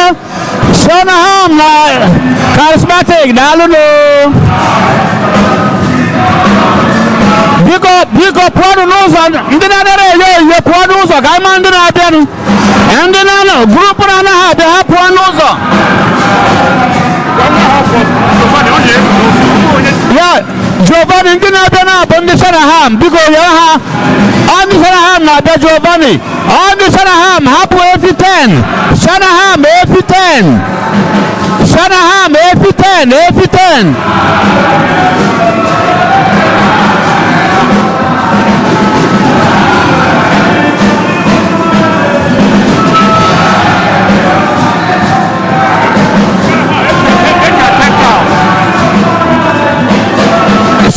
Shanaham na charismatic, daalụnụ. Biko, biko, pụọnụ n'ụzọ. Ndị na-anara enye onyinye, pụọ n'ụzọ ka anyị ma ndị na-abịanụ. Ndị na-anọ group na-anaghị abịa, ha pụọ n'ụzọ. Ya Giovanni, ndị na-abịa na-abụ ndị Shanaham, biko yọọ ha. Ọ ndị Shanaham na-abịa. Giovanni, ọ ndị Shanaham, hapụ efi 10. Shanaham, efi 10. Shanaham, efi 10, efi 10.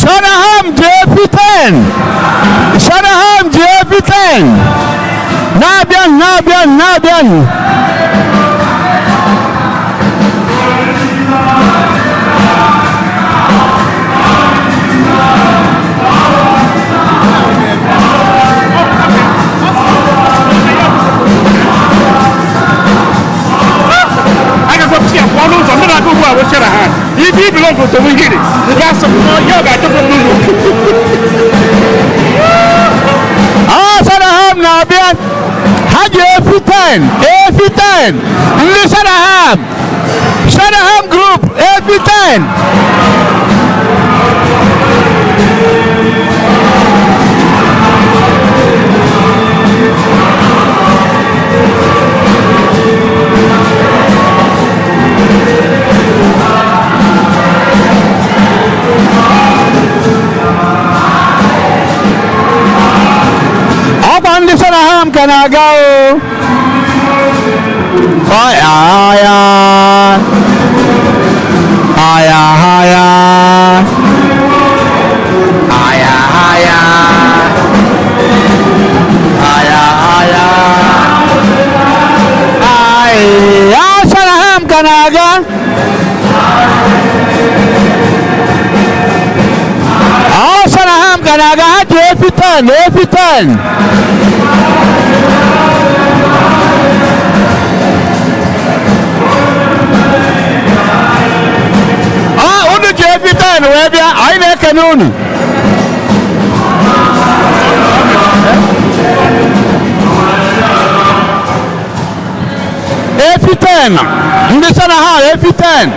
Shanaham ji efi 10. Shanaham ji efi 10. Na-abịa, na-abịa, na-abịa. Agakwa pụọ n'ụzọ. Ndị na-aga ugbu a bụ Shanahan. Ibe ibilo nke hiri ga-asụ ya, ọ ga-achọpụ n'ụlọ. Ah, Shanaham na-abịa. Ha ji efi 10, efi 10. Ndị Shanaham, Shanaham group, efi 10. Ọkwa ndị Shanaham ka na-aga o. Aya aya aya aya aya aya aya aya. Shanaham ka na-aga. Ọ Shanaham ka na-aga. Ha ji efi 10, efi 10. Ọ unu ji efi 10 wee bịa, anyị na-ekene unu. Efi 10, ndị Shanaham, efi 10.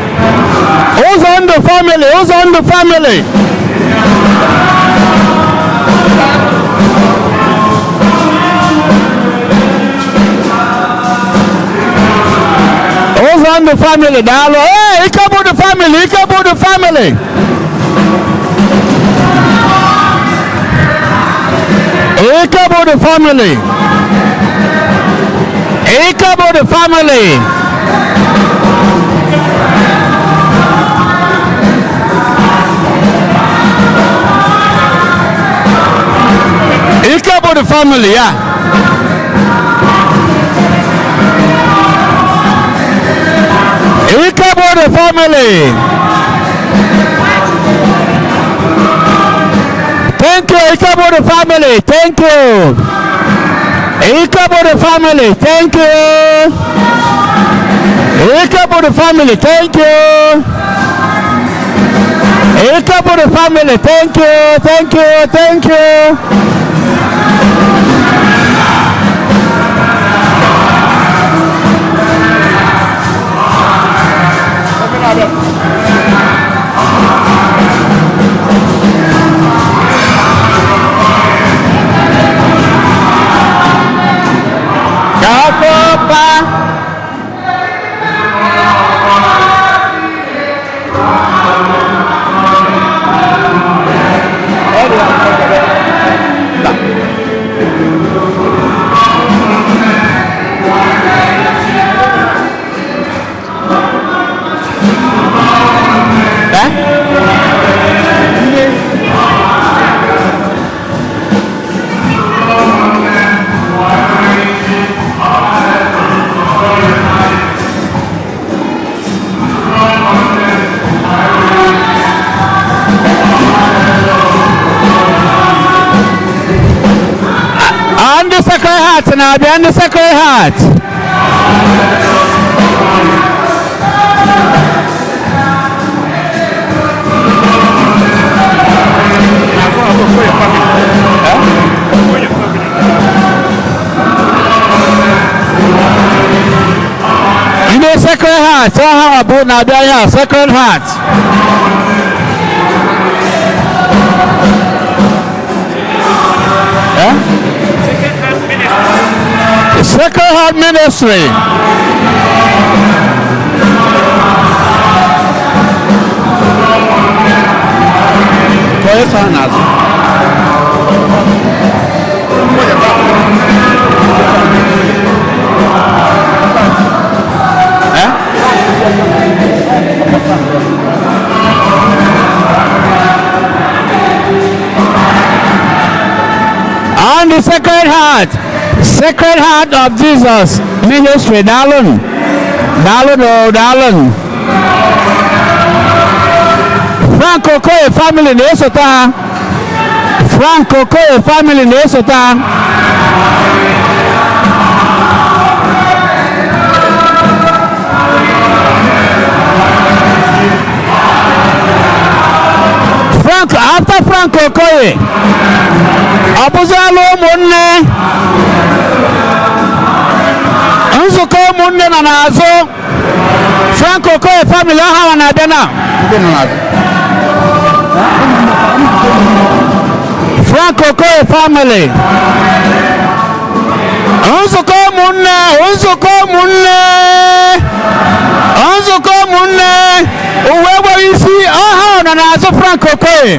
Ụzọ ndụ family, ụzọ ndụ family. Ụzọ ndụ family, daalụ. Ee, Ikebudu family, Ikebudu family, Ikebudu family, Ikebudu family. Ikebudu family ya. Ikebudu family. Thank you, Ikebudu family. Thank you. Ikebudu family. Thank you. Ikebudu family. Thank you. Ikebudu family. Thank you. Thank you. Thank you. Gakopa. Heart na-abịa, ndị Sacred Heart. Ndị Sacred Heart ọha bụ na-abịa ya Sacred Heart. Eh? Sacred Heart Ministry. Ka onye sọ n'azụ. Eh? On the Sacred Heart of Jesus Ministry, Dallin. Dallin, oh, Dallin. Frank Okoye family na-esote ha. Frank Okoye family na-esote ha. Frank, after Frank Okoye, ọ bụziala ụmụnne, nzukọ ụmụnne nọ n'azụ. Frank Okoye family ọha na-abịa na Frank Okoye family, nzukọ ụmụnne, nzukọ ụmụnne, nzukọ ụmụnne uwe nwere isi ọha nọ n'azụ Frank Okoye.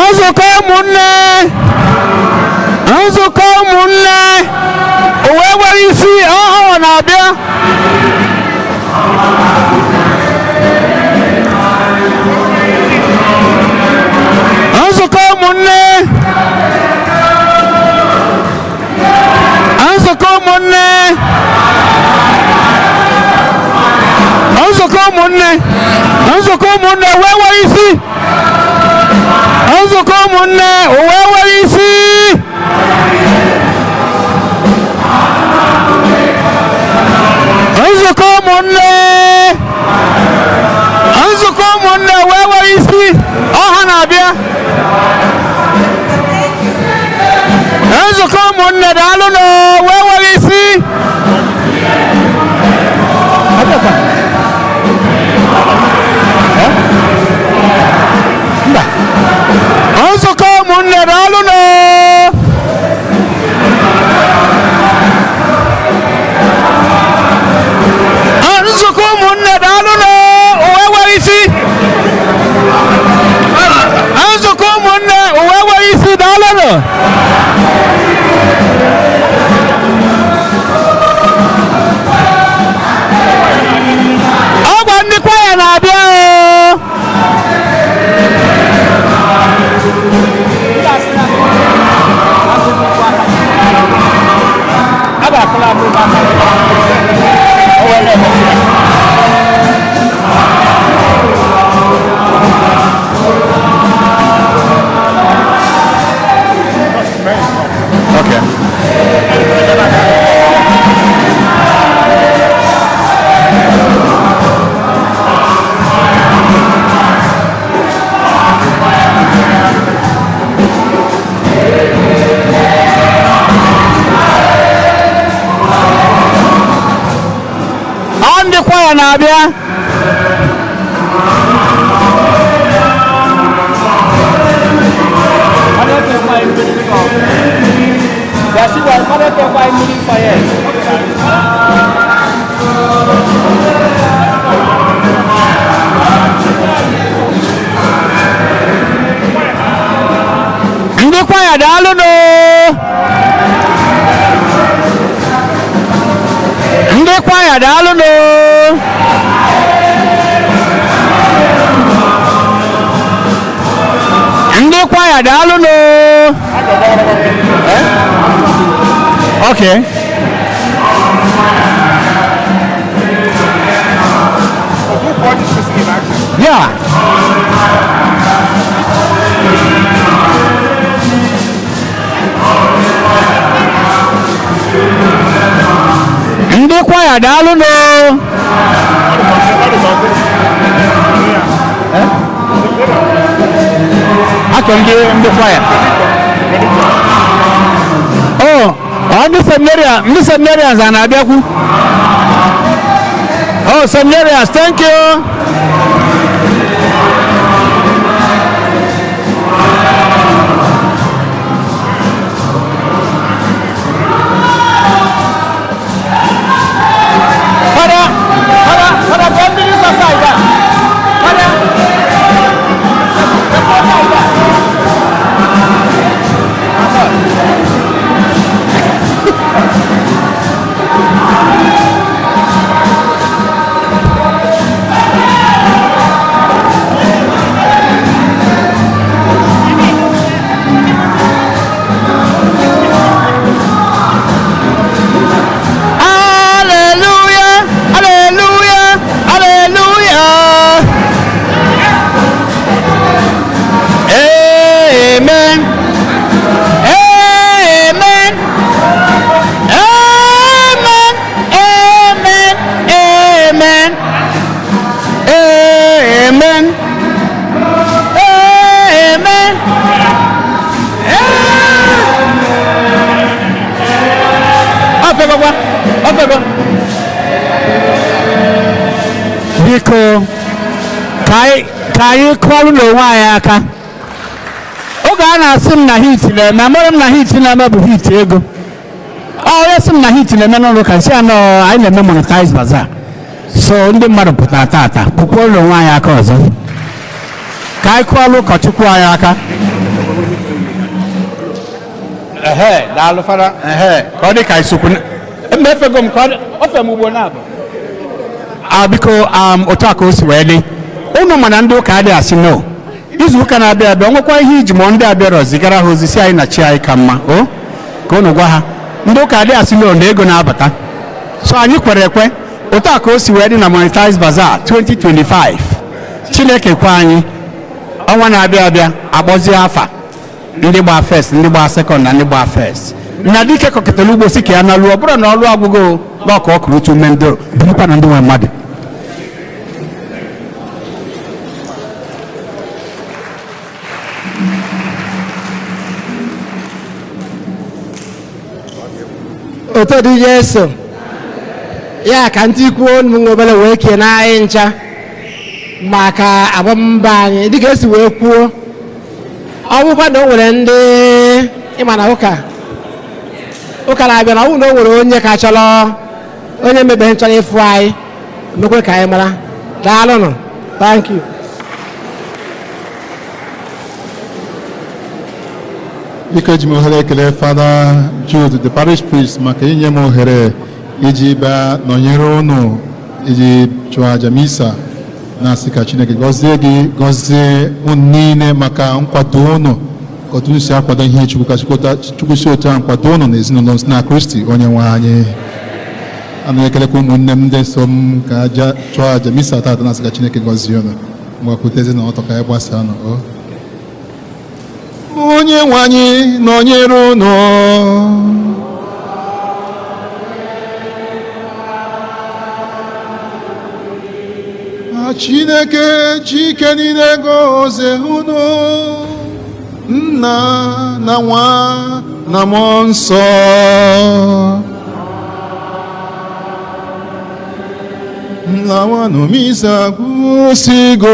Nzukọ ụmụnne, nzukọ ụmụnne uwe nwere isi ọhụrụ na-abịa. Nzukọ ụmụnne, nzukọ ụmụnne, nzukọ ụmụnne, nzukọ ụmụnne uwe nwere isi, nzukọ ụmụnne uwe nwere isi. Nzukọ ụmụnne, nzukọ ụmụnne uwe nwere isi ọha na-abịa. Nzukọ ụmụnne daalụ na uwe nwere isi. Nzukọ ụmụnne daalụ na nzukọ ụmụnne daalụ na uwe nwere isi. Nzukọ ụmụnne uwe nwere isi daalụ na. Ọgwa ndị kwaya na-abịa o. Okay. Ọ ndị kwaya na-abịa. Ndị kwaya daalụ nụ. Ndị kwaya daalụ nụ. Ndị kwaya daalụ nụ. Okay. Kwaya, daalụ nụ. Achọ ndị kwaya. Oh, ọ ndị seminarian, ndị seminarians a na-abịakwu. Oh, seminarians, thank you. Fada, Fada, Fada, go and minister side. Fada, go side. Hallelujah, hallelujah, hallelujah. Amen. Amen. Amen. Amen. Amen. Amen. Amen. Ofegokwa, ofego. Biko, ka anyị kụọrọ n'onwe anyị aka. Oge a na-asị m na hit na-eme, amara m na hit na-eme bụ hit ego. Ọ onye sị m na hit na-eme n'ụlọ ụka, sị ya na anyị na-eme monetize bazaar. So ndị mmadụ pụtara tata, kụkwuo n'onwe anyị aka ọzọ. Ka anyị kụọrọ ụkọchukwu anyị aka. Ehe, daalụ, Fada. Ehe, ka ọ dị ka isokwu. Emefego m ka ọ dị, ofe m ugbo na-abụ. A biko, otu a ka o si wee dị. Unu mana ndị ụka adịghị asị no. Izu ụka na-abịa abịa, nwekwa ihe iji ma ndị abịarọ zigara ha ozi si anyị na chi anyị ka mma o ka unu gwa ha ndị ụka adịghị asị no na ego na-abata. So anyị kwere ekwe, otu a ka o si wee dị na Monetize Bazaar 2025. Chineke kwe anyị, ọnwa na-abịa abịa akpọzie afa ndị gbaa first, ndị gbaa second na ndị gbaa first. Na dike kọkịtara ugbo si ka ya na lụọ, ọ bụrụ na ọlụ agwụgo na ọka ọ kụrụ otu ume ndị birikwa na ndị nwe mmadụ. Otu dị Jesu ya ka ntị kwuo m obere wee kene anyị ncha maka agbammbọ anyị dịka esi wee kwuo. Ọ bụkwa na o nwere ndị ịma na ụka na-abịa na ọ bụrụ na o nwere onye ka chọrọ, onye mebeghị chọrọ ịfụ anyị, mekwe ka anyị mara. Daalụnụ, thank you. Biko, eji m ohere ekele Fada Jude, the parish priest, maka inye m ohere iji bịa nọnyere unu iji chụọ aja misa, na-asị ka Chineke gọzie gị, gọzie unu niile maka nkwado unu, ka otu unu si akwado ihe Chukwu, ka Chukwu si otu ahụ kwado unu na ezinụlọ na Kristi onye nwe anyị. Ana ekelekwa ụmụnne m ndị so m ka aja chụọ aja misa taata, na-asị ka Chineke gọzie unu. Mgbakwutezi na ọtọ ka anyị gbasaa nụ o. Onye nwe anyị nọnyere unu. Ma Chineke ji ike niile gọzie unu, Nna na Nwa na Mmụọ Nsọ. Lawanụ, misa gwụsịgo.